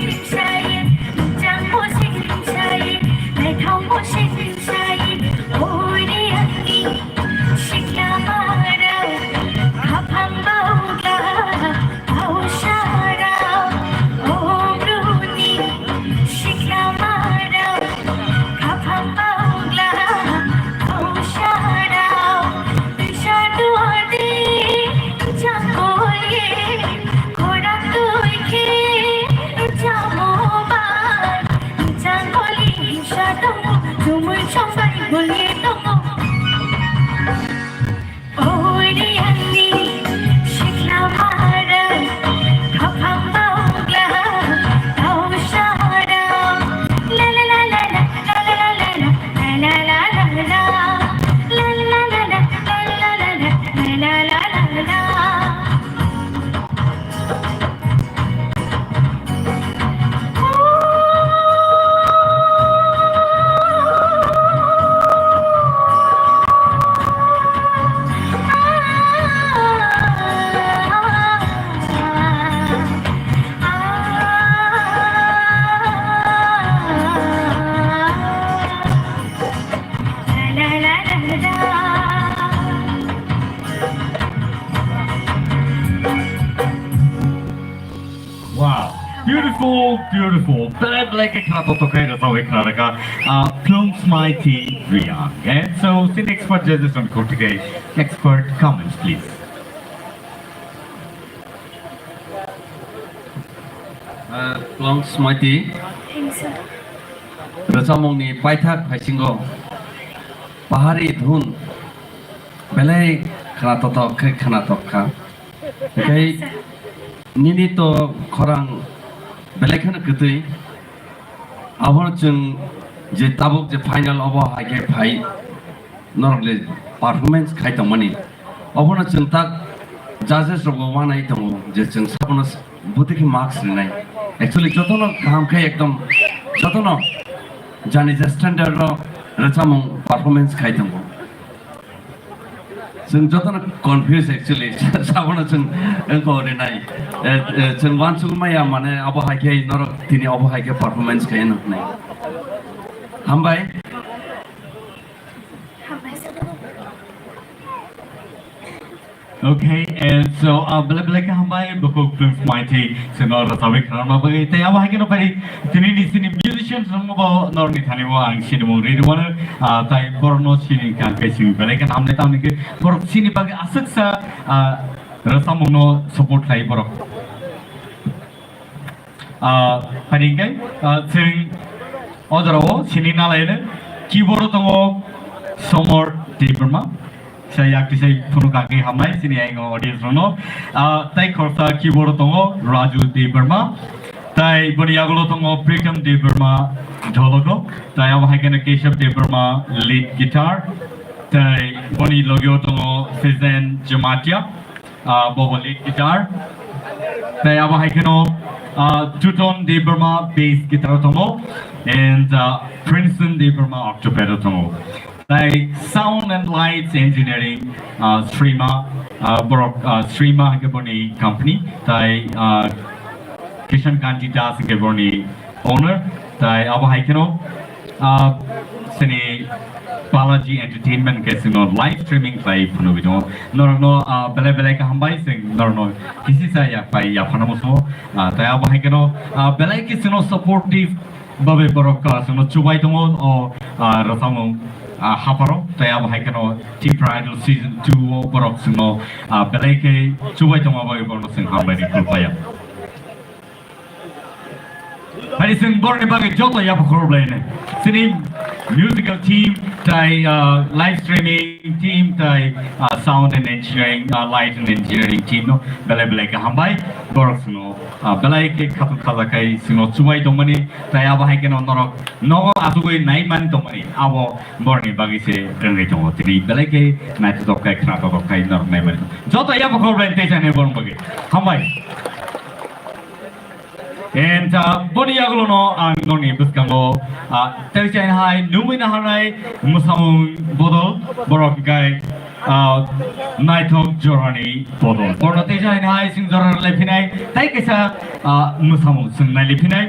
Wow, beautiful, beautiful. Belai belai khe khna totok khe rwchapwi khna rwkha. Uh, Plungsmai T Reang. And so, the expert judges on Kotikai, expert comments, please. Uh, Plungsmai T. Rwchapmungni paithak phaisingo pahari dhun belai khna totok khe khna tok kha. Tei nini to khorang belai kheno kwtwi. Abono chwng je tabuk je final obo hai khe phai norok le performance khai tongmani. Obono chwng tak judges rokbo uanai tongo je chwng sabono bwtwi khe marks rinai. Actually jotono kaham khe ekdom jotono jani je standard rok rwchapmung performance khai tongo. Chwng jotono confuse actually. Sabono chwng wngkha rinai. Eh, eh, chwng uansuk maya mane abo hai khe norok tini abo hai khe performance khai hwnwi. Hambai. Okay, and so, uh, belai belai khe hambai, bukhuk Plungsmai T, chwngno rwchapwi khna rwna bagwi. Tei abo hai kheno pai tini ni sini musicians rokno bo norokni thani o ang sinimung rwi rwmano, ah, tai borokno sini kha khe chwng belai khe hamle tamni khe borok sini bagwi aswksa, ah, rwchapmungno support khlai borok. Ah, phaini hwnkhe, ah, chwng o jorao sini nalaino keyboard o tongo Somor Debbarma. Sa yak tisai phunuk kagwi hamnai sini ayang audience rokno. Ah, tai khoroksa keyboard o tongo Raju Debbarma. Tai boni yagulo tongo Pritam Debbarma dhologo. Tai abo hai kheno Keshav Debbarma lead guitar. Tai boni logio tongo Fizen Jamatia. Ah, bobo lead guitar. Tai abo hai kheno, ah, Tuton Debbarma bass guitar tongo. And, ah, Princeton Debbarma octopad tongo. Tai sound and lights engineering, ah, Srima, ah, borok, ah, Srima hai khe boni company. Tai, ah, Kishan Kanti Das hai khe boni owner. Tai abo hai kheno, ah, sini Balaji Entertainment khe chwngno live streaming khlai phunugwi tongo. Norokno, ah, belai belai khe hambai chwng norokno kisi sa yak pai yaphano muchungo. Ah, tai abo hai kheno, ah, belai khe chwngno supportive babe borok, ah, chwngno chubai tongo o, ah, rwchapmung, ah, hapharo. Tai abo hai kheno Tipra Idol season two o borok chwngno, ah, belai khe chubai tongma bagwi borokno chwng hambai rwi khulpaya. Hai chwng borokni bagwi joto yapha khorok lainai. Chini musical team tai, ah, live streaming team tai, ah, sound and engineering, ah, light and engineering team no belai belai khe hambai. borok chwngno, ah, belai khe khatung khajakhai chwngno chubai tongmani, tei abo hai kheno norok nogo achugwi naimani tongmani, abo borokni bagwi se wngwi tongo. Tini belai khe naithotok khai, khna totok khai norok naimani. Joto yabo khorbai tei jani borok bagwi. Hambai. And, uh, boni yagulono ang noni bwskango, uh, tei chaini hai nungwi naharnai mwsamung bodol borok hwnkhe, uh, naithok jorani bodol. Borno tei chaini hai sing jora lai phinai tei kaisa, uh, mwsamung sing nai lai phinai,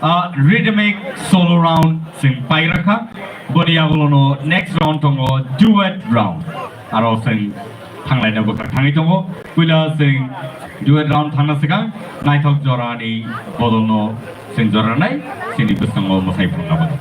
uh, rhythmic solo round sing pai rakha. Boni yagulono next round tongo duet round. Aro sing thanglaina bwkhak thangwi tongo. Puila sing duet round thangna swkang naithok jorani bodolno sing jora nai sini bwskango mwsai phunukna bagwi.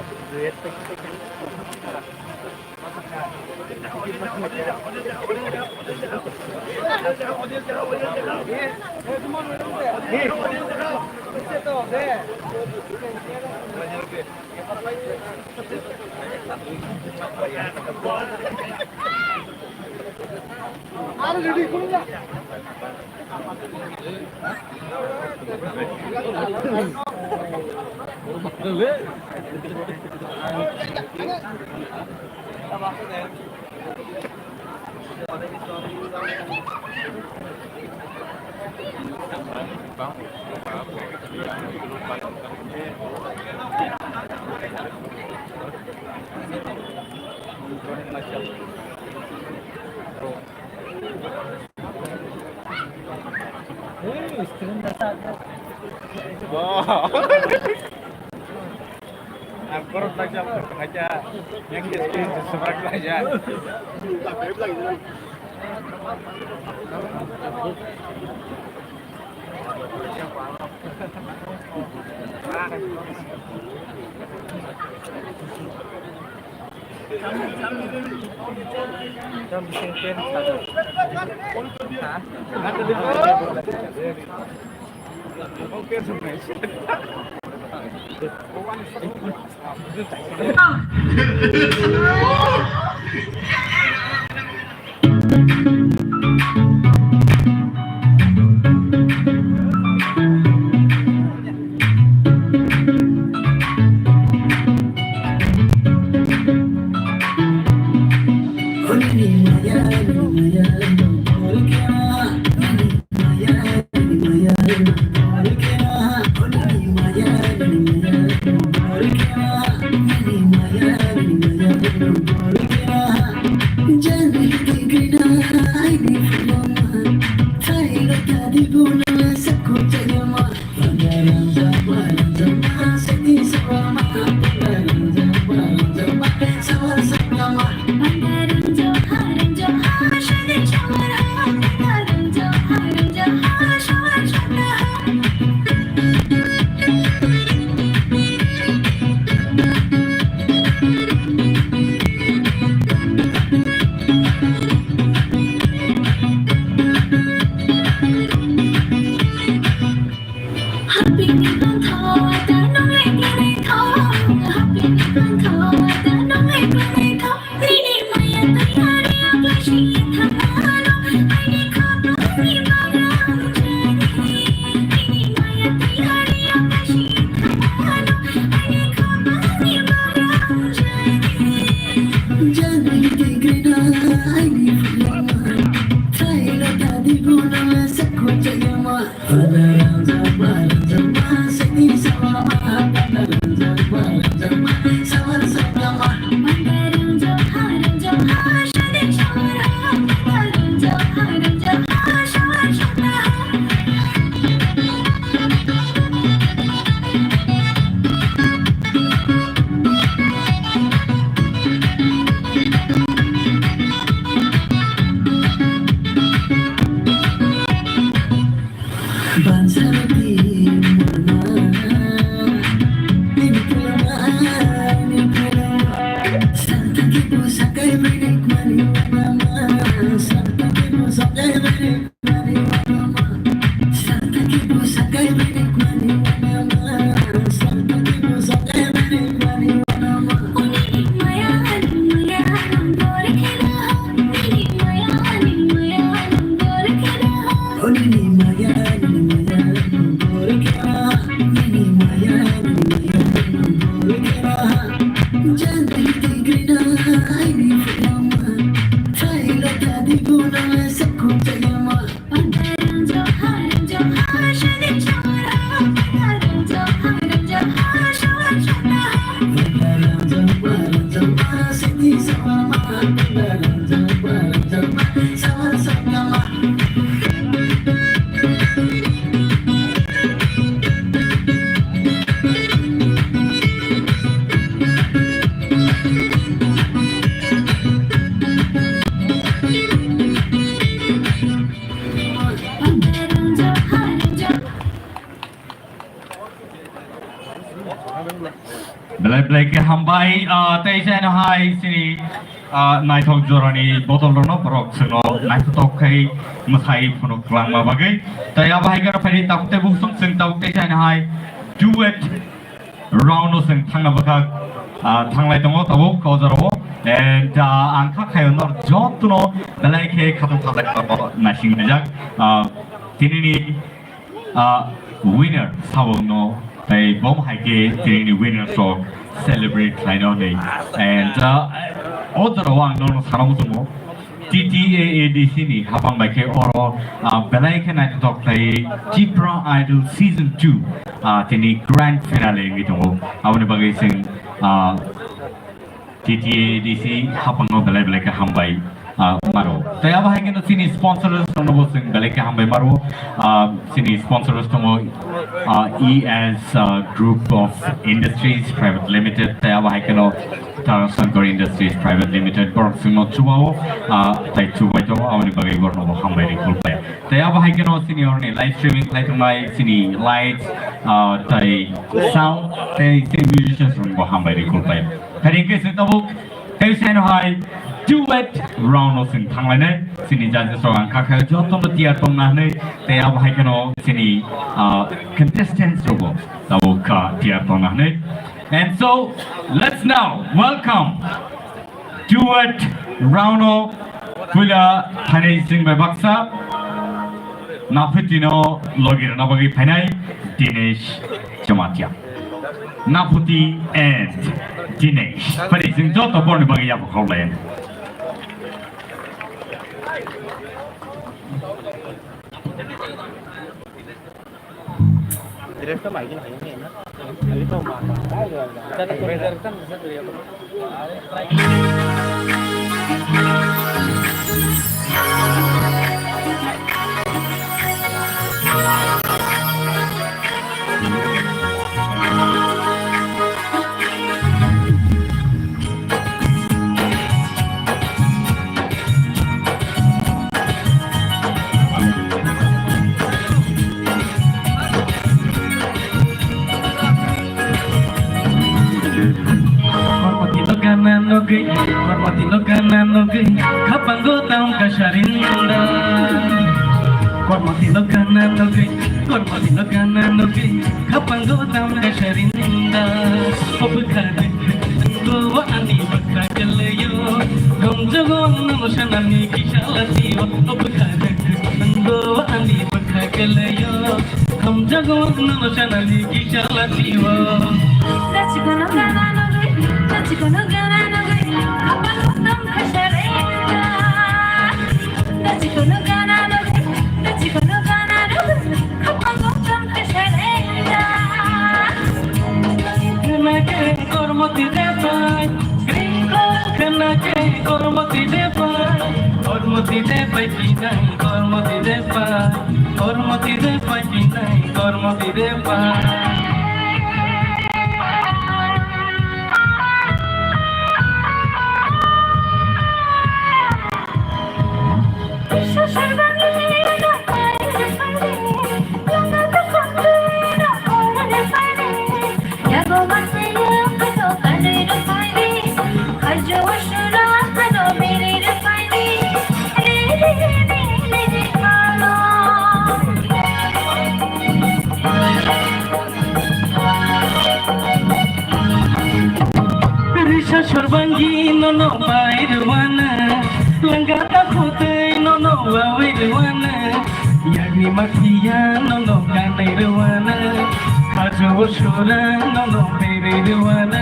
Ang borok laijak, laijak. Yang dia tu seberak laijak. Belai belai khe hambai, ah, tei se ano hai chini, ah, naithok jorani bodol rwno borok chwngno naithotok khai mwsai phunuk kwlangma bagwi. Tei abo hai kheno phaidi tabuk tei buk song chwng tabuk tei se ano hai duet round o chwng thangna bwkha, ah, thanglai tongo tabuk o jorao. And, ah, ang kha khayo nor jotono belai khe khatung khabai naising rijak, ah, tinini ah, winner sabokno tei bom hai khe tinini winners rok celebrate khlaino hinwi. And, ah, o jorao ang nono sana muchungo, T T A A D C ni hapang bai khe oro, ah, belai khe naithotok khlai Tipra Idol Season two, ah, tini grand finale wngwi tongo. Aboni bagwi chwng, ah, T T A D C hapangno belai belai khe hambai, ah, maro. Tei abo hai kheno chini sponsors rokno bo chwng belai khe hambai maro. Ah, chini sponsors tongo, ah, E S, ah, Group of Industries Private Limited, tei abo hai kheno Tara Shankar Industries Private Limited, borok chwngno chubao, ah, tei chubai tongo, aboni bagwi borokno bo hambai rwi khulpai. Tei abo hai kheno chini oroni live streaming khlai tongnai chini lights, ah, tei sound, tei chini musicians rokno bo hambai rwi khulpai. Kharing khe se tabuk, tei se ano hai duet round o chwng thanglainai. Chini judges rok ang kha khe jotono tiyar tongna hinwi, tei abo hai kheno chini, ah, contestants rokbo tabuk kha tiyar tongna hinwi. And so, let's now welcome duet round o puila thainai chwng bai baksa Naphuti no logi rwna bagwi phainai Dinesh Jamatia. Naphuti and Dinesh. Phari chwng joto borni bagwi yapha khaulai. Kormoti no gana nogwi, kormoti no gana nogwi, khapango tam kasarinda. Kormoti no gana nogwi, kormoti no gana nogwi, khapango tam kasarinda. O bwkha de, go ani bwkha kalayo, gom jogon no sanani kisa latio. O bwkha de, go ani bwkha kalayo. Hamjago nono chanani kisa latiwo. Dachikono gana nogwi, dachikono gana nogwi, khapango tam khasarenda. Dachikono gana nogwi, dachikono gana nogwi, khapango tam khasarenda. Gana khe kormoti de pai, green cloud gana khe kormoti de pai, kormoti de pai pinai, kormoti de pai. Kormoti de pai pinai, kormoti de pai. Risa sorbangi nono bai rwana, langata khotei nono wawi rwana. Yagni mathiya nono kanai rwana, khajo sura nono bere rwana,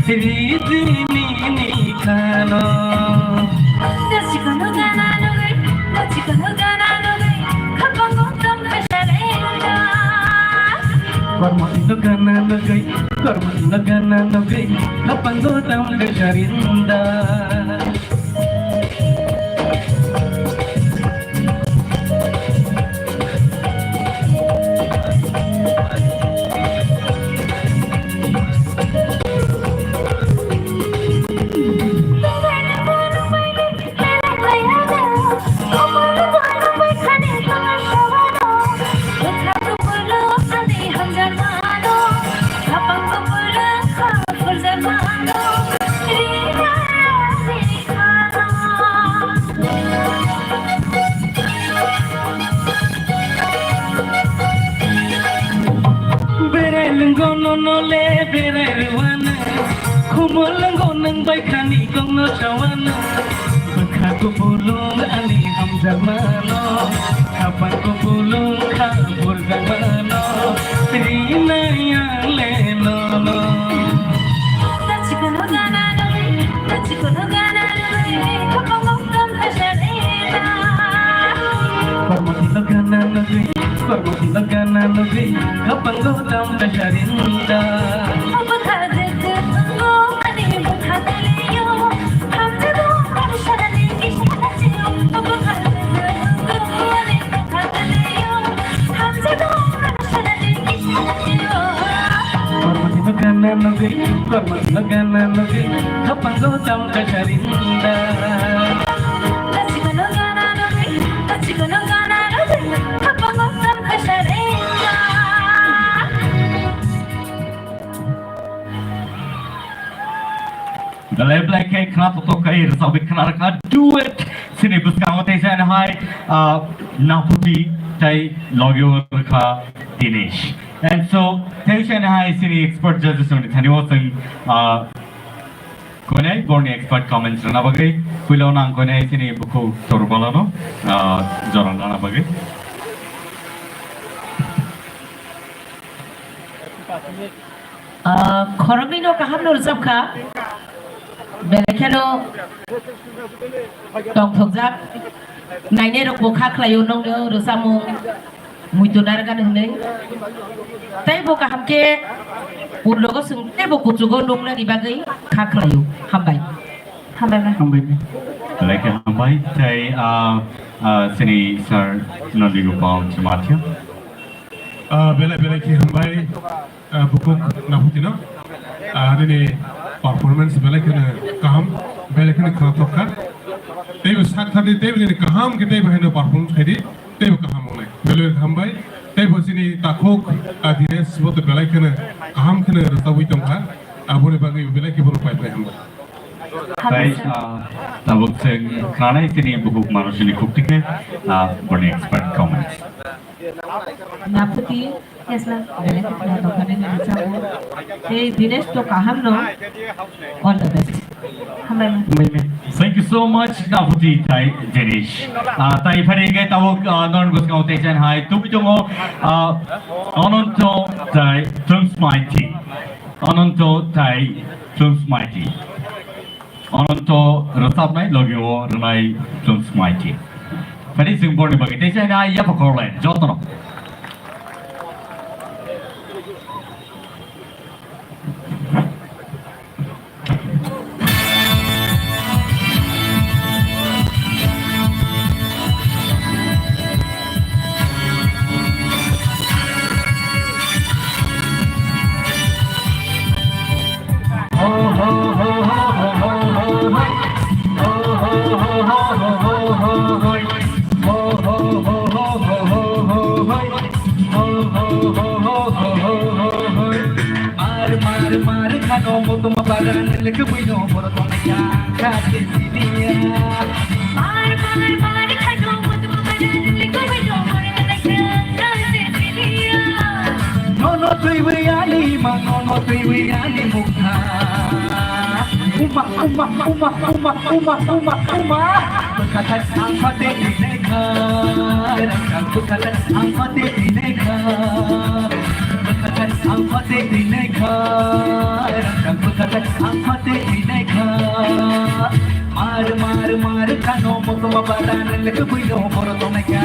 riti nini khano. Dachikono gana nogwi, dachikono gana nogwi, khapango tam khasarenda. Kormoti no gana nogwi, kormoti no gana nogwi, khapango tam khasarenda. Berai rwano, khumulwngo nwng bai khani kokno sawano. Bwkha kupulung ani hamjakmano, khapang kupulung kha burjakmano, rinai ang le nono. Tachikono gana nugwi, tachikono gana nugwi, khapang kokno sawano. Kormo thino gana nugwi, kormo thino gana nugwi, khapang kokno Kasarinda. Kormo thino gana nugwi, kormo thino gana nugwi, khapang kokno Kasarinda. Belai belai khe khna totok khai rwchapwi khna rwkha duet sini bwskango tei jani hai, ah, Naputi tei logio rwkha Dinesh. And so tei jani hai sini expert judges ni thani o chwng, ah, konai borni expert comments rwna bagwi puilo nang konai sini bukhuk Torbalano, ah, joran rwna bagwi. Ah, khoroknwi no kaham no rwchap kha. Belai kheno tongthokjak. Nainai rok bo kha khlaio nongno rwchapmung muitu narwkani hwnwi. Tei bo kaham khe urlogo chwng tei bo kuchugo nuknani bagwi kha khlaio. Hambai. Hambai ma. Hambai ma. Belai khe hambai. Tei, ah, ah, sini sir Nandi Gopal Jamatia. Ah, belai belai khe hambai. Ah, bukhuk Naputino, ah, nini performance belai kheno kaham, belai kheno khwnathok kha. Teibo sak thani, teibo nini kaham khe teibo haino performance khaidi, teibo kaham wngnai. Belai hambai, teibo chini takhuk, ah, Dinesh bo to belai kheno kaham kheno rwchabwi tongkha. Aboni bagwi belai khe bono pai pai hambai. Tei, ah, tabuk chwng khnanai tini bukhuk manusini khukti khe, ah, boni expert comments. Naputi, yes, ma'am. Belai kheno tongthoknai ni rwchapmung. Tei Dinesh to kaham no. All the best. Hambai, ma'am. Hambai, ma'am. Thank you so much, Naputi tei Dinesh. Ah, tei phani hingke tabuk, ah, non bwskango tei chen hai tubui tongo, ah, Ananto tei Trungsmaiti. Ananto tei Trungsmaiti. Ananto rwchapnai logi o rwnai Trungsmaiti. Phani chwng borni bagwi tei chaina yapha khorokle jotono. Mar mar mar khano motoma baran lekbui no boro tongya kha siniya. Mar mar mar khano motoma baran lekbui no boro tongya kha siniya. Nono twiwi ani ma, nono twiwi ani mukha. Uma, uma, uma, uma, uma, uma, uma. Bwkhathar ang pate dinai kha, rangkang bwkhathar ang pate dinai kha. Bwkhathar ang pate dinai kha, rangkang bwkhathar ang pate dinai kha. Mar, mar, mar, khano motoma baran lekbui no boro tongnai kha.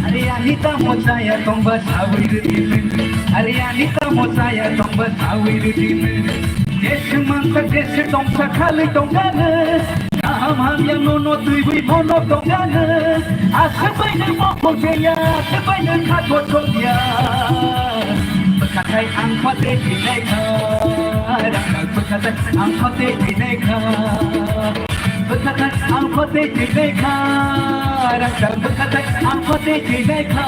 Are ani tamo chaya tongba sawi rwdi. Are ani tamo chaya tongba sawi rwdi. Jeswk mansa jeswk tongsa khalwi tongkha nw. Kaham hamya nono twiwi mono tongya no. Aswk bai no mokol beya, aswk bai no khato tongya. Bwkhathai ang phatwi thinai kha, rangkal bwkhathai ang phatwi thinai kha. Bwkhathai ang phatwi thinai kha, rangkal bwkhathai ang phatwi thinai kha.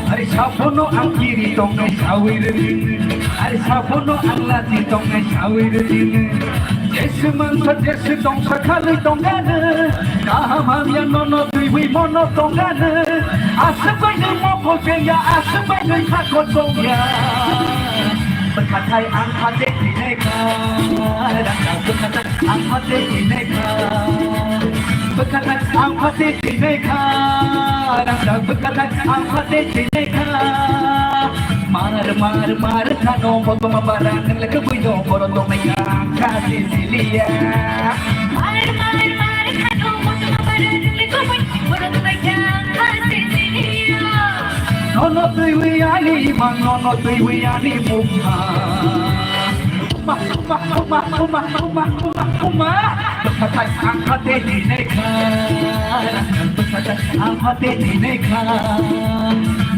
Ari sabono ang kiri tongnai sawi rwdi. Ari sabono ang lachi tongnai sawi rwdi. Jesu mangsa, Jesu tongsa khalwi tongano. Kaham hamya nono twiwi mono tongano. Aswk bai no mokol beya, aswk bai no khakol tongya. Bwkhathai ang phatwi thinai kha, rangkal bwkhathai ang phatwi thinai kha. Bwkhathai ang phatwi thinai kha, rangkal bwkhathai ang phatwi thinai kha. Mar, mar, mar khano botoma bara nang le kwbwi do boro tongnai kha, kha sisiliya. Mar, mar, mar khano botoma bara nang le kwbwi boro tongnai kha, kha sisiliya. Nono twiwi ani mang, nono twiwi ani mukha. Uma, uma, uma. Bwkhathai ang phatwi thinai kha, bwkhathai ang phatwi thinai kha.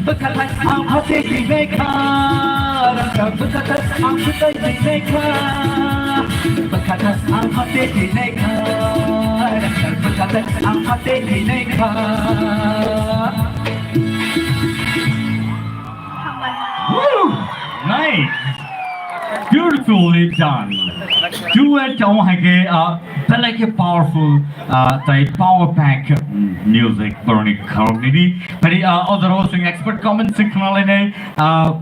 Bwkhathai ang phatwi thinai kha, bwkhathai ang phatwi thinai kha. Bwkhathai ang phatwi thinai kha, bwkhathai ang phatwi thinai kha. Woo! Nice! Beautifully done. Duet omo hai khe, ah, belai khe powerful, ah, tei power pack, mm, music borokni khoroknwi di. Phai, ah, o jorao chwng expert comment chwng khna lainai, ah,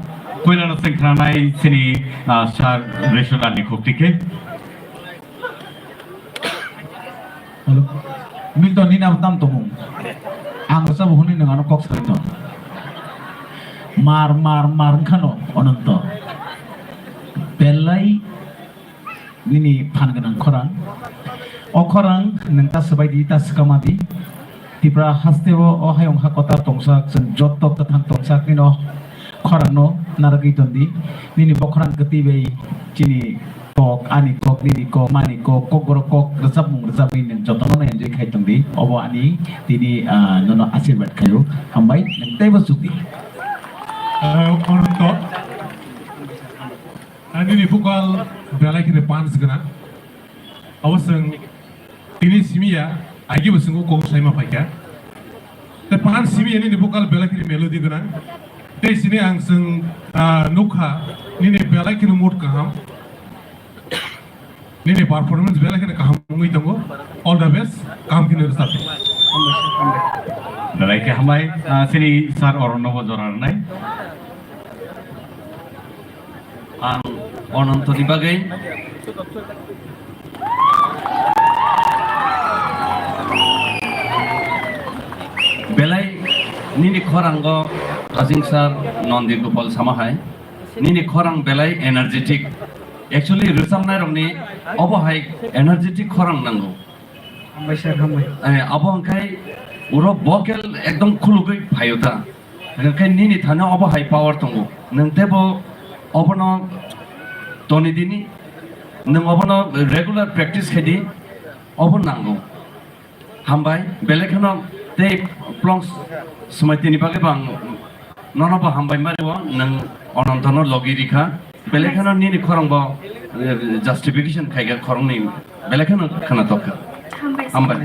puilano chwng khna nai chini, ah, sir Rishona ni khukti khe. Hello. Milton, nini abo tam tongmung. Ang rwchabo hwnwi nwng ano kok sai tong. Mar, mar, mar wngkhano Ononto. Belai nini phan gwnang khorang. O khorang nwng ta swbai di, ta swkama di. Tipra hasteo o hayung ha kwtal tongsak, chwng joto kwthang tongsak nini o khorangno narwgwi ton di. Nini bokhorang kwtwi bai chini kok, ani kok, nini kok, mani kok, kokborok kok rwchapmung rwchapwi nwng jotono enjoy khai tong di. Obo ani tini, ah, nono asirwad khaio. Hambai, nwng teibo chuk di. Ah, Ononto. Ah, nini vocal belai kheno punch gwnang. Abo chwng tini simi ya, aigebo chwng kok saima phaikha. Tei punch simi ya nini vocal belai kheno melody gwnang. Tei sini ang chwng, ah, nukha nini belai kheno mood kaham. Nini performance belai kheno kaham wngwi tongo. All the best. Kaham kheno rwchapdi. Belai khe hambai, ah, chini sir Oronno bo jora rwnai. Ang Onontoni bagwi belai nini khorango Ajing sir Nondi Gopal sama hai, nini khorang belai energetic. Actually, rwchapnairokni obo hai energetic khorang nango. Hambai sir, hambai. Eh, abo hwnkhe uro vocal ekdom khulugwi phaio ta. Hwnkhe nini thani obo hai power tongo. Nwng teibo obono toni dini, nwng obono regular practice khaidi, obo nango. Hambai, belai kheno tei plongs swmai tini bagwi bo ang nono bo hambai mario, nwng Onontono logi rikha. Belai kheno nini khorang bo, eh, justification khaikha khorangni belai kheno khna tokkha. Hambai. Hambai.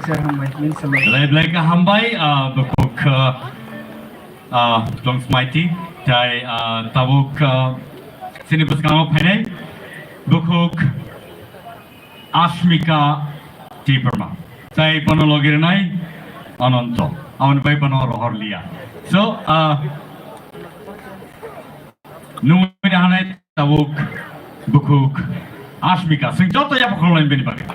Belai belai khe hambai, ah, bukhuk, ah, ah, Tong Smaiti, tei, ah, tabuk, ah, chini bwskango phainai bukhuk Ashmika Debbarma. Tei bono logi rwnai Ananto. Aboni bai bono rohor liya. So, ah, nungwi da hanai tabuk bukhuk Asmika, chwng joto yapha khulumlaini bini bagwi.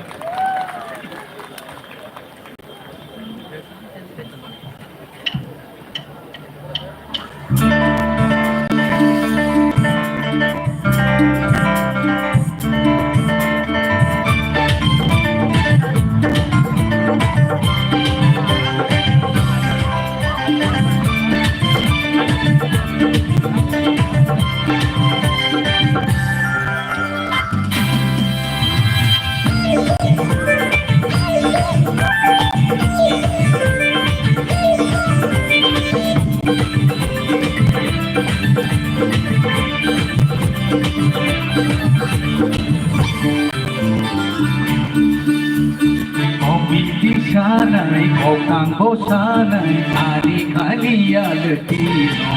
Kok bisi sanai, kok tangbo sanai, ani khani yaltino,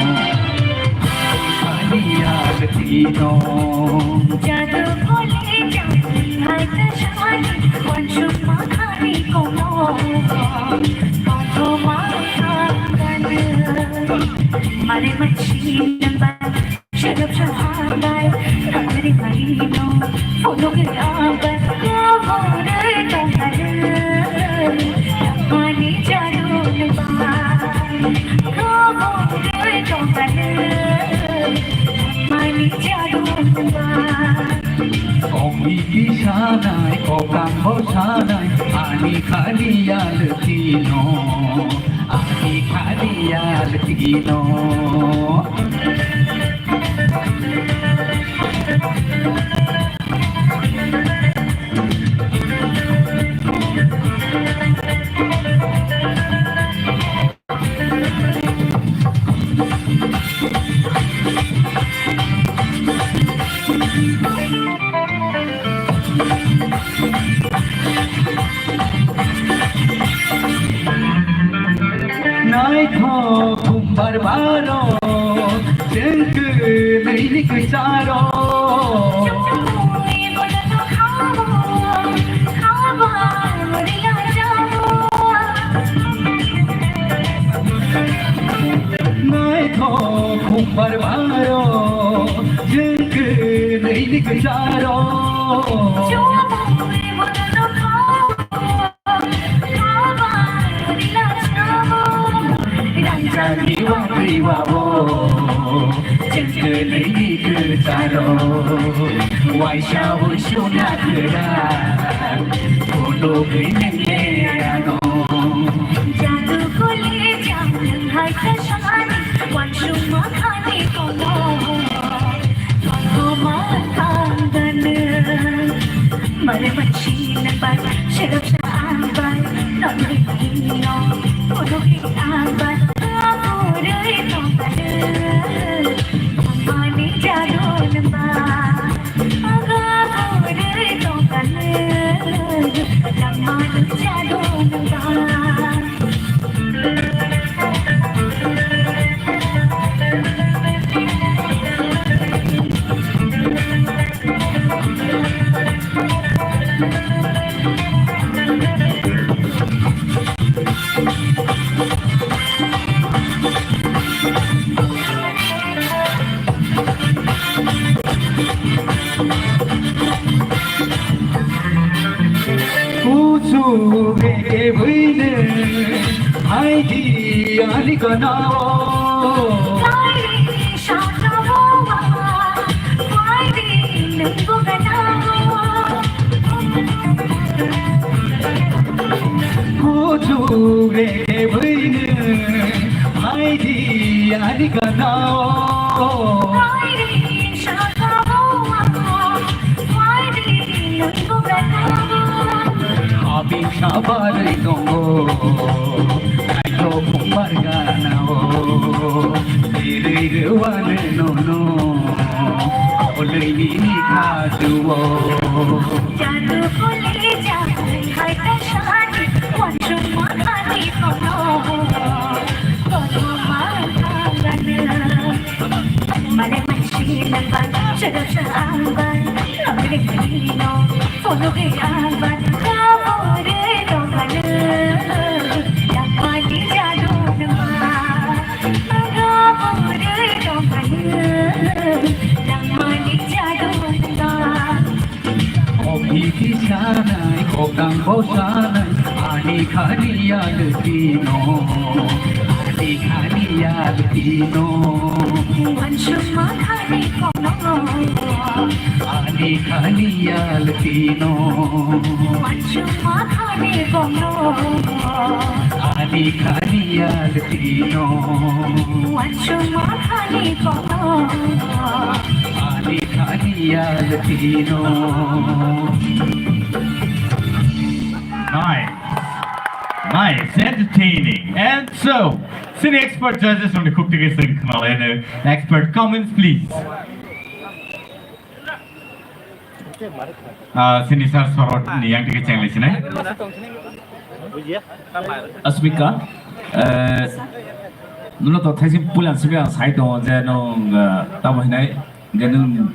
khani yaltino. Jadu kole jani hai ta shani, wansuk ma khani kono, kono ma khani. Mare manchi nambar. Kok bisi sanai, kok tangbo sanai, ani khani yaltino, ani khani yaltino. Naithok bumbar baro, chwng kwnwi ni kwcharo. Naithok bumbar baro, chwng kwnwi ni kwcharo. Rangjani watwi wabo, chwng kwnwi ni kwcharo. Waisa wi suna kwrak, kono kwi nang le ano. Jadu kole jang nang hai ta shani, wansuk ma khani kono. Kono ma khani danu. Mare manchi nambar, sherap sa angbar, nonri no, kono hi angbar, apurui no baru. Mani jadu nambar, aga apurui no baru. Mani jadu nambar. Kuchu beke buine, hai di ani kanao. Kuchu beke buine, hai di ani kanao. Abing sabarwi tongo, naithok bumbar ganao. Birwi rwani nono, olwi nini khajuo. Jadu kole jang hai ta shani, wansuk ma khani kono, kono ma khani. Mane manchi nambar, sherap sa angbar, nonri no, kono hi angbar, kabore no balu. Mani jadu nambar, kabore no balu. Mani jadu nambar. Sanai, kokang bo sanai, ani khani yaltino, ani khani yaltino. Wansukma khani kono. Ani khani yaltino. Wansukma khani kono. Ani khani yaltino. Wansukma khani kono. Ani khani yaltino. Nice. Nice. Entertaining. And so, sini expert judges from the Kukti Kising Kmalene. Expert comments, please. Ah, sini sir sorot ni yang tike cheng lisinai. Asmika, eh, nuno to thaisi pulan sibi ang sai tongo je nung, eh, tamo hinai, je nung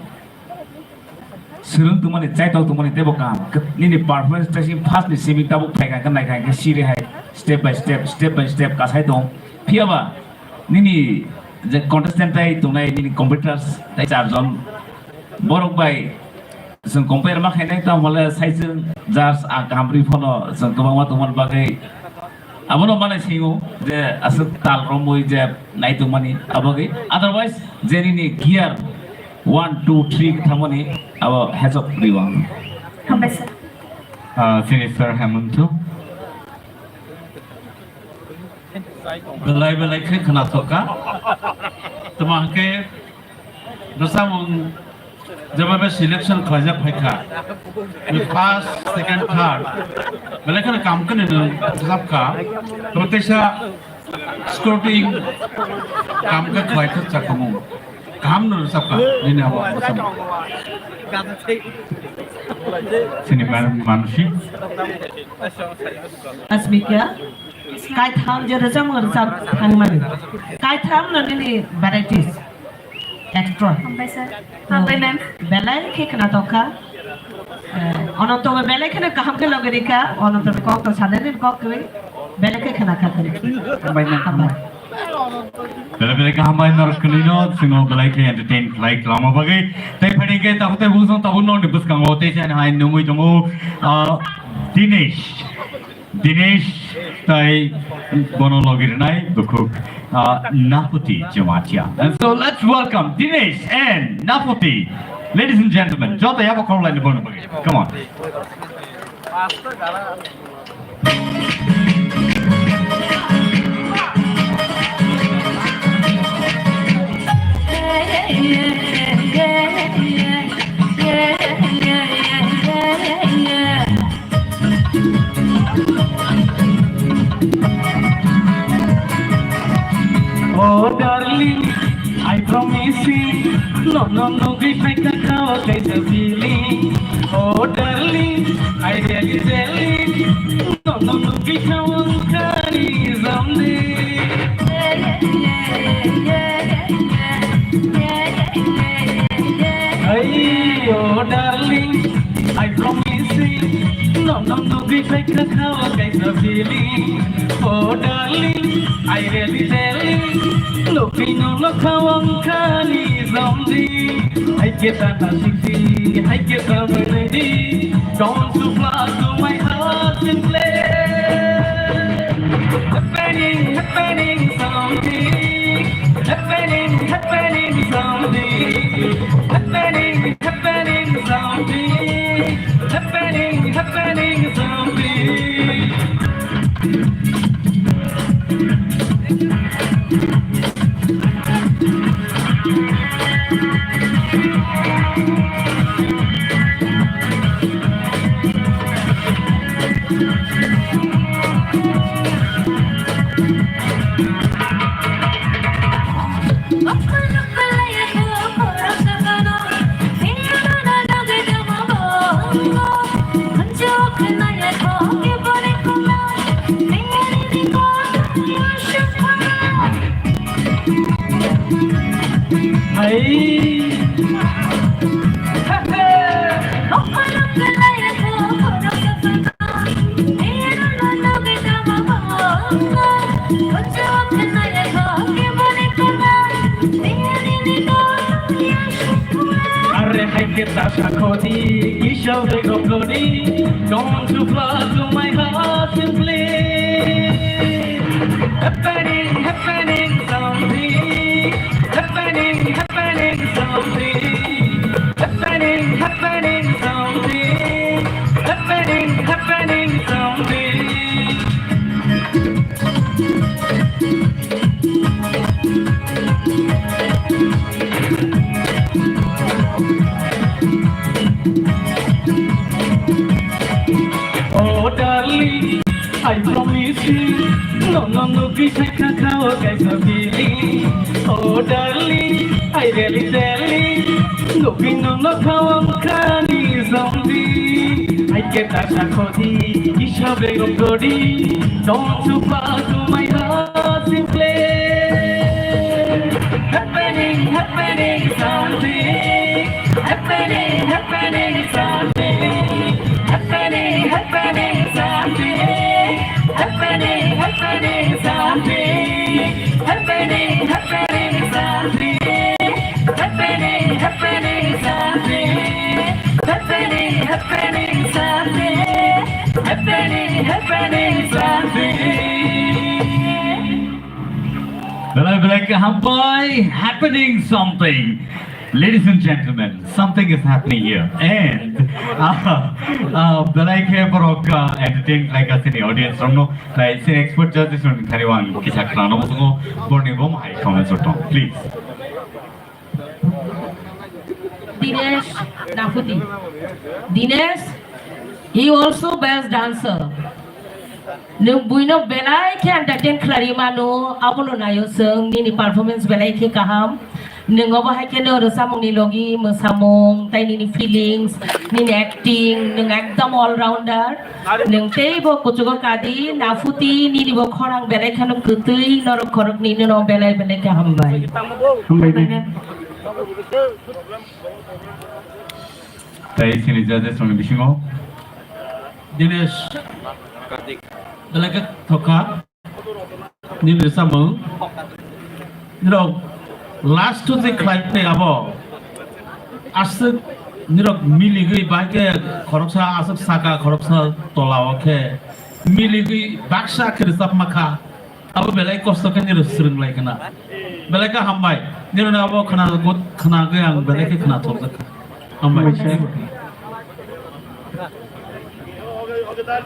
swrwng tongmani, chaitok tongmani teibo kaham. Nini performance thaisi first ni simi tabuk phaikha khe naikha khe siri hai step by step, step by step kasai tong. Phiyaba nini je contestant tai tongnai nini competitors tai charjon borok bai chwng compare ma khainai, tamo le sai chwng judge ang kaham ri phano chwng kwbangma tongmani bagwi abono mane singo je aswk tal romwi je nai tongmani abagwi, otherwise je nini gear one two three thangmani abo hechok riwang. Hambai sir. Ah, sini sir Hemanto. Belai belai khe khwnathok kha. Tamo hwnkhe bwsamung jeba be selection khlaijak phai kha. Ni first, second, third. Belai kheno kam khe nini rwjap kha. Tamo teisa scouting kam khe khlai khe chakhumung. Kaham no rwjap kha nini abo bwsamung. Sini man-, manusi. Asmika, kaitham je rwchapmung rwchap thangmani. Kaitham no nini varieties, extra. Hambai sir. Hambai ma'am. Belai khe khwnathok kha. Eh, Ononto bo belai kheno kaham khe logi rikha. Ononto ni kok to sanani kok khe belai khe khwna kha khe. Hambai ma'am. Hambai. Belai belai khe hambai norok kwlwino, chwngno belai khe entertain khlai kwlama bagwi. Tei phaidi khe tabuk tei bwswng tabuk norokni bwskango tei chani hai nungwi tongo, ah, Dinesh. Dinesh tei bono logi rwnai bukhuk, ah, Napoti Jamatia. And so let's welcome Dinesh and Napoti. Ladies and gentlemen, joto yabo khoroknai bono bagwi. Come on. Oh darling, I promise you, no, no, no, we make a cow, there's a feeling. Oh darling, I really, really, no, no, no, we can't carry someday. Hey, oh darling, I promise you, no, no, no, we make a cow, there's a feeling. Oh darling, I really, really, no, we no, no, cow, carry someday. I get that, I get that, don't you fly to my heart and play. Happening, happening something. Happening, happening something. Happening, happening something. Happening, happening something. Hai. Are hai khe Sasha Khoti, Keshav Degopodi, come to flood to my heart simply. Happening, happening something. Happening, happening something. Happening, happening something. Happening, happening something. Oh darling, I promise you, no, no, no, be shy, kakao, kaisa feeling. Oh darling, I really telling, no, be no, no, kawang kani zombie. I get that, I call it, Keshav Degopodi. Don't you pass to my heart simply. Happening, happening something. Happening, happening something. Happening, happening something. Happening, happening something. Happening, happening something. Happening, happening something. Happening, happening something. Happening, happening something. Belai belai khe hambai, happening something. Ladies and gentlemen, something is happening here. And uh, uh, belai khe borok uh, entertain khlai kha chini audience rokno. Tai chini expert judges rokni thani ang kisa khwnano muchungo, borni bo hai comments rok tong. Please. Dinesh Nafuti. Dinesh, he also best dancer. Nwng buino belai khe entertain khlai mano, abono naio chwng, nini performance belai khe kaham. Nwng obo hai khe no rwchapmungni logi mwsamung, tai nini feelings, nini acting, nwng ekdom all rounder. Nwng teibo kuchugo kadi, Nafuti, nini bo khorang belai kheno kwtwi, norok khoroknwi nono belai belai khe hambai. Hambai de. Tai chini judges rokni bisingo Dinesh, belai khe thokha. Nini rwchapmung. Nirok last to je khlai phai abo. Aswk nirok miligwi bai khe khoroksa aswk saka khoroksa tola o khe miligwi baksa khe rwchapma kha. Abo belai kosto khe nirok swrwng lai khna. Belai khe hambai. Nirok abo khna khna gwi ang belai khe khna thok jak kha. Hambai. Hambai sir.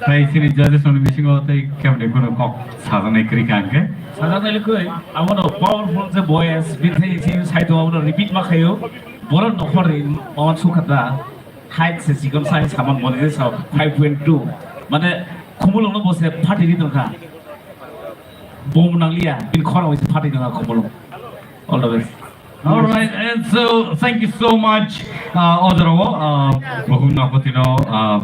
Tai chini judges rokni bisingo tai kemni kunu kok sajaknai kwrwi kha hwnkhe. Sajaknai le kwrwi, abono powerful je voice, bini thani chini side o abono repeat ma khaio. Borok nokhorni mawan sukha da, height se chikon sai saman moni je sa five point two. Mane khumulungno bo se phatiri tongkha. Bom nangliya, bini khorang se phatiri tongkha khumulung. All the best. All right, and so thank you so much, uh, Ojorao, uh, Bohum Napotino, uh,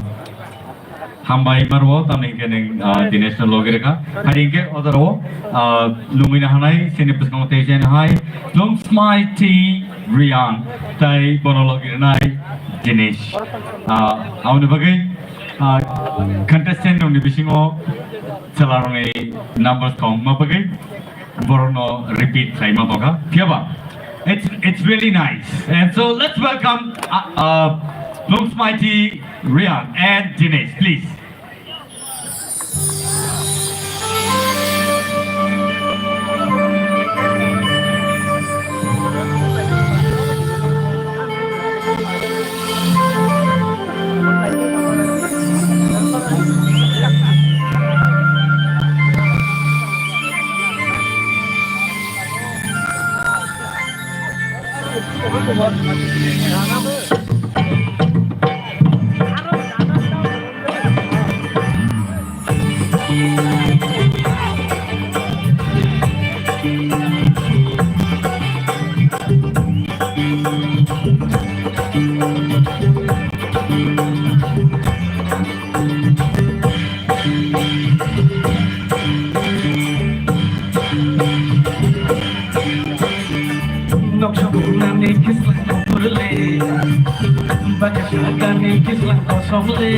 hambai marwo, tamni hingke neng, uh, Dinesh no logi reka. Hari hingke Ojorao, uh, lumina hanai, sini pusong te jen hai, Lungsmai T Rian, tai bono logi nai Dinesh. Uh, auni bagai, uh, contestant nungni bisingo, chwlarokni numbers kong ma bagwi borokno repeat khlaima tongkha. Phiyaba, it's, it's really nice. And so let's welcome, uh, uh, Lungsmai T Rian and Dinesh, please. Noksa bunani kisla kukurle, bakasa gani kisla kosongle.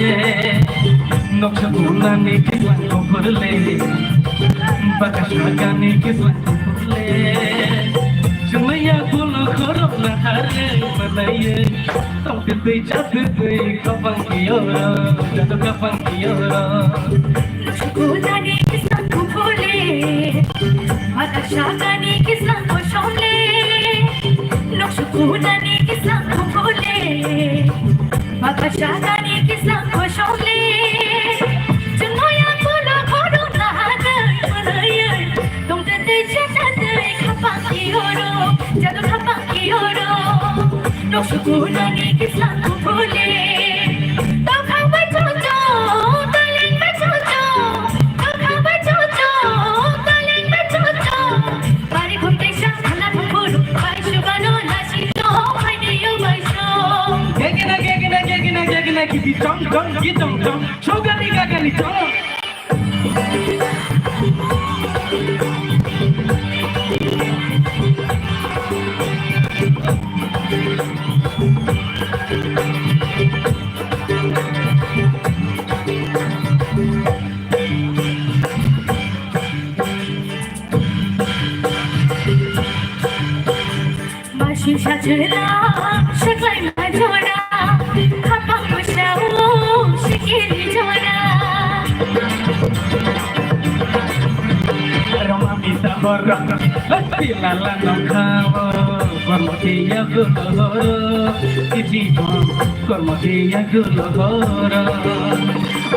Noksa bunani kisla kukurle, bakasa gani kisla kukurle. Chumaya bulu khorok na ha Tongtwtwi chatwtwi khapang kiyoro, jado khapang kiyoro. Noksukunani kisang kuphule, bakasakani kisang kosongle. Noksukunani kisang kuphule, bakasakani kisang kosongle. Chwngno yakolo khorokna hanwi mwnwi. Tongtwtwi chatwtwi khapang kiyoro, jado khapang kiyoro. Noksukunani kisang kuphule. Tokha bai chocho, kaleng bai chocho. Tokha bai chocho, kaleng bai chocho. Bari khum tei sa khala thangphuru, bai subano nasi no, hai de yo bai so. Gegina, gegina, gegina, gegina, gidi chong chong, gi chong chong. Sogani gagani chong. Masi sajwla, swkhlai majora, khapang bwsao, sikiri jora. Roma mita borok, tilala nokha o, kormo tiya gulo horo, kiti bo, kormo tiya gulo horo.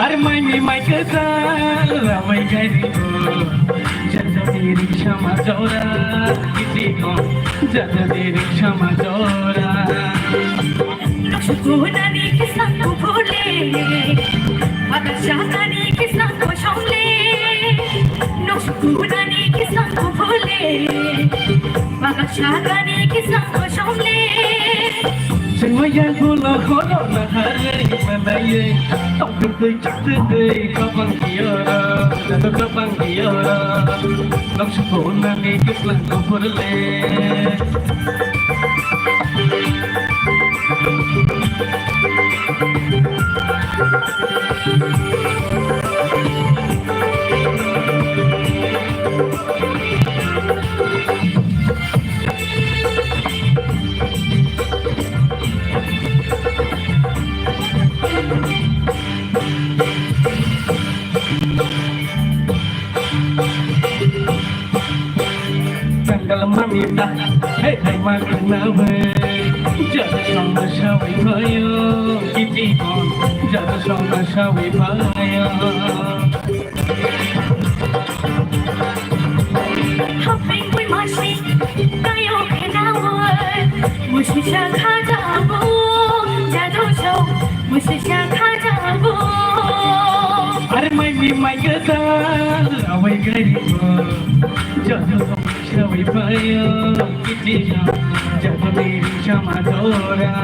Ar mai mi mai kwtal, lamai gari bo, jajadi riksa majora, kiti bo, jajadi riksa majora. Noksukunani kisang kuphule, bakasakani kisang kosongle. Noksukunani kisang kuphule, bakasakani kisang kosongle. Chwngno yang gulo khorokna harwi mwnwi, tongtwtwi chatwtwi khapang kiyoro, jado khapang kiyoro. Noksukunani kisang kuphule. Janggal mamita, hey, hey, ma khnawe. Jado songma sawi phayo, kiti kon. Jado songma sawi phayo. Hapeng bui masi, tayo khnawe. Musi sa kha jabo, jado so, musi sa kha jabo. Are mai mi mai gada, awai gari bo. Jado Sawi phayo kiti jam, jagoni chama dora.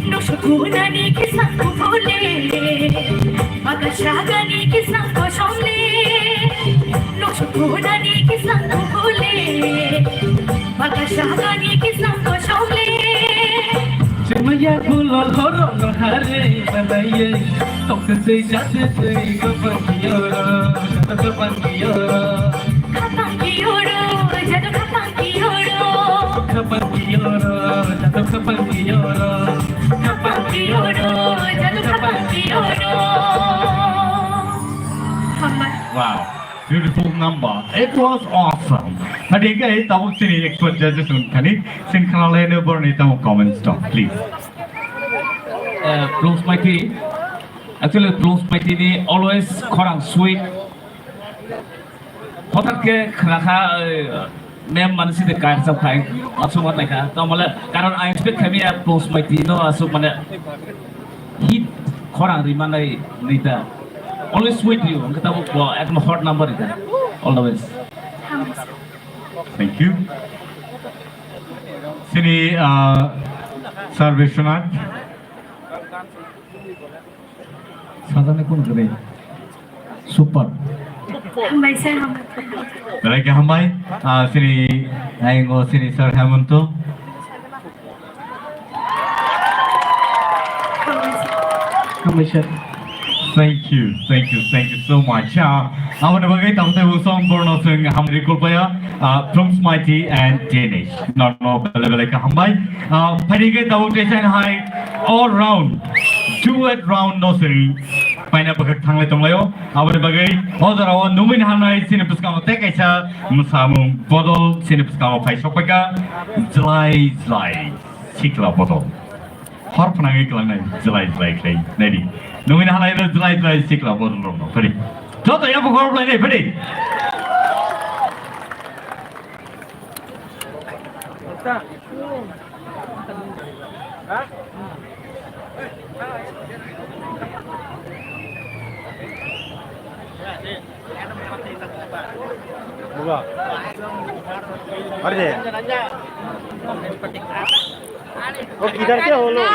Noksukunani kisang kuphule, bakasakani kisang kosongle. Noksukunani kisang kuphule, bakasakani kisang kosongle. Chimaya gulo horo no hare manaye, tokse jate se gopang yoro, gopang yoro. Khapang kiyoro, jado khapang kiyoro. Khapang kiyoro, jado khapang kiyoro. Khapang kiyoro, jado khapang kiyoro. Hambai. Wow, beautiful number. It was awesome. Hadi kai tabuk sini expert judges wngkha ni, sini khna lai no borni tabuk comments to, please. Eh, Plus Maiti, actually Plus Maiti ni always khorang sweet. Hothat khe khna kha, eh, mem mane side kair chap khai, aswk ma naikha. Tamo le, karon I expect khaimi ya Plus Maiti no aswk mane hit khorang ri manai nita. Always with you, hwnkhe tamo bo ekdom hot number rita. All the best. Thank you. Sini, ah, Sir Vishwanath. Sajani kun kwrwi. Super. Hambai sir, hambai. Belai khe hambai. Ah, sini, ayang o sini Sir Hemanto. Hambai sir. Hambai sir. Thank you, thank you, thank you so much. Ah, aboni bagwi tamo tei bo song borno song hamri kulpaya, ah, from Smaiti and Danish. No, no, bele bele ka hambai. Ah, phari ke tamo tei sai hai all round, duet round no sing. Paina bagwi thanglai tonglayo. Aboni bagwi o jora o nungwi hanai sini bwskango tei kaisa mwsamung bodol sini bwskango phai sokpaika. Jlai jlai sikla bodol. Hor phnangwi kwlangnai jlai jlai khlai naidi. Nungwi halai ro jlai jlai sikla bodol rok no phadi. Joto yabu hor phlai nai phadi. Buka. Arre. वो किधर से हो लोग?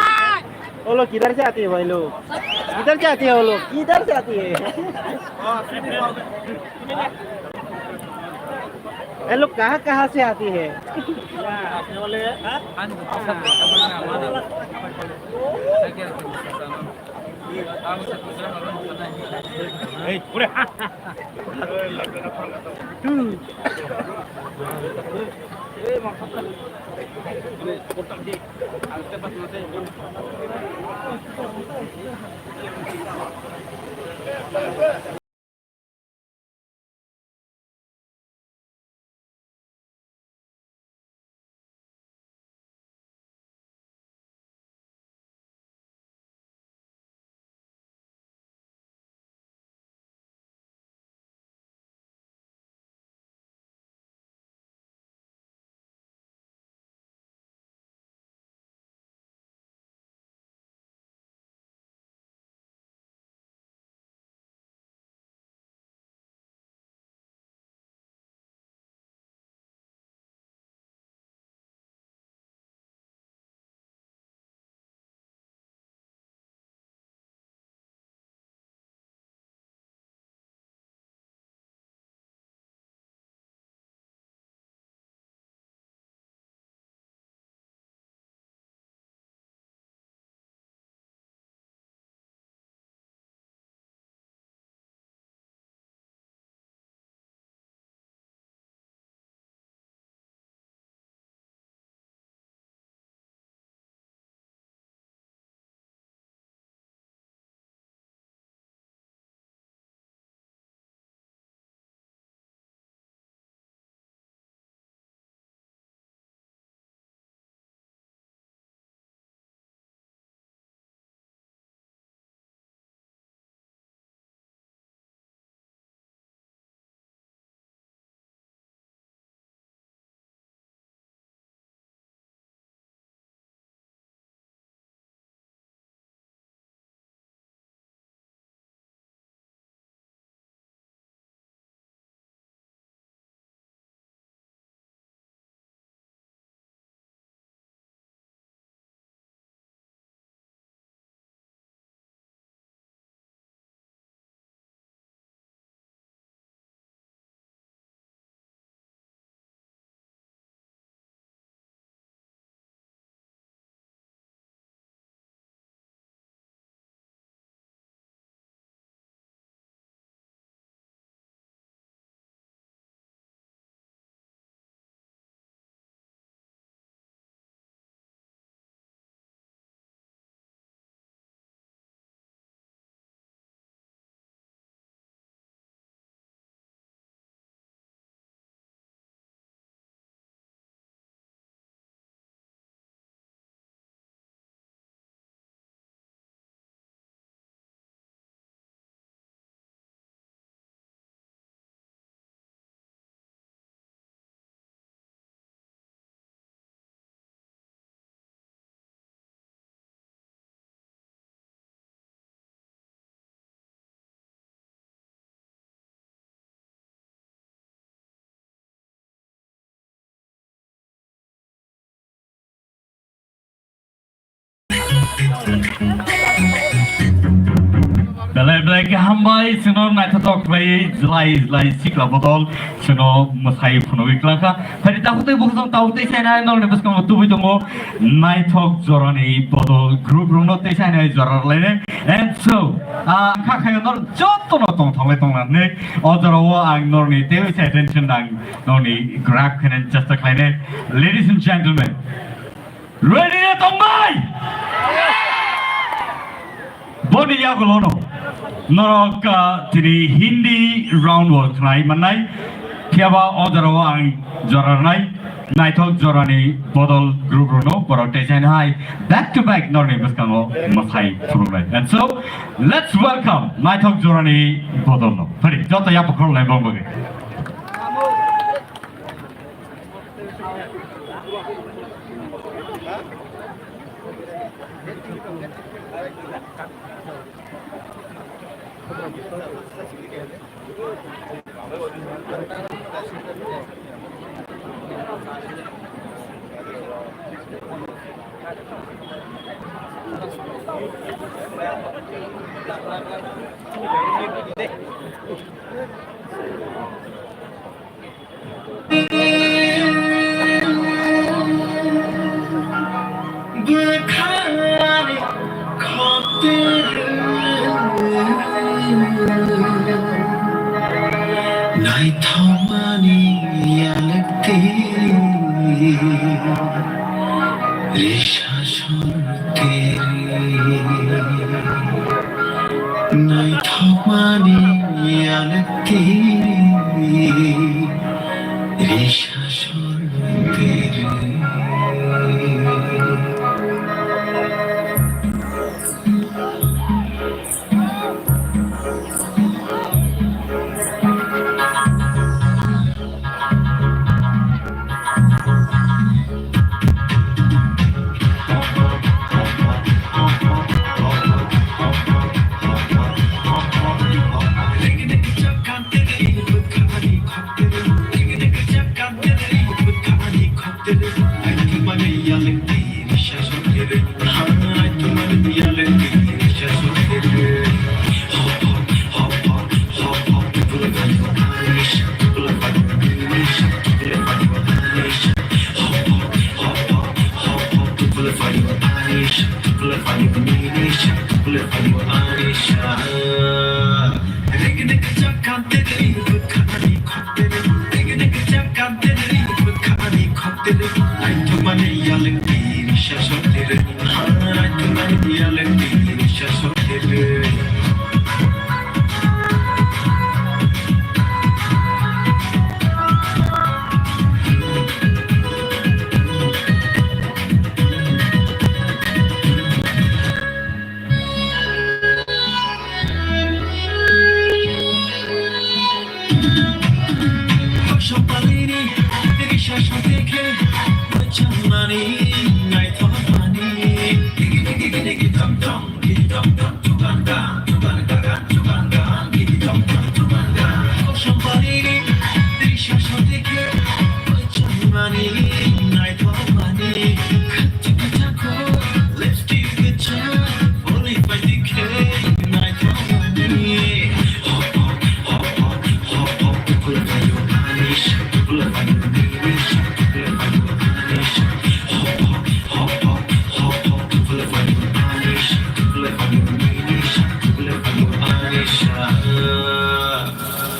वो लोग किधर से आते हैं भाई लोग? किधर से आते हैं वो लोग? किधर से आते हैं? ये लोग कहाँ कहाँ से आते हैं? Belai belai Eke hambai, chwngno naithotok khlaiwi jlai jlai sikla bodol chwngno mwsai phunugwi klangkha. Phai di takhuk tei bukhuk chwng tabuk tei sainai norokni bwskango tubui tongo naithok jorani bodol group rokno tei sainai jora rwlainai. And so, ah, kha khayo norok jotono tongthoklai tongna hinwi o jorao ang norokni teiwi sai attention ang norokni grab khainani chesta khlainai. Ladies and gentlemen, ready na tongbai? Boni yagulono norok, ah, tini Hindi round o khnai mannai. Phiyaba o jorao ang jora rwnai, naithok jorani bodol group rokno borok tei saino hai back to back norni bwskango mwsai phunuknai. And so, let's welcome naithok jorani bodolno. Phari, joto yapha khoroknai bong bagwi. Naithokmani yalwkti risa sorteri. Naithokmani yalwkti risa sorteri.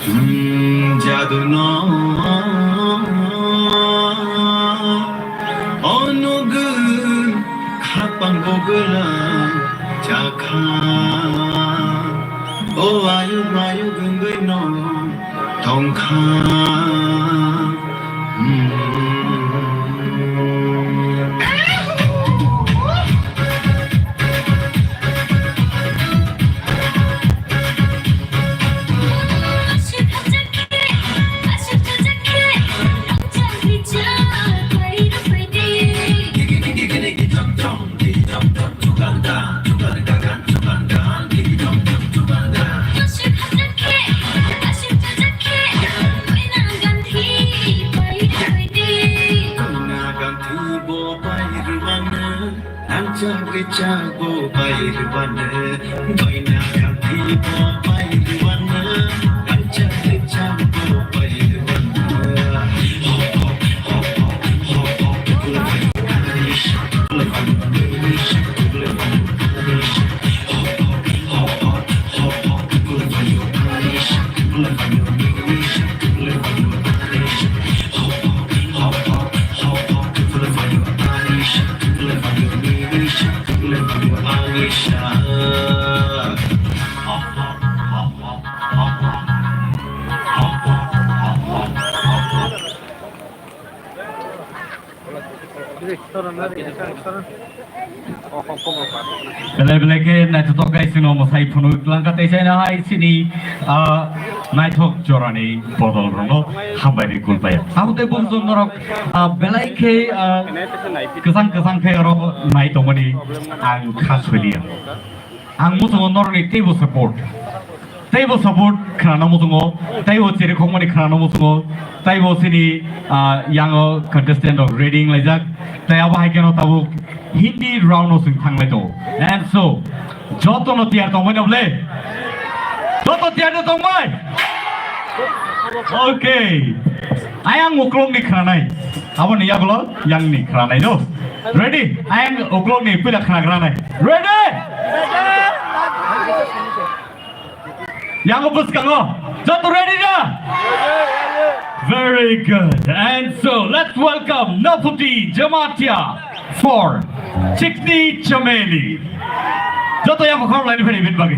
Hmm, jadu no, onugun khapang bogwlang chakha, o ayuk mayuk wngwi no tongkha. Hmm. Nang chak ri chak bo bai rwbano, boina kang Belai belai khe naithothok khe chwngno mwsai phunuk langkha tei chaina hai chini, ah, naithok jorani bodol rokno hambai ri kulpaya. Abo tei bumsong norok, ah, belai khe, ah, kwchang kwchang khe oro nai tongmani ang kha soiliya. Ang muchungo norokni teibo support. Teibo support khwnana muchungo, teibo chirikhokmani khwnana muchungo, teibo chini, ah, yango contestant rok ready wnglaijak, tei abo hai kheno tabuk Hindi round o chwng thanglai tongo. And so, jotono tiyar tongbai na bole? Joto tiyar no tongbai? Okay. Ayang uklokni khwnanai. Aboni yagulo yangni khwnanai no. Ready? Ayang uklokni puila khwnagranai. Ready? Yang bwskango. Joto ready da? Very good. And so let's welcome Naputi Jamatia for Chikni Chameli. Joto yang khor line phani bin bagi.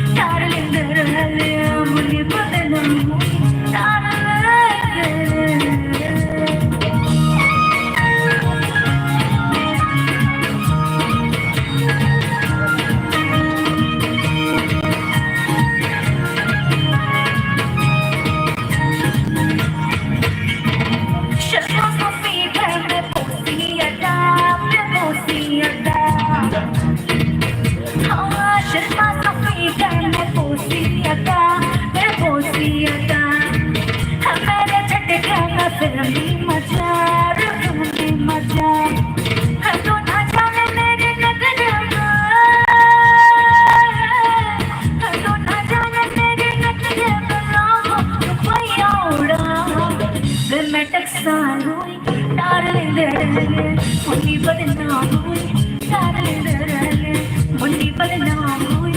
Sarui, darling, darling, Munni बदनाम हुई, darling, darling, Munni बदनाम हुई,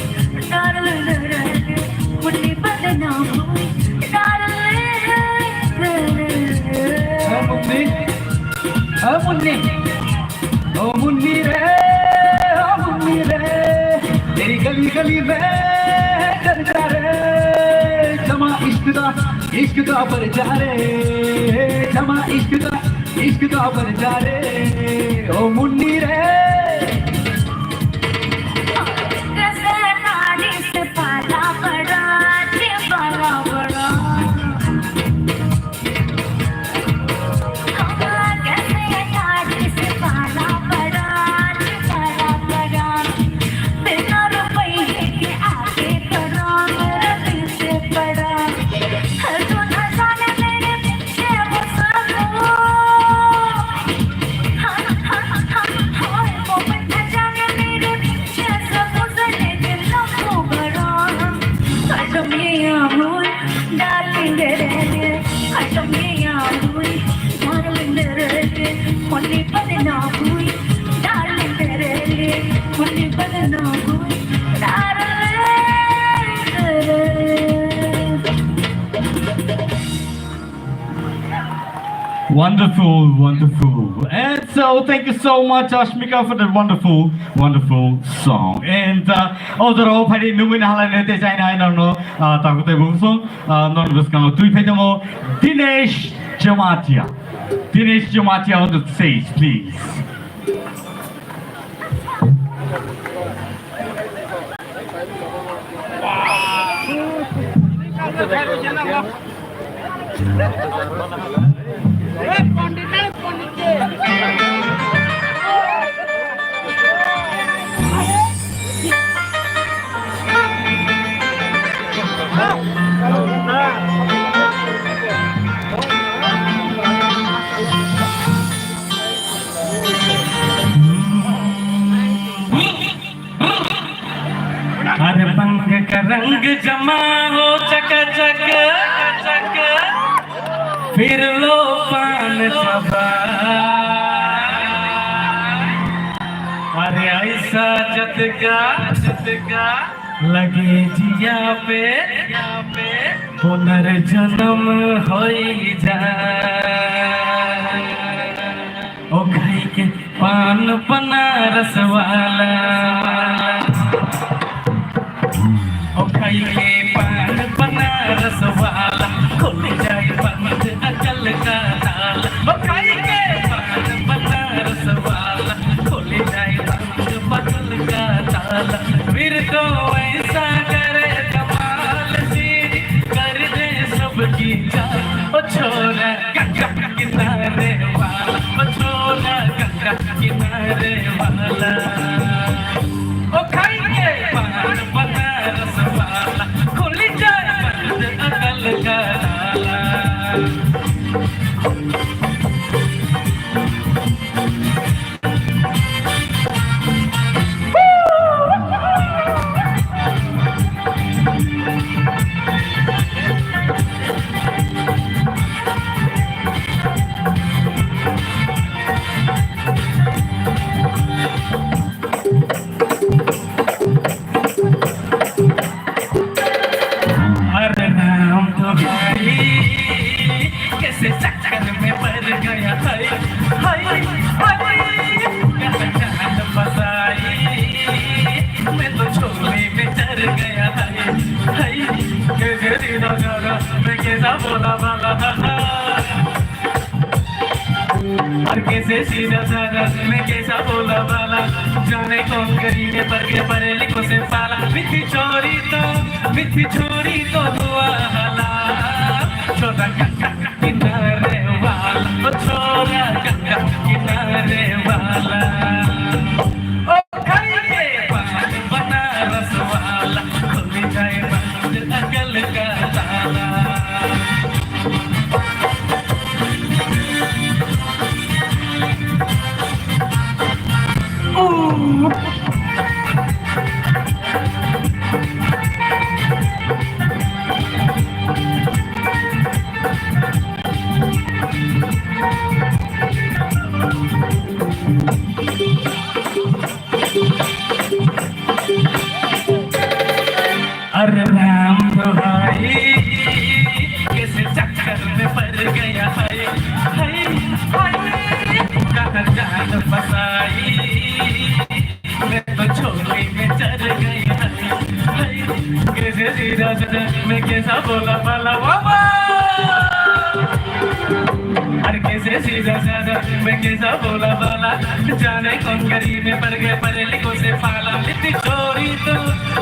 darling, darling, Munni बदनाम हुई, darling, darling। ए मुन्नी, ए मुन्नी, ओ मुन्नी रे, ओ मुन्नी रे, तेरी गली गली में चर्चा रे, जमा इश्क दा, इश्क दा बरचा रे, जमा इश्क दा, इश्क दा बरचा रे, ओ मुन्नी रे। Wonderful, wonderful. And so, thank you so much, Ashmika, for that wonderful, wonderful song. And, uh, oh, the role played in Numin Halane Design, I don't know, uh, Takutai Bufusong, uh, non Buskano, Tui Pedamo, Dinesh Jamatia. Dinesh Jamatia on the stage, please. अरे बंग का रंग जमा हो चकाचक, फिर लो पान चबा। अरे ऐसा झटका, झटका लगे जिया पे, जिया पे पुनर्जन्म होई जा। ओ खाई के पान बनारस वाला, ओ खाई के पान बनारस वाला, खुल जाए बंद अकल का ताला। ओ खाई के पान बनारस वाला, खुल जाए बंद अकल का ताला। फिर तो ऐसा करे कमाल जी, कर दे सबकी जान। ओ छोरा गंगा किनारे वाला, ओ छोरा गंगा किनारे वाला, ओ खाई के पान बनारस वाला, खुल जाए बंद अकल का ताला। अरे राम दुहाई, कैसे चक्कर में पड़ गया है, हाय, हाय, हाय। कहाँ जान फंसाई, मैं तो झोले में डर गया है, हाय। कैसे सीधा साधा, मैं कैसा भोला भाला। और कैसे सीधा साधा, मैं कैसा भोला भाला। जाने कौन गली में पड़ के पढ़े लिखों से पाला। मिठी छोरी तो, मिठी छोरी तो दुआ हाला। छोरा गंगा किनारे वाला, ओ छोरा गंगा किनारे वाला। ओ खाई के पान बनारस वाला, खुल जाए बंद अकल का ताला। मैं कैसा भोला भाला, जाने कौन गली में पड़ गया परेलिकों से पाला। मीठी छोरी तो,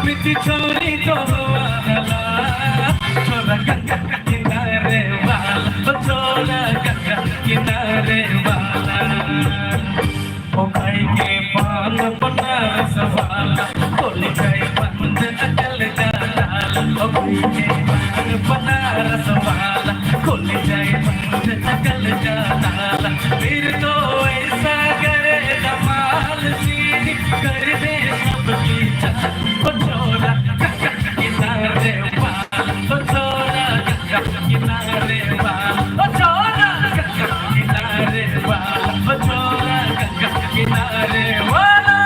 मीठी छोरी तो वो वाला। छोरा गंगा किनारे वाला, ओ छोरा गंगा किनारे वाला। ओ खाई के पान बनारस वाला, खोल जाए बंद अकल का ताला। ओ खाई के पान बनारस वाला, खोल जाए बंद अकल का ताला। फिर तो ऐसा करे धमाल, सीधी कर दे सबकी चाल। ओ छोरा गंगा किनारे वाला, ओ छोरा गंगा किनारे वाला, ओ छोरा गंगा किनारे वाला, ओ छोरा गंगा किनारे वाला।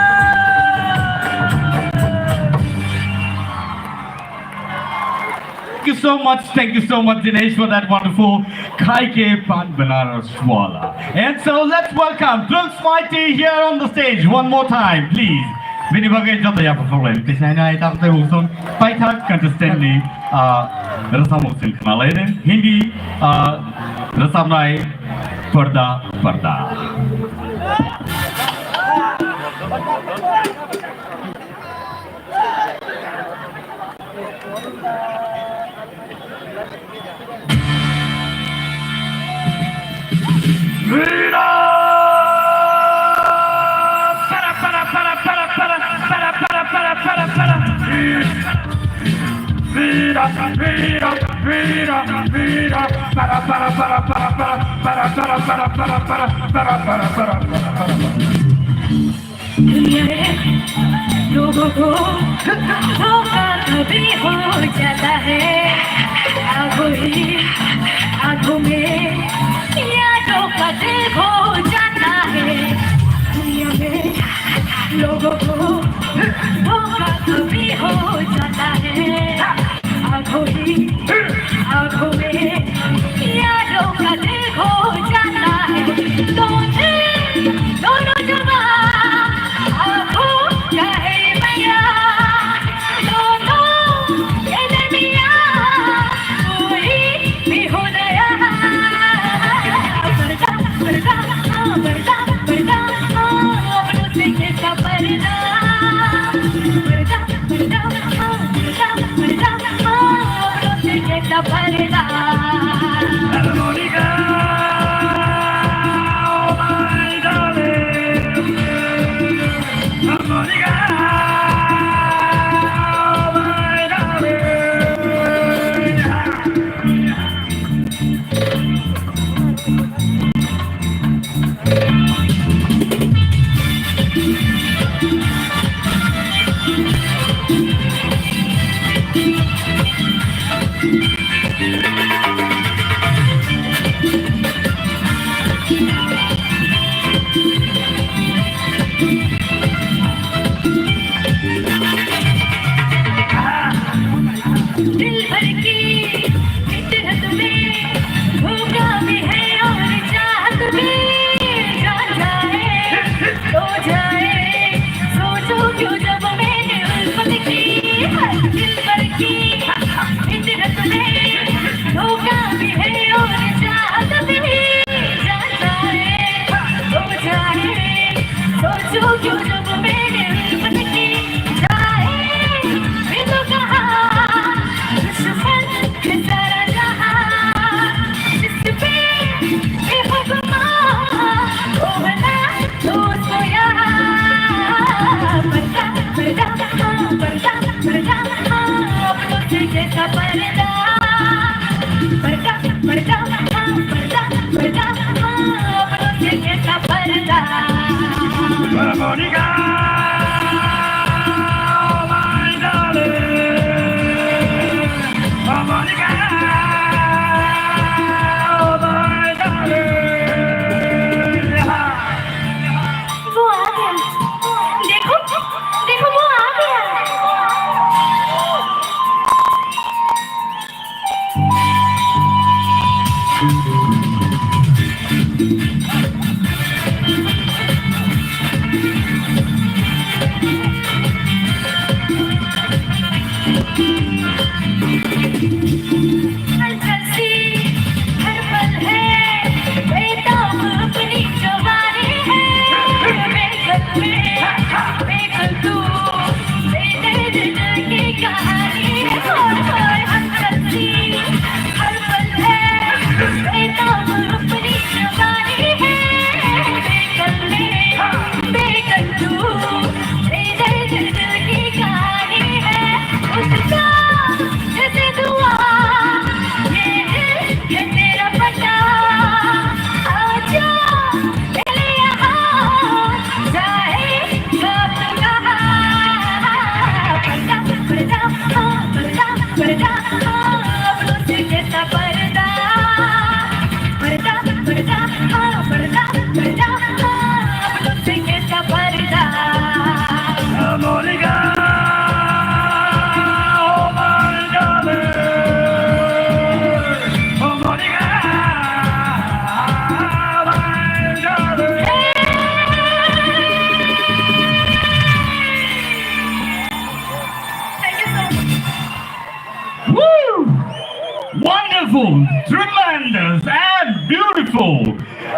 Thank you so much, thank you so much, Dinesh, for that wonderful Khai Ke Pan Banaras Wala. And so let's welcome Dreams Mighty here on the stage one more time, please. Bini bagwi joto yapha phuklai. Tisnaina ai tak tei usung paithak contestant ni, ah, rwchapmung chwng khna lai rw. Hindi, ah, rwchapnai Parda Parda. Mira! Para, para, para. Mira, mira, mira, mira. Para, para, para. दुनिया रे, लोगों को धोखा कभी हो जाता है। आंखों ही आंखों में यादों का दिल खो जाता है। दुनिया में लोगों को धोखा कभी हो जाता है। आंखों ही आंखों में यादों का दिल खो जाता है। दोनों, दोनों जुबां आंखों का है बयां। दोनों ये दरमियां कोई भी हो गया। पर्दा, पर्दा, हाँ, पर्दा, पर्दा, हाँ, अपनों से कैसा पर्दा। पर्दा,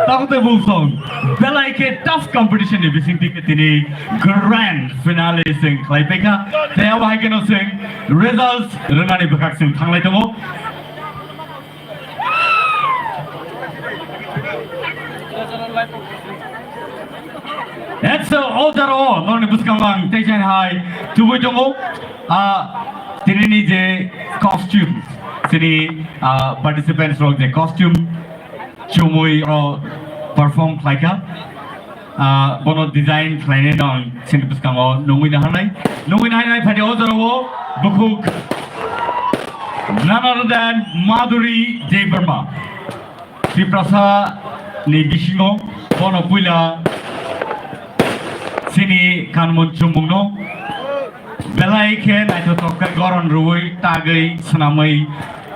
Tabuk tei bumsong belai khe tough competition ni bising twi khe tini grand finale chwng khlai paikha. Tei abo hai kheno chwng results rwnani bwkhak chwng thanglai tongo. That's all, o jora o nokni bwskango ang tei jani hai tubui tongo. Ah, tini ni je costume, tini, ah, participants rok je costume chumui o perform khlaikha. Ah, bono design khlainai no ang chini bwskango nungui naharnai. Nungui naharnai phadi o jora o bukhuk none other than Madhuri Debbarma. Tiprasa ni bisingo bono puila chini kanmon chumung no belai khe naithothok khe goron rwui tagwi swnamwi,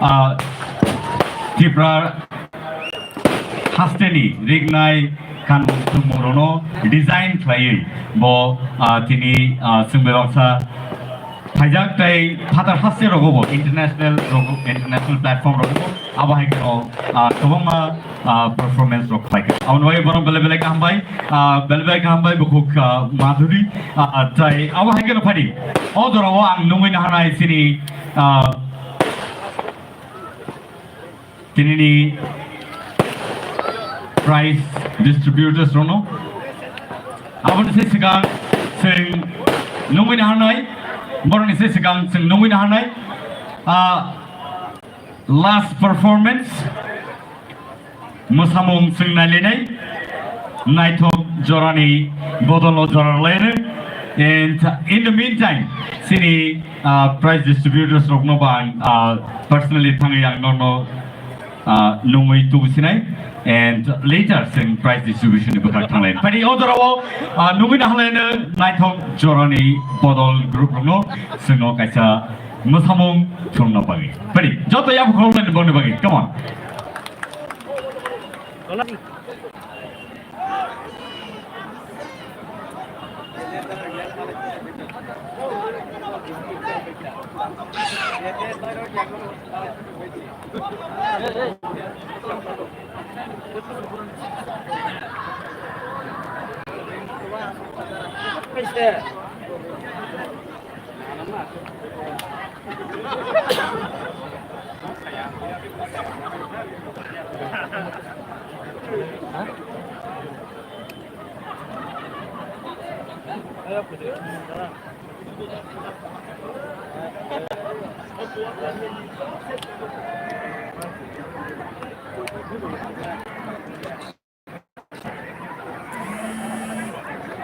ah, Tripura hasteni rignai kanmon chumung rokno design khlaiwi bo, ah, tini, ah, chwng bebaksa phaijak tei phatar haste rogo bo international rogo, international platform rogo bo abo hai kheno, ah, kwbangma, ah, performance rok khlai kha. Aboni bagwi bono belai belai kaham bai, ah, belai belai kaham bai bukhuk, ah, Madhuri, ah, tei abo hai kheno phadi. O jora o ang nungui naharnai chini, ah, tinini prize distributors rokno. Aboni se swkang chwng nungui naharnai, borokni se swkang chwng nungui naharnai. Ah, last performance, mwsamung chwng nailainai, naithok jorani bodolo jora rwlaino. And in the meantime, chini, ah, prize distributors rokno bo ang, ah, personally thangwi ang norno, ah, nungwi tubu sinai, and later chwng prize distribution ni bwkhak thanglai. Phadi o jora o, ah, nungwi naharlaino naithok jorani bodol group rokno chwngno kaisa mwsamung thwngna bagwi. Phadi joto yaphang khulumlaini bongni bagwi. Come on.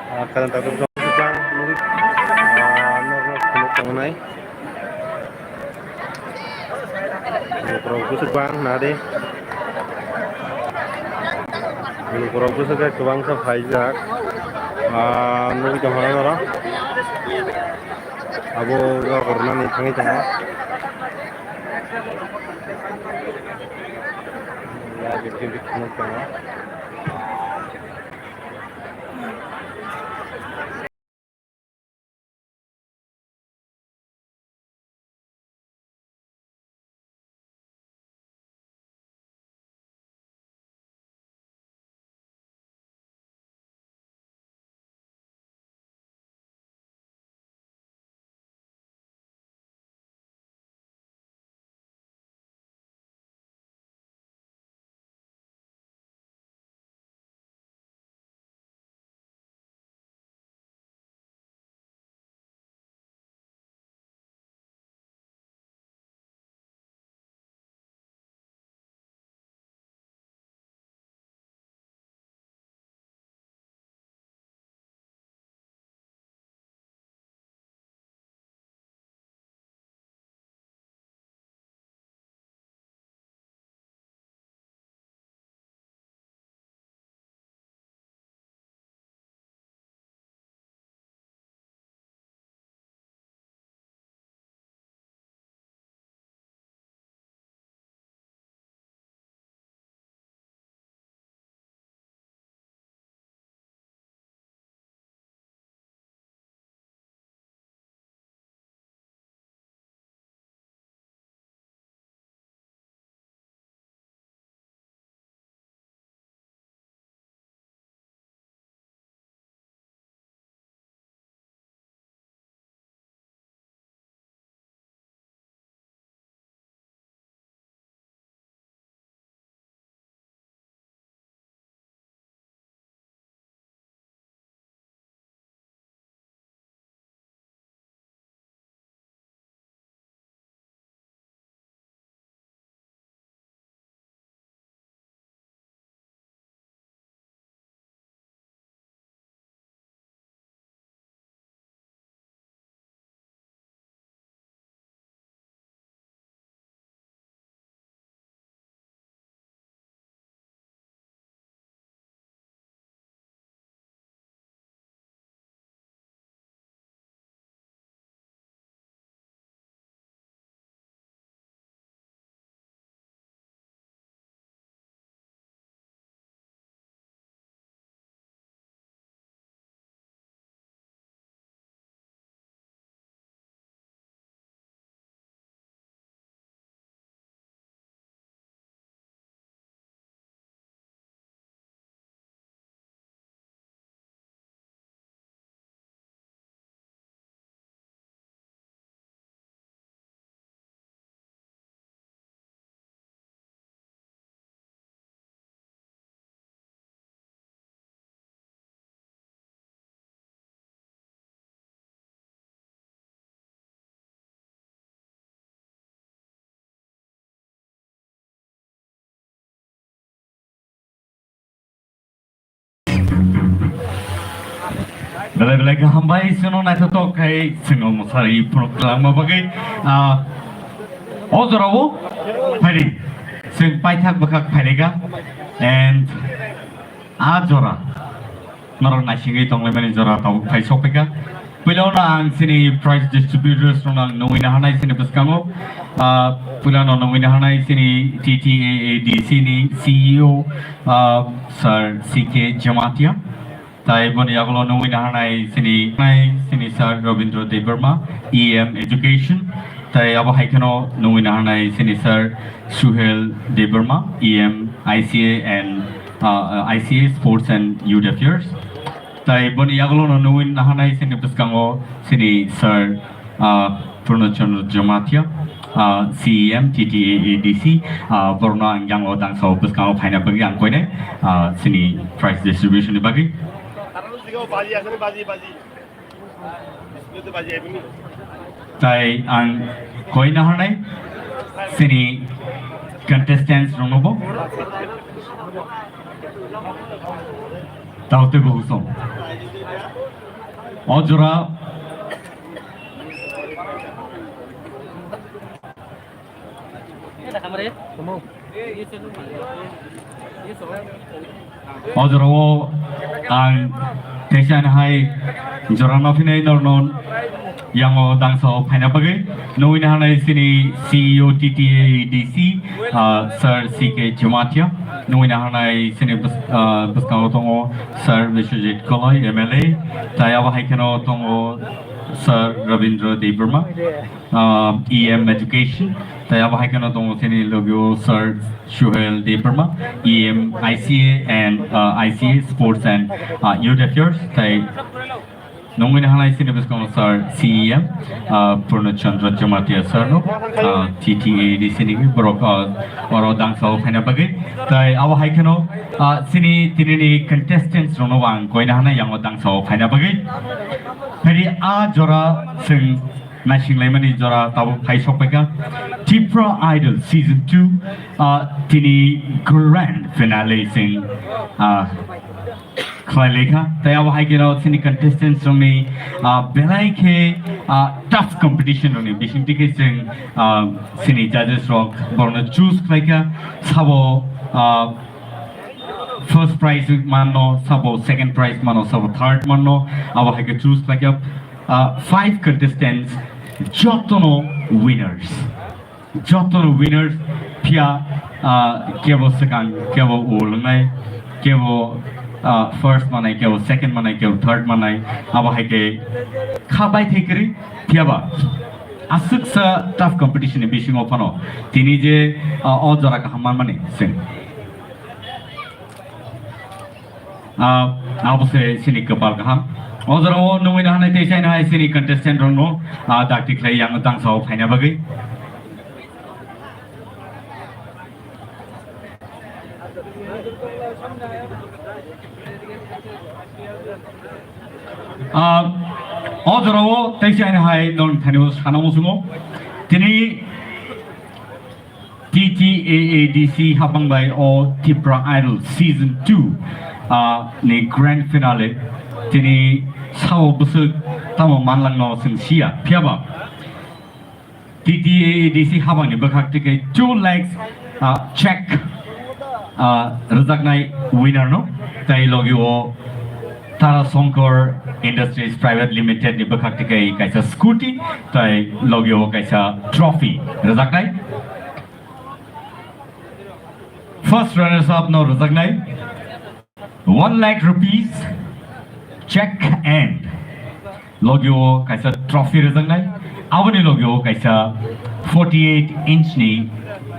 Ah, kalan tak tu jang nugui, ah, nok nok khuluk tongnai. Lukurok bwswk bang nadi. Lukurok bwswk khe kwbangsa phaijak. Ah, nugui tongkha norok. Abo rok rwnani thangwi tongo. Ya, bikin bikin tongo. Belai belai khe hambai, chwngno naithotok khai chwngno mwsari phunuk kwlangma bagwi, ah, o jorao phaidi chwng paithak bwkhak phairika, and a jora norok naisingwi tonglaimani jora tabuk phai sokphaika. Puilano ang chini prize distributors rokno ang nungwi naharnai chini bwskango, ah, puilano nungwi naharnai chini T T A A D C ni C E O, ah, Sir C K Jamatia. Tai boni yagulo nungwi naharnai chini, nai chini Sir Rabindra Debbarma, E M Education. Tai abo hai kheno nungwi naharnai chini Sir Suhel Debbarma, E M I C A and, uh, I C A Sports and Youth Affairs. Tai boni yagulo no nungwi naharnai chini bwskango chini Sir, ah, Purno Chandra Jamatia, ah, C E M T T A A D C, ah, borokno ang yango dangsa o bwskango phaina bagwi ang koinai, ah, chini prize distribution ni bagwi. Tai ang koi naharnai chini contestants rokno bo. Tao tei bo husong. O jora O jorao ang teisa hai jora no phinai norno yango dangsa o phaina bagwi nungwi naharnai chini C E O T T A A D C, ah, Sir C K Jamatia, nungwi naharnai chini bws-, ah, bwskango tongo Sir Biswajit Koloi, M L A, tai abo hai kheno tongo Sir Rabindra Debbarma, ah, E M Education, tai abo hai kheno tongo chini logio Sir Suhel Debbarma, E M I C A and, ah, I C A Sports and, ah, Youth Affairs, tai nungwi naharnai chini bwskango Sir C E M, ah, Purno Chandra Jamatia Sir no, ah, T T A A D C ni borok, ah, oro dangsa o phaina bagwi, tai abo hai kheno, ah, chini tini ni contestants rokno ang koi naharnai yango dangsa o phaina bagwi. Phaidi a jora chwng naisinglaimani jora tabuk phai sokpaikha. Tipra Idol Season two, ah, tini grand finale chwng, ah, khlai laikha. Tai abo hai kheno chini contestants rokni, ah, belai khe, ah, tough competition rokni bisingtwi khe chwng, ah, chini judges rok borokno choose khlaikha. Sabo, ah, first prize mano, sabo second prize mano, sabo third mano, abo hai khe choose khlaikha. Ah, five contestants jotono winners, jotono winners phiya, ah, kebo swkang, kebo ulo wngnai, kebo, ah, first manai, kebo second manai, kebo third manai, abo hai khe kha bai thai kwrwi, phiyaba aswksa tough competition ni bisingo phano tini je, ah, o jora kaham manmani chwng. Ah, abo se chini kwpal kaham. O jora o nungwi naharnai tei chaina hai chini contestant rokno, ah, dakti khlai yang dangsa o phaina bagwi. Ah, o jora o tei chaina hai non thani o sana musungo. Tini T T A A D C habang bai o Tipra Idol Season two, ah, ni grand finale tini sao bwswk tamo manlangno chwng siya. Phiyaba T T A A D C habangni bwkhak tike two lakhs, ah, check, ah, rwjaknai winner no, tai logi o Tara Shankar Industries Private Limited ni bwkhak tike kaisa scooty, tai logi o kaisa trophy rwjaknai. First runners up no rwjaknai one lakh rupees check and logi o kaisa trophy rwjaknai, aboni logi o kaisa forty-eight inch ni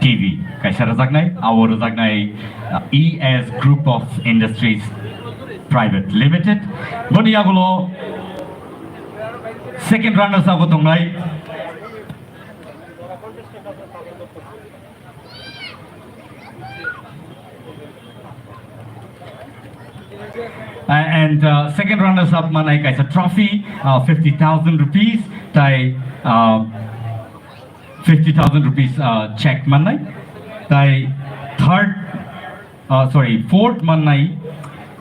T V kaisa rwjaknai, abo rwjaknai, uh, E S Group of Industries Private Limited. Boni yagulo second runners up tongnai. Uh, and, uh, second runners up manai kaisa trophy, uh, fifty thousand rupees, tai, uh, fifty thousand rupees, uh, check manai, tai third, uh, sorry, fourth manai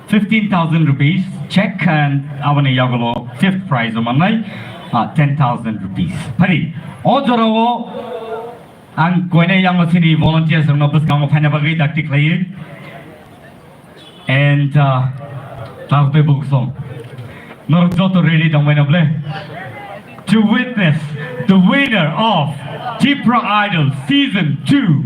fifteen thousand rupees, Check and aboni yagulo fifth prize o mannai, ah, ten thousand rupees. Phari, o jorao ang koinai yango sini volunteers rokno bwskango phaina bagwi dakti khlaiwi. And, uh, tabuk tei buksong. Norok joto ready tongbai na ble? To witness the winner of Tipra Idol Season two.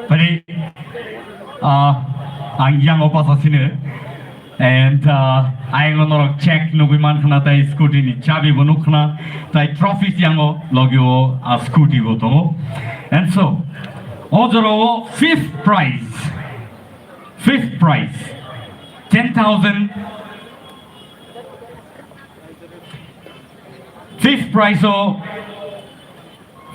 Pari, ah, ang yango pasa sini. And, ah, ayang norok check nugui man khna, tai scooty ni chabi bo nuk khna, tai trophies yango logi o, ah, scooty bo tongo. And so, o jorao fifth prize, fifth prize, ten thousand, fifth prize o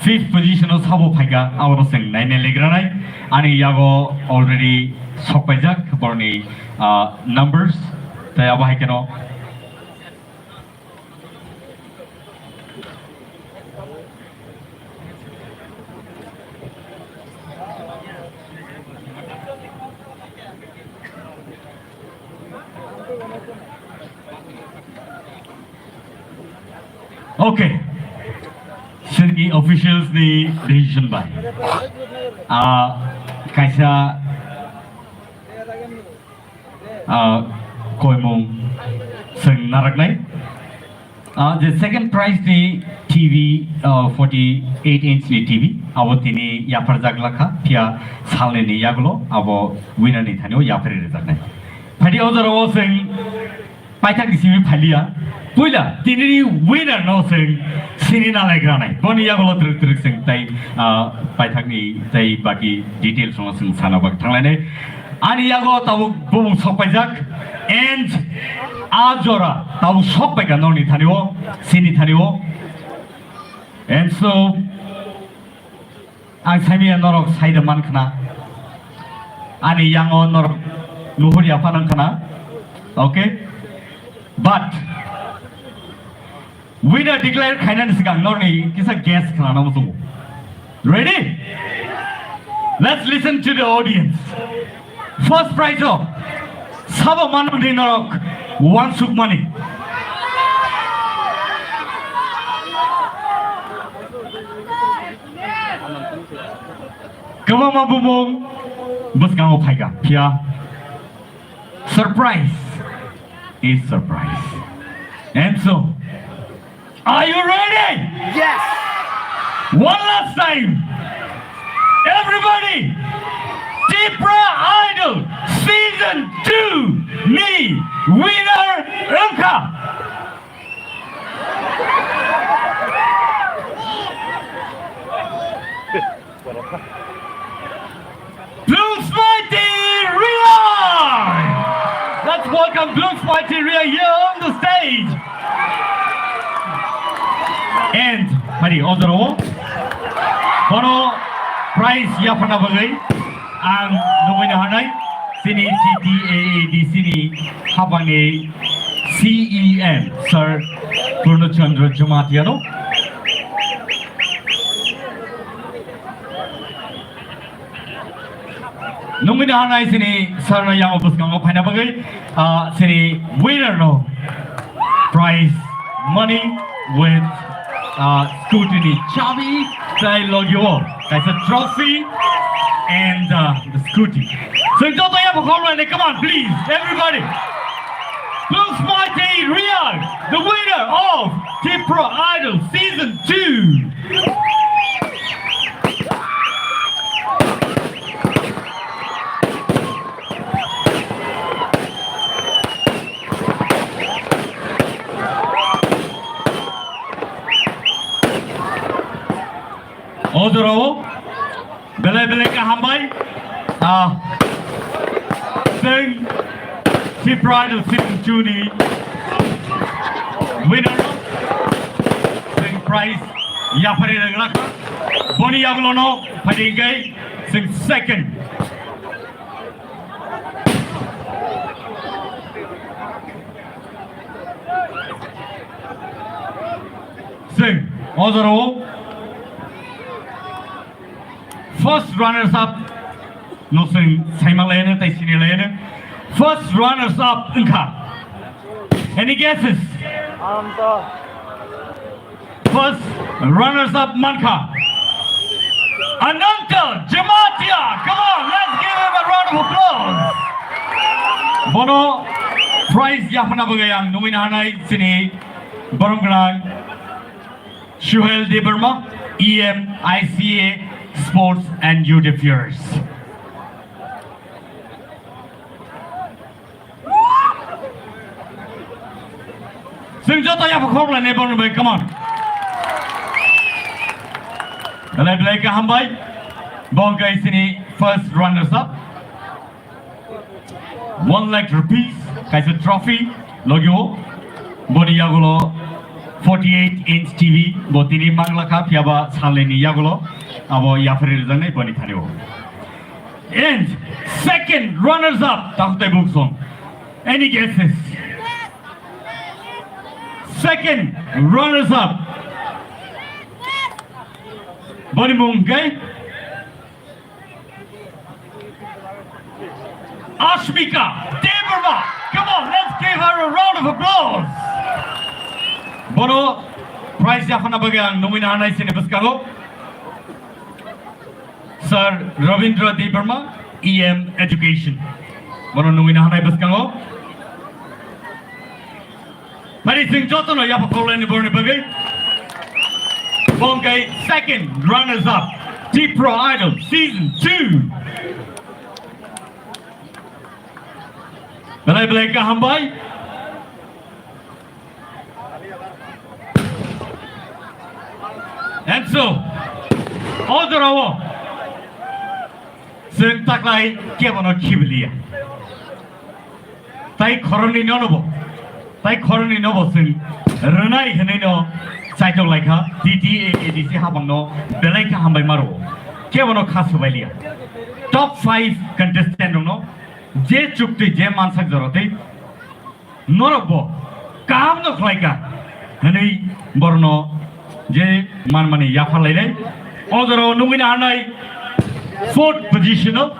fifth position o sabo phaikha, abo no chwng naina legranai. Ani yago already sokpaijak borni, ah, numbers, tai abo hai kheno. Okay. Chini officials ni decision bai. Ah, kaisa, ah, koimung chwng naraknai. Ah, the second prize ni T V, ah, forty-eight inch ni T V, abo tini yapharjak lakha, phiya salni ni yagulo abo winner ni thani o yaphari rwjaknai. Phadi o jorao chwng paithak ni simi phaliya, puila tini ni winner no chwng sini nalaigra nai. Boni yagulo twrwk twrwk chwng tai, ah, paithak ni tai baki details no chwng sana bak thanglainai. Ani yago tabuk bumung sokpaijak and a jora tabuk sokpaikha noni thani o, sini thani o. And so, ang saimanya norok saida man khna. Ani yango norok nuhur yapha nang khna. Okay? But winner declare khainani swkang norni kisa guess khlana muchungo. Ready? Let's listen to the audience. First prize o sabo manmani norok wansukmani. Kwbangma bumung bwskango phaikha, phiya surprise is surprise. And so, are you ready? Yes. One last time. Everybody, Tipra Idol Season two ni winner wngkha Blue Mighty Real! Let's welcome Blue Mighty Real here on the stage. And, hari, o jorao bono prize yapharna bagwi ang nugwi naharnai chini T T A A D C ni hapangni C E M, Sir Purno Chandra Jamatia no. Nungwi naharnai chini sir no yango bwskango phaina bagwi, ah, chini winner no prize money with, ah, scooty ni chabi, tai logio kaisa trophy and, ah, the scooty. So joto yabo khormani, come on, please, everybody. Blue Mighty Real, the winner of Tipra Idol Season two. O jorao belai belai kaham bai, ah, chwng Tipra Idol Season two ni winner no chwng prize yapharwi rwgwlakha. Boni yagulo no phaidi hwnkhe chwng second. Chwng o jorao first runners up no chwng saima laino tei sini laino. First runners up wngkha. Any guesses? First runners up mankha Ananta Jamatia. Come on, let's give him a round of applause. Bono prize yaphana bagwi ang nungwi nahanai chini borom gwnang Suhel Debbarma, E M I C A, Sports and Youth Affairs. Chwng joto yapha khoroknai borokni bai, come on. Belai belai kaham bai. Bo wngkha chini first runners up. One lakh rupees kaisa trophy logio. Boni yagulo forty-eight inch T V bo tini manglakha, phiyaba salnini yagulo abo yaphari rwjaknai boni thani o. And second runners up, Takhtai Buksong. Any guesses? Second runners up. Boni mung khe Ashmika Debbarma. Come on, let's give her a round of applause. Bono prize yaphana bagwi ang nungwi nahanai chini bwskango. Sir Ravindra Debbarma, E M Education. Bono nungwi nahanai bwskango. Mani chwng jotono yapha khoroknai borokni bagwi. Bo wngkha second runners up, Tipra Idol Season two. Belai belai kaham bai. And so, o jorao chwng taklai kebono khibiliya. Tai khoroknwi nono bo, tai khoroknwi nobo chwng rwnai hwnwi no chaitok laikha, T T A A D C habangno belai khe hambai maro. Kebono kha swbailiya. Top five contestant rokno je chukti je mansak jorotwi norok bo kaham no khlaika hwnwi borokno je manmani yapharlainai. O jorao nugwi naharnai fourth position o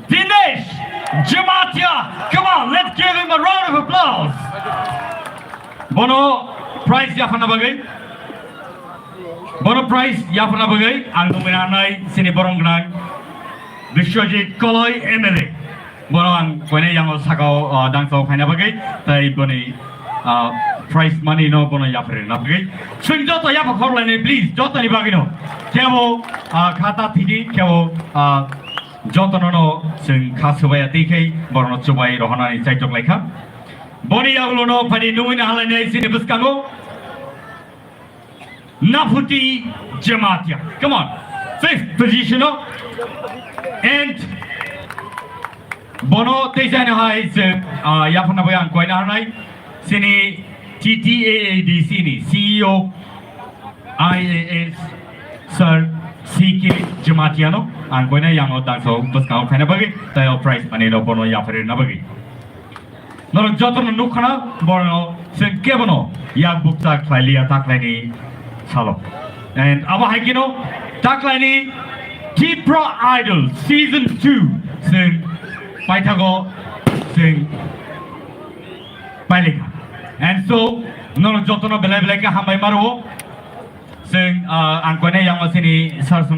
Dinesh Jamatia. Come on, let's give him a round of applause. Bono prize yaphana bagwi, bono prize yaphana bagwi ang nugwi naharnai chini borom gwnang Biswajit Koloi M L A. Bono ang koinai yango sakao, ah, dangsa o phaina bagwi, tai boni, ah, prize money no bono yapharwi rwna bagwi. Chwng joto yapha khoroknai, please, jotoni bagwi no. Kebo, ah, khata thidi, kebo, ah, jotono no chwng kha swbaiya tei khai borokno chubai rohornani chaitok laikha. Boni yagulo no phani nugwi naharlainai chini bwskango. Naphuti Jamatia. Come on. Fifth position o. And bono tei jani hai chwng, ah, yaphana bai ang koina harnai. Chini T T A A D C ni C E O I A S Sir C K Jamatia no ang koina yango dangsa o bwskango phaina bagwi tai o prize money no bono yapharwi rwna bagwi. Norok jotono nukha na, borokno chwng kebono yak bukcha khlai liya taklaini salo. And abo hai kheno taklaini Tipra Idol Season two chwng paithago chwng pailikha. And so, norok jotono belai belai khe hambai maro. Chwng, ah, ang koinai yango chini sir songno